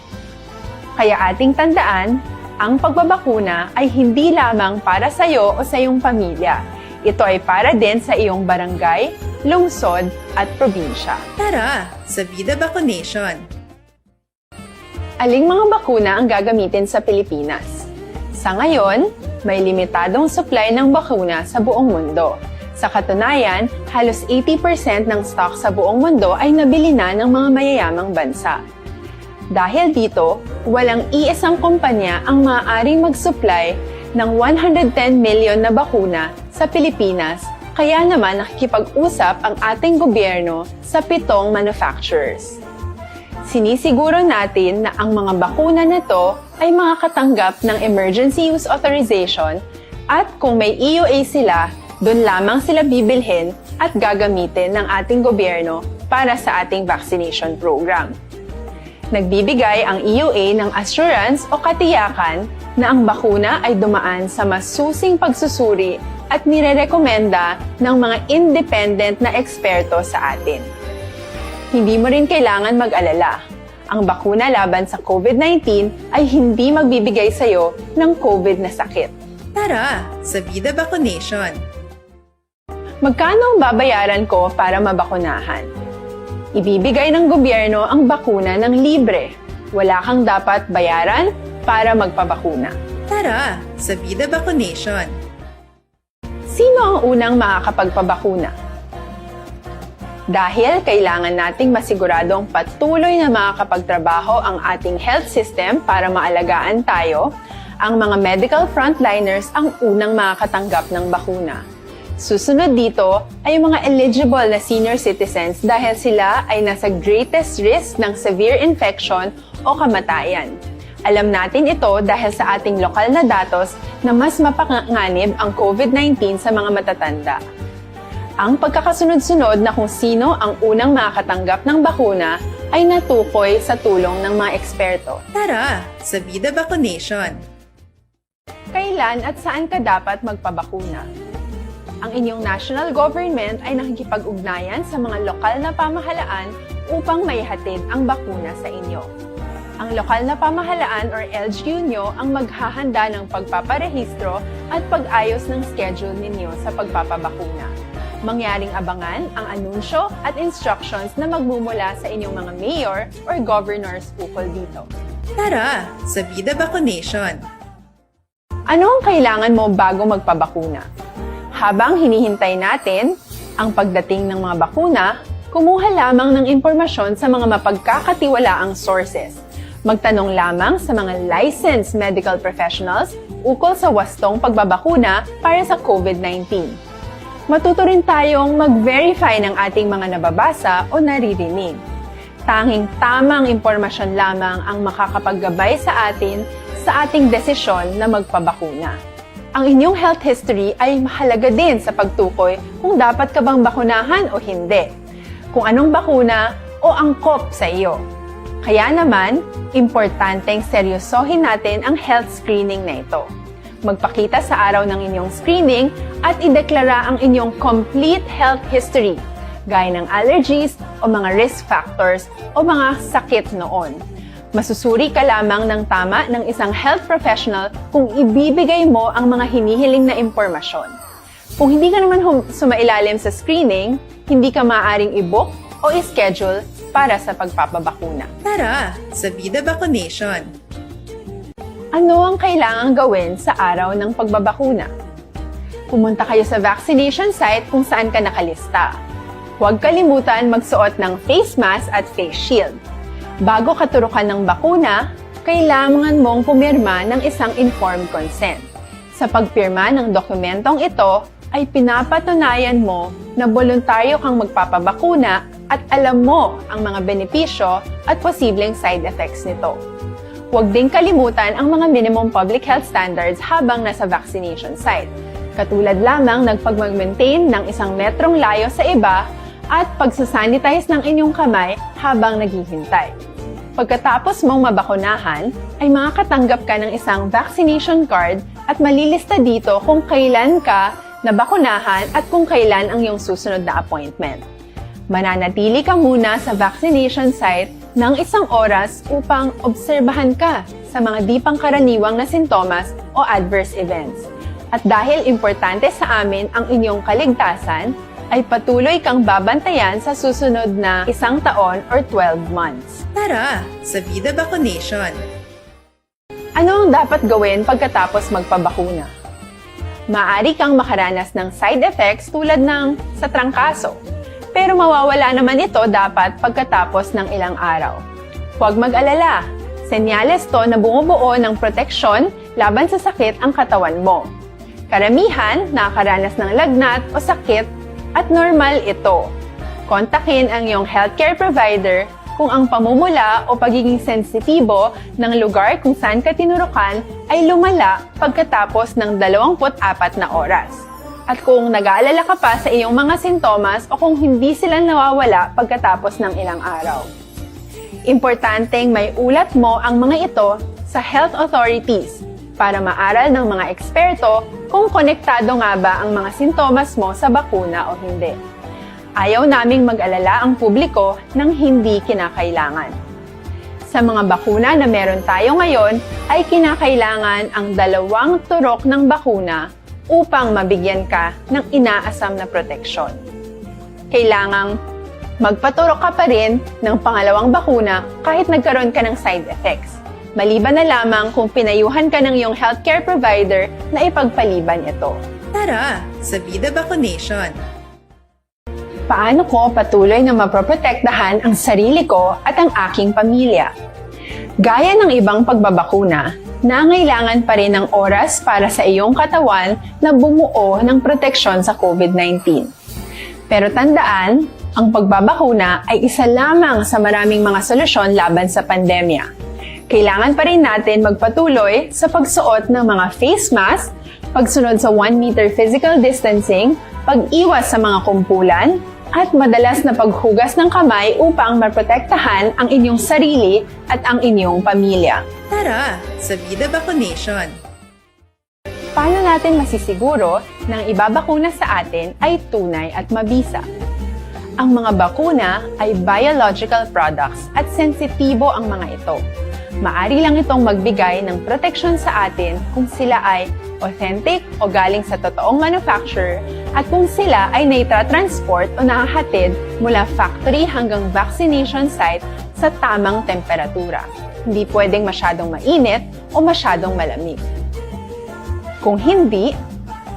Kaya ating tandaan, ang pagbabakuna ay hindi lamang para sa iyo o sa iyong pamilya. Ito ay para din sa iyong barangay, lungsod, at probinsya. Tara, sa Vida Vaccination! Aling mga bakuna ang gagamitin sa Pilipinas? Sa ngayon, may limitadong supply ng bakuna sa buong mundo. Sa katunayan, halos eighty percent ng stock sa buong mundo ay nabili na ng mga mayayamang bansa. Dahil dito, walang iisang kumpanya ang maaaring mag-supply ng one hundred ten million na bakuna sa Pilipinas, kaya naman nakikipag-usap ang ating gobyerno sa pitong manufacturers. Sinisiguro natin na ang mga bakuna na to ay makakatanggap ng emergency use authorization, at kung may E U A sila, doon lamang sila bibilhin at gagamitin ng ating gobyerno para sa ating vaccination program. Nagbibigay ang E U A ng assurance o katiyakan na ang bakuna ay dumaan sa masusing pagsusuri at nirerekomenda ng mga independent na eksperto sa atin. Hindi mo rin kailangan mag-alala. Ang bakuna laban sa COVID nineteen ay hindi magbibigay sa iyo ng COVID na sakit. Tara, sa Vida Vaccination! Magkano ang babayaran ko para mabakunahan? Ibibigay ng gobyerno ang bakuna ng libre. Wala kang dapat bayaran para magpabakuna. Tara, sa Vida Vaccination! Sino ang unang makakapagpabakuna? Dahil kailangan nating masiguradong patuloy na makakapagtrabaho ang ating health system para maalagaan tayo, ang mga medical frontliners ang unang makakatanggap ng bakuna. Susunod dito ay ang mga eligible na senior citizens dahil sila ay nasa greatest risk ng severe infection o kamatayan. Alam natin ito dahil sa ating lokal na datos na mas mapanganib ang COVID nineteen sa mga matatanda. Ang pagkakasunod-sunod na kung sino ang unang makakatanggap ng bakuna ay natukoy sa tulong ng mga eksperto. Tara, sa Vida Vaccination! Kailan at saan ka dapat magpabakuna? Ang inyong national government ay nakikipag-ugnayan sa mga lokal na pamahalaan upang maihatid ang bakuna sa inyo. Ang lokal na pamahalaan or L G U nyo ang maghahanda ng pagpaparehistro at pag-ayos ng schedule ninyo sa pagpapabakuna. Mangyaring abangan ang anunsyo at instructions na magmumula sa inyong mga mayor or governors ukol dito. Tara, sa Vida Vaccination! Ano ang kailangan mo bago magpabakuna? Habang hinihintay natin ang pagdating ng mga bakuna, kumuha lamang ng impormasyon sa mga mapagkakatiwalaang sources. Magtanong lamang sa mga licensed medical professionals ukol sa wastong pagbabakuna para sa COVID nineteen. Matuto rin tayong mag-verify ng ating mga nababasa o naririnig. Tanging tamang impormasyon lamang ang makakapaggabay sa atin sa ating desisyon na magpabakuna. Ang inyong health history ay mahalaga din sa pagtukoy kung dapat ka bang bakunahan o hindi, kung anong bakuna o angkop sa iyo. Kaya naman, importanteng seryosohin natin ang health screening na ito. Magpakita sa araw ng inyong screening at ideklara ang inyong complete health history, gaya ng allergies o mga risk factors o mga sakit noon. Masusuri ka lamang ng tama ng isang health professional kung ibibigay mo ang mga hinihiling na impormasyon. Kung hindi ka naman hum- sumailalim sa screening, hindi ka maaaring i-book o i-schedule para sa pagpapabakuna. Tara, sa Vida Vaccination! Ano ang kailangang gawin sa araw ng pagbabakuna? Pumunta kayo sa vaccination site kung saan ka nakalista. Huwag kalimutan magsuot ng face mask at face shield. Bago katurukan ng bakuna, kailangan mong pumirma ng isang informed consent. Sa pagpirma ng dokumentong ito ay pinapatunayan mo na boluntaryo kang magpapabakuna at alam mo ang mga benepisyo at posibleng side effects nito. Huwag ding kalimutan ang mga minimum public health standards habang nasa vaccination site. Katulad lamang ng pagmag-maintain ng isang metrong layo sa iba at pagsasanitize ng inyong kamay habang naghihintay. Pagkatapos mong mabakunahan, ay makakatanggap ka ng isang vaccination card at malilista dito kung kailan ka nabakunahan at kung kailan ang iyong susunod na appointment. Mananatili ka muna sa vaccination site ng isang oras upang obserbahan ka sa mga di pangkaraniwang na sintomas o adverse events. At dahil importante sa amin ang inyong kaligtasan, ay patuloy kang babantayan sa susunod na isang taon or twelve months. Tara sa Vida Vaccination! Ano ang dapat gawin pagkatapos magpabakuna? Maaari kang makaranas ng side effects tulad ng sa trangkaso, pero mawawala naman ito dapat pagkatapos ng ilang araw. Huwag mag-alala, senyales to na bumubuo ng proteksyon laban sa sakit ang katawan mo. Karamihan nakakaranas ng lagnat o sakit at normal ito. Kontakin ang iyong healthcare provider kung ang pamumula o pagiging sensitibo ng lugar kung saan ka tinurukan ay lumala pagkatapos ng dalawampu't apat na oras. At kung nag-aalala ka pa sa iyong mga sintomas o kung hindi sila nawawala pagkatapos ng ilang araw. Importanteng may ulat mo ang mga ito sa health authorities para maaral ng mga eksperto kung konektado nga ba ang mga sintomas mo sa bakuna o hindi. Ayaw naming mag-alala ang publiko ng hindi kinakailangan. Sa mga bakuna na meron tayo ngayon, ay kinakailangan ang dalawang turok ng bakuna upang mabigyan ka ng inaasam na proteksyon. Kailangang magpaturok ka pa rin ng pangalawang bakuna kahit nagkaroon ka ng side effects, maliban na lamang kung pinayuhan ka ng iyong healthcare provider na ipagpaliban ito. Tara sa Vida Vaccination! Paano ko patuloy na mapoprotektahan ang sarili ko at ang aking pamilya? Gaya ng ibang pagbabakuna, nangailangan pa rin ng oras para sa iyong katawan na bumuo ng proteksyon sa COVID nineteen. Pero tandaan, ang pagbabakuna ay isa lamang sa maraming mga solusyon laban sa pandemya. Kailangan pa rin natin magpatuloy sa pagsuot ng mga face mask, pagsunod sa one meter physical distancing, pag-iwas sa mga kumpulan, at madalas na paghugas ng kamay upang maprotektahan ang inyong sarili at ang inyong pamilya. Tara sa Vida Vaccination! Paano natin masisiguro na ang ibabakuna sa atin ay tunay at mabisa? Ang mga bakuna ay biological products at sensitibo ang mga ito. Maari lang itong magbigay ng proteksyon sa atin kung sila ay authentic o galing sa totoong manufacturer at kung sila ay naitra-transport o nahahatid mula factory hanggang vaccination site sa tamang temperatura. Hindi pwedeng masyadong mainit o masyadong malamig. Kung hindi,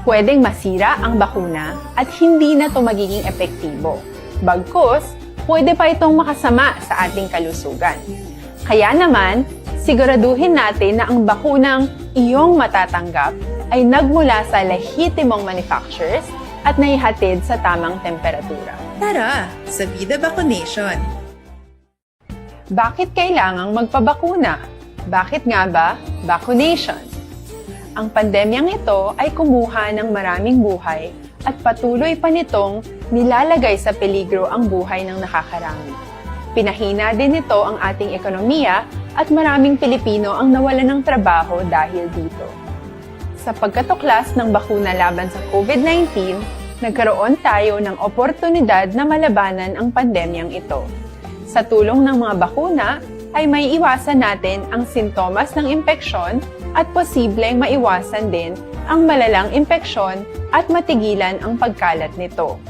pwedeng masira ang bakuna at hindi na ito magiging epektibo. Bagkus, pwede pa itong makasama sa ating kalusugan. Kaya naman, siguraduhin natin na ang bakunang iyong matatanggap ay nagmula sa lehitimong manufacturers at naihatid sa tamang temperatura. Tara sa Vida Vaccination! Bakit kailangang magpabakuna? Bakit nga ba vaccination? Ang pandemyang ito ay kumuha ng maraming buhay at patuloy pa nitong nilalagay sa peligro ang buhay ng nakakarami. Pinahina din nito ang ating ekonomiya at maraming Pilipino ang nawalan ng trabaho dahil dito. Sa pagkatuklas ng bakuna laban sa COVID nineteen, nagkaroon tayo ng oportunidad na malabanan ang pandemyang ito. Sa tulong ng mga bakuna, ay maiiwasan natin ang sintomas ng impeksyon at posibleng maiwasan din ang malalang impeksyon at matigilan ang pagkalat nito.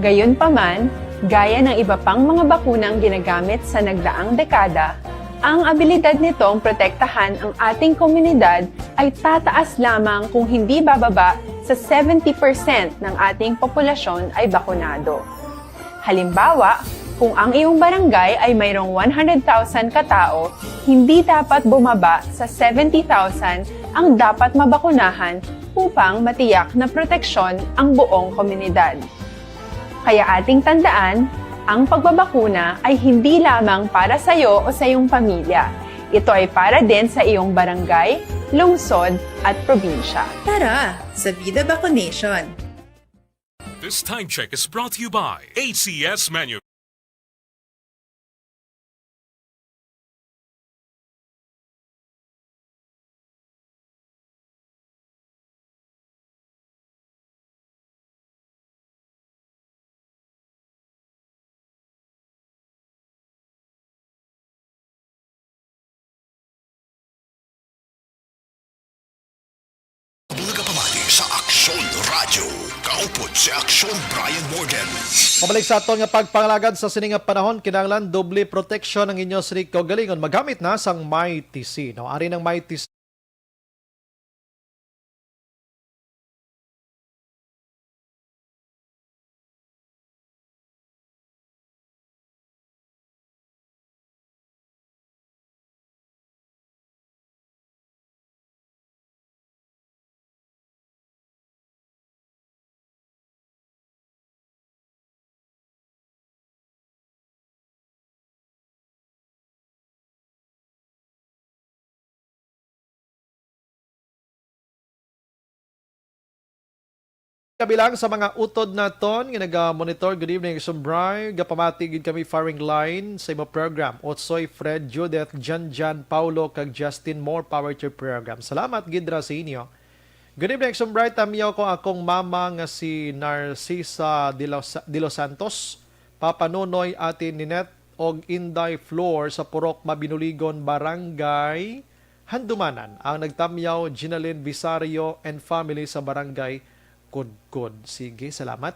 Gayunpaman, gaya ng iba pang mga bakunang ginagamit sa nagdaang dekada, ang abilidad nitong protektahan ang ating komunidad ay tataas lamang kung hindi bababa sa seventy percent ng ating populasyon ay bakunado. Halimbawa, kung ang iyong barangay ay mayroong one hundred thousand katao, hindi dapat bumaba sa seventy thousand ang dapat mabakunahan upang matiyak na proteksyon ang buong komunidad. Kaya ating tandaan, ang pagbabakuna ay hindi lamang para sa iyo o sa iyong pamilya. Ito ay para din sa iyong barangay, lungsod at probinsya. Tara sa Vida Bakunation! This time check is brought to you by A C S Manu. Ang mga pamati sa Aksyon Radyo. Kaupod si Aksyon Brian Morden. Pabalik sa aton nga pagpangalagad sa sini nga panahon, kinahanglan doble proteksyon ang inyo sini kaugalingon. Magamit na sang Mighty C. No? Ari ng Mighty C. Kabilang sa mga utod naton nga naga-monitor, good evening, Sumbray. Gapamati gid kami firing line sa imo program. Otsoy, Fred, Judith, Jan Jan, Paulo, kag Justin, more power to your program. Salamat gid ra sa inyo. Good evening, Sumbray. Tamyaw ko akong mama nga si Narcisa de los, de los Santos, Papa Nonoy, Ate Ninette, og Inday Flor sa Purok Mabinuligon, Barangay Handumanan. Ang nagtamyaw, Ginalyn Visario and family sa Barangay Kudkod. Sige, salamat.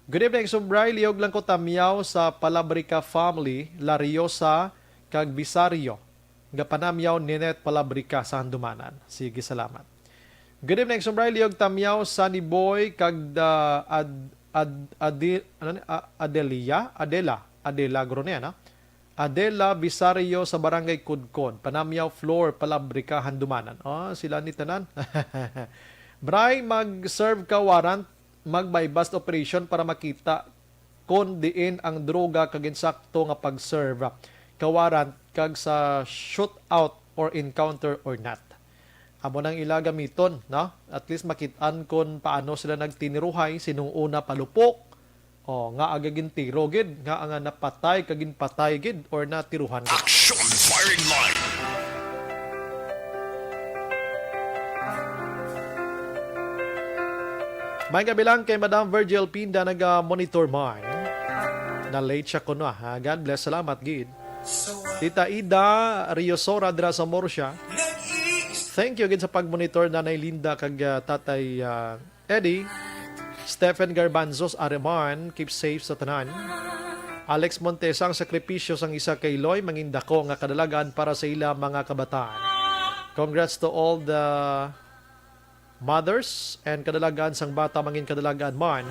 Good evening, Sumbray. Lihog lang ko tamyaw sa Palabrica family, Lariosa kag Visario. Nga panamyaw, Ninette Palabrica sa Handumanan. Sige, salamat. Good evening, Sumbray. Lihog tamyaw, Sunny Boy kag, ah, Ad-, Ad-, Adi-, ano ni? Ah, Adelia? Adela. Adela, guro niya, no? Adela Visario sa Barangay Kudkod. Panamyaw, Flor Palabrica, Handumanan. Oh, sila ni tanan. Bray, mag-serve ka warrant, mag-buy-bust operation para makita kon diin ang droga kag insakto nga pag-serve ka warrant kag sa shootout or encounter or not. Amo nang ila gamiton, no? At least makit-an kon paano sila nagtiniruhay, sinong una palupok, o nga aga gintiro gid, nga nga napatay kag ginpatay gid or natiruhan gid. Action Firing Line. May kabilang kay Madam Virgil Pinda naga-monitor man. Na-late siya kuno, ha. God bless, salamat gid. Tita Ida Riosora dira sa Murcia. Thank you gid sa pag-monitor, Nanay Linda kag, ah, Tatay, ah, Eddie. Stephen Garbanzos Areman, keep safe sa tanan. Alex Montesa, ang sakripisyo sang isa ka iloy mangin dako nga kadalagan para sa ila mga kabataan. Congrats to all the mothers and kadalagan sang bata mangin kadalagan man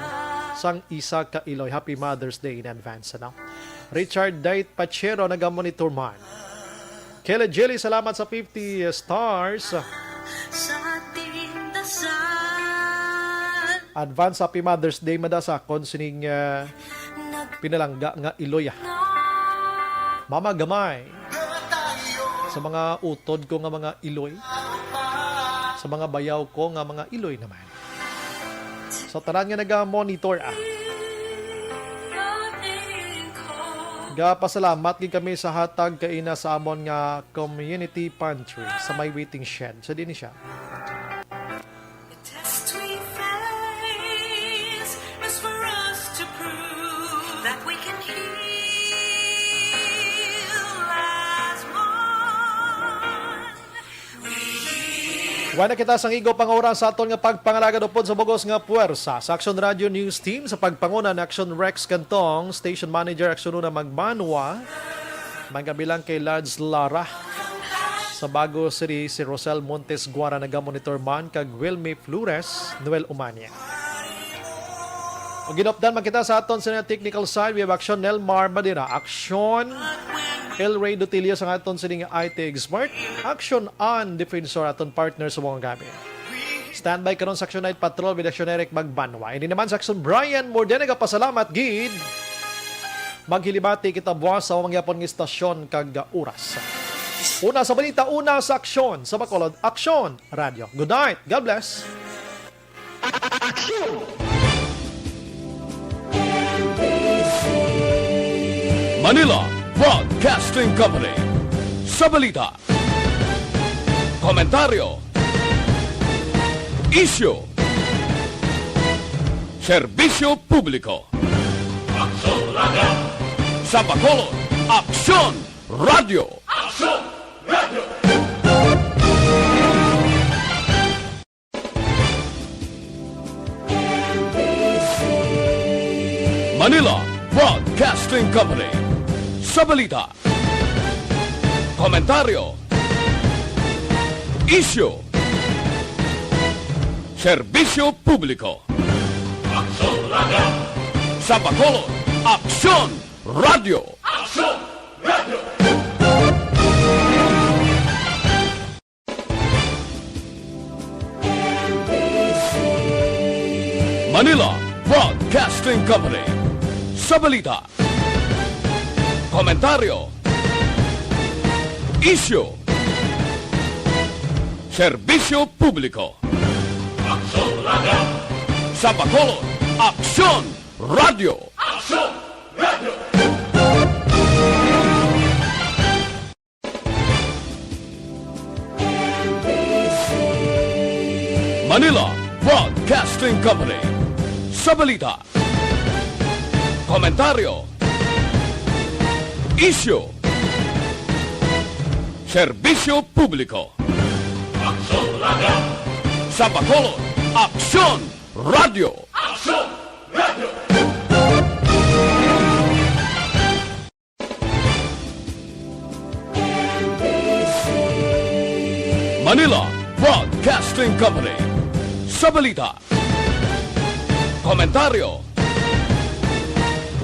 sang isa ka iloy. Happy Mother's Day in advance, ano? Richard Date Pachero naga-monitor man. Kele Jelly, salamat sa fifty stars. Advance Happy Mother's Day, mada, sa akon sining, ah, pinalangga nga iloy, ah. Mama Gamay, sa mga utod ko nga mga iloy, sa mga bayaw ko nga mga iloy naman. Sa tanan nga naga-monitor, ah. Gapasalamat gid kami sa hatag kaina sa amon nga community pantry sa may waiting shed. Sa din siya. The test we face is for us to prove that we can heal as one. Wala na kita sang igop ang oras sa aton nga pagpangalagad upod sa bugos nga puwersa sa Action Radio News Team sa pagpanguna ni Action Rex Cantong, Station Manager Action Una Magmanwa, magkabilang kay Lads Lara sa Bago City, si Rosel Montes Guara naga-monitor man, kag Wilmy Flores, Noel Umania. Ug ginupdan man kita sa aton sa technical side, we have Action Nelmar Madira, Action El Rey Dutilio sa aton sining I T expert, Action An Defensor, aton partner sa mga gabi. Standby karon sa Action Night Patrol with Action Eric Magbanwa. Ini naman sa Action Brian Morden, nagapasalamat gid. Maghilibati kita buwas sa mga yapon nga istasyon kag oras. Una sa balita, una sa aksyon. Sa Bacolod, Aksyon Radio. Good night. God bless. Aksyon! Manila Broadcasting Company. Sa balita, komentaryo, isyu, serbisyo publiko. Aksyon Radio! Sa Bacolod, Aksyon Radio! Aksyon Radio! Manila Broadcasting Company. Sa balita, komentaryo, isyu, serbisyo publiko. Aksyon Radio! Sa Bacolod, Aksyon Radio! Aksyon Radio! Manila Broadcasting Company. Sa balita, komentaryo, isyu, serbisyo publiko. Aksyon Radio! Sa Bacolod, Aksyon Radio! Aksyon Radio! Manila Broadcasting Company. Sa balita, komentaryo, isyu, serbisyo publiko. Aksyon Radio! Sa Bacolod, Aksyon Radio! Aksyon Radio! Manila Broadcasting Company. Sa balita, komentaryo,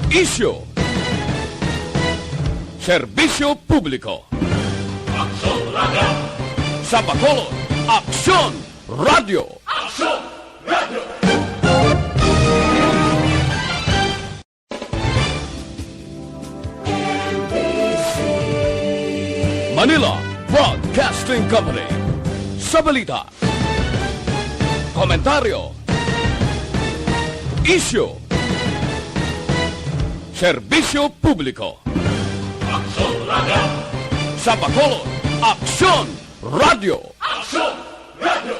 isyu, serbisyo publiko. Aksyon Radio! Sa Bacolod, Aksyon Radio! Aksyon Radio! Manila Broadcasting Company. Sa balita, komentaryo, isyu, serbisyo publiko. Aksyon Radio! Sa Bacolod, Aksyon Radio! Aksyon Radio!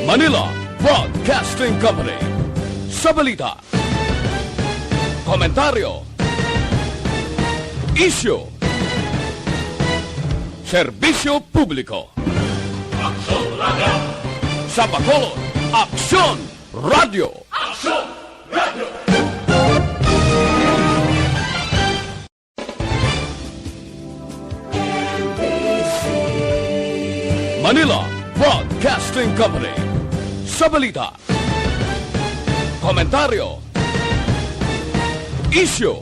Manila Broadcasting Company. Sa balita, komentaryo, isyu, serbisyo publiko. Aksyon Radio! Sa Bacolod, Aksyon Radio! Aksyon Radio! Manila Broadcasting Company. Sa balita, komentaryo, isyu,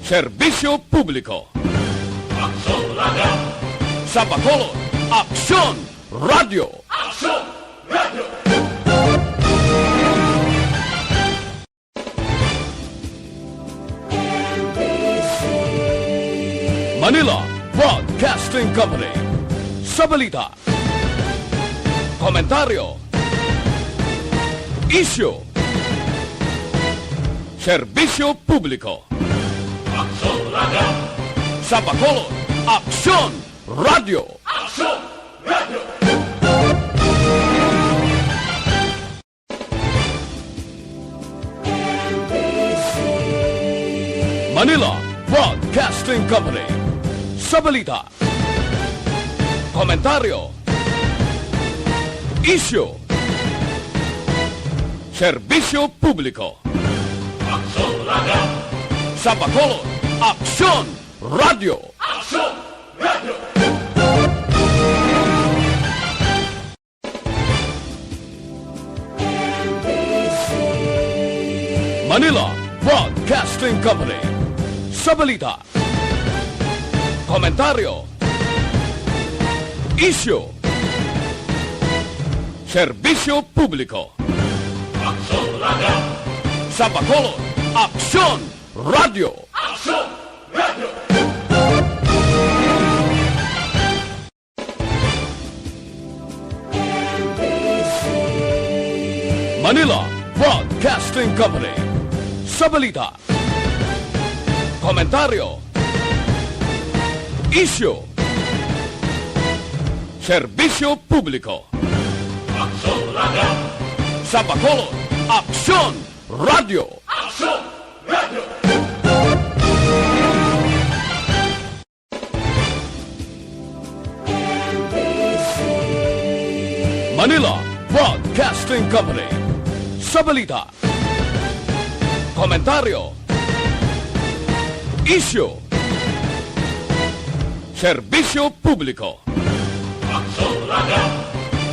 serbisyo publiko. Aksyon Radio! Sa Bacolod, Aksyon Radio! Aksyon Radio! Manila Broadcasting Company. Sa balita, komentaryo, isyu, serbisyo publiko. Aksyon Radio! Sa Bacolod, Aksyon Radio! Aksyon Radio! Manila Broadcasting Company. Sa balita, komentaryo, isyu, serbisyo publiko. Aksyon Radio! Sa Bacolod, Aksyon Radio! Aksyon Radio! Manila Broadcasting Company. Sa balita, komentaryo, isyu, serbisyo publiko. Sa Bacolod, Aksyon Radio. Aksyon Radio. Manila Broadcasting Company. Sa balita, komentaryo, isyu, serbisyo publiko. Aksyon Radio. Sa Bacolod, Aksyon Radio. Aksyon Radio. Manila Broadcasting Company. Sa balita, komentaryo, isyu, serbisyo publiko. Aksyon Radio.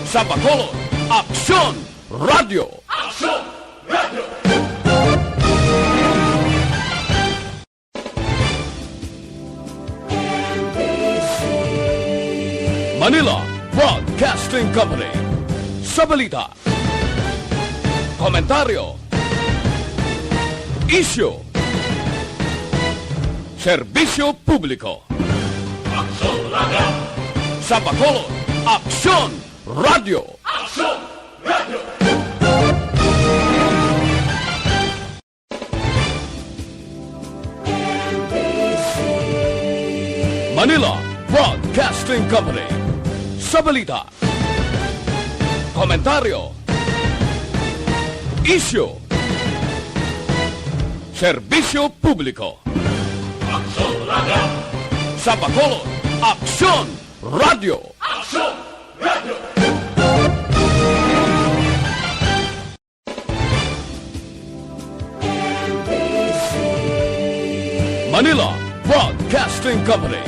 Sa Bacolod, Aksyon Radio. Aksyon Radio. Manila Broadcasting Company. Sa balita, komentaryo, isyu, serbisyo publiko. Aksyon Radio. Sa Bacolod, Aksyon Radio. Aksyon Radio. Manila Broadcasting Company. Sa balita, komentaryo, isyu, serbisyo publiko. Aksyon Radio. Sa Bacolod, Aksyon Radio. Aksyon Radio. Manila Broadcasting Company.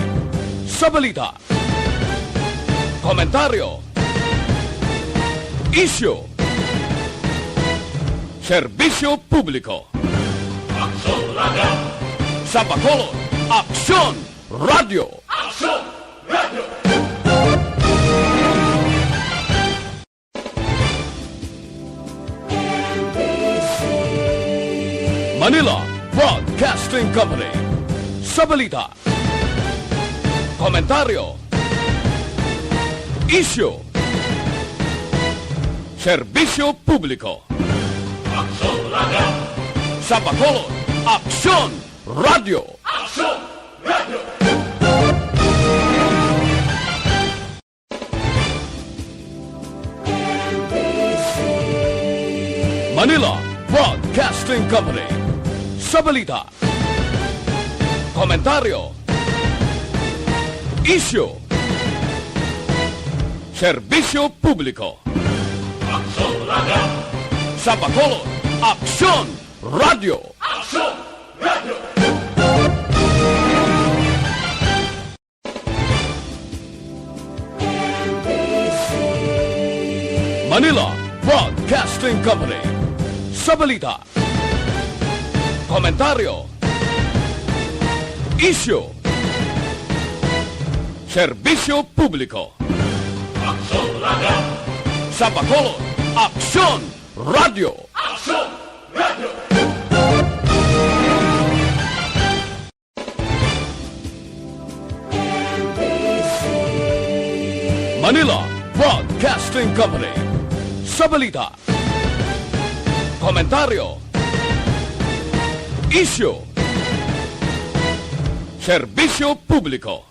Sa balita, komentaryo, isyu, serbisyo publiko. Aksyon Radio. Sa Bacolod, Aksyon Radio. Aksyon Radio. Manila Broadcasting Company. Sa balita, komentaryo, isyu, serbisyo publiko. Aksyon Radio. Sa Bacolod, Aksyon Radio. Aksyon Radio. Manila Broadcasting Company. Sa balita, komentaryo, isyu, serbisyo publiko. Aksyon Radio. Sa Bacolod, Aksyon Radio. Aksyon Radio. Manila Broadcasting Company. Sa balita, komentaryo, isyu, serbisyo publiko. Aksyon Radio. Sa Bacolod, Aksyon Radio. Aksyon Radio. Manila Broadcasting Company. Sa balita, komentaryo, isyu, serbisyo publiko.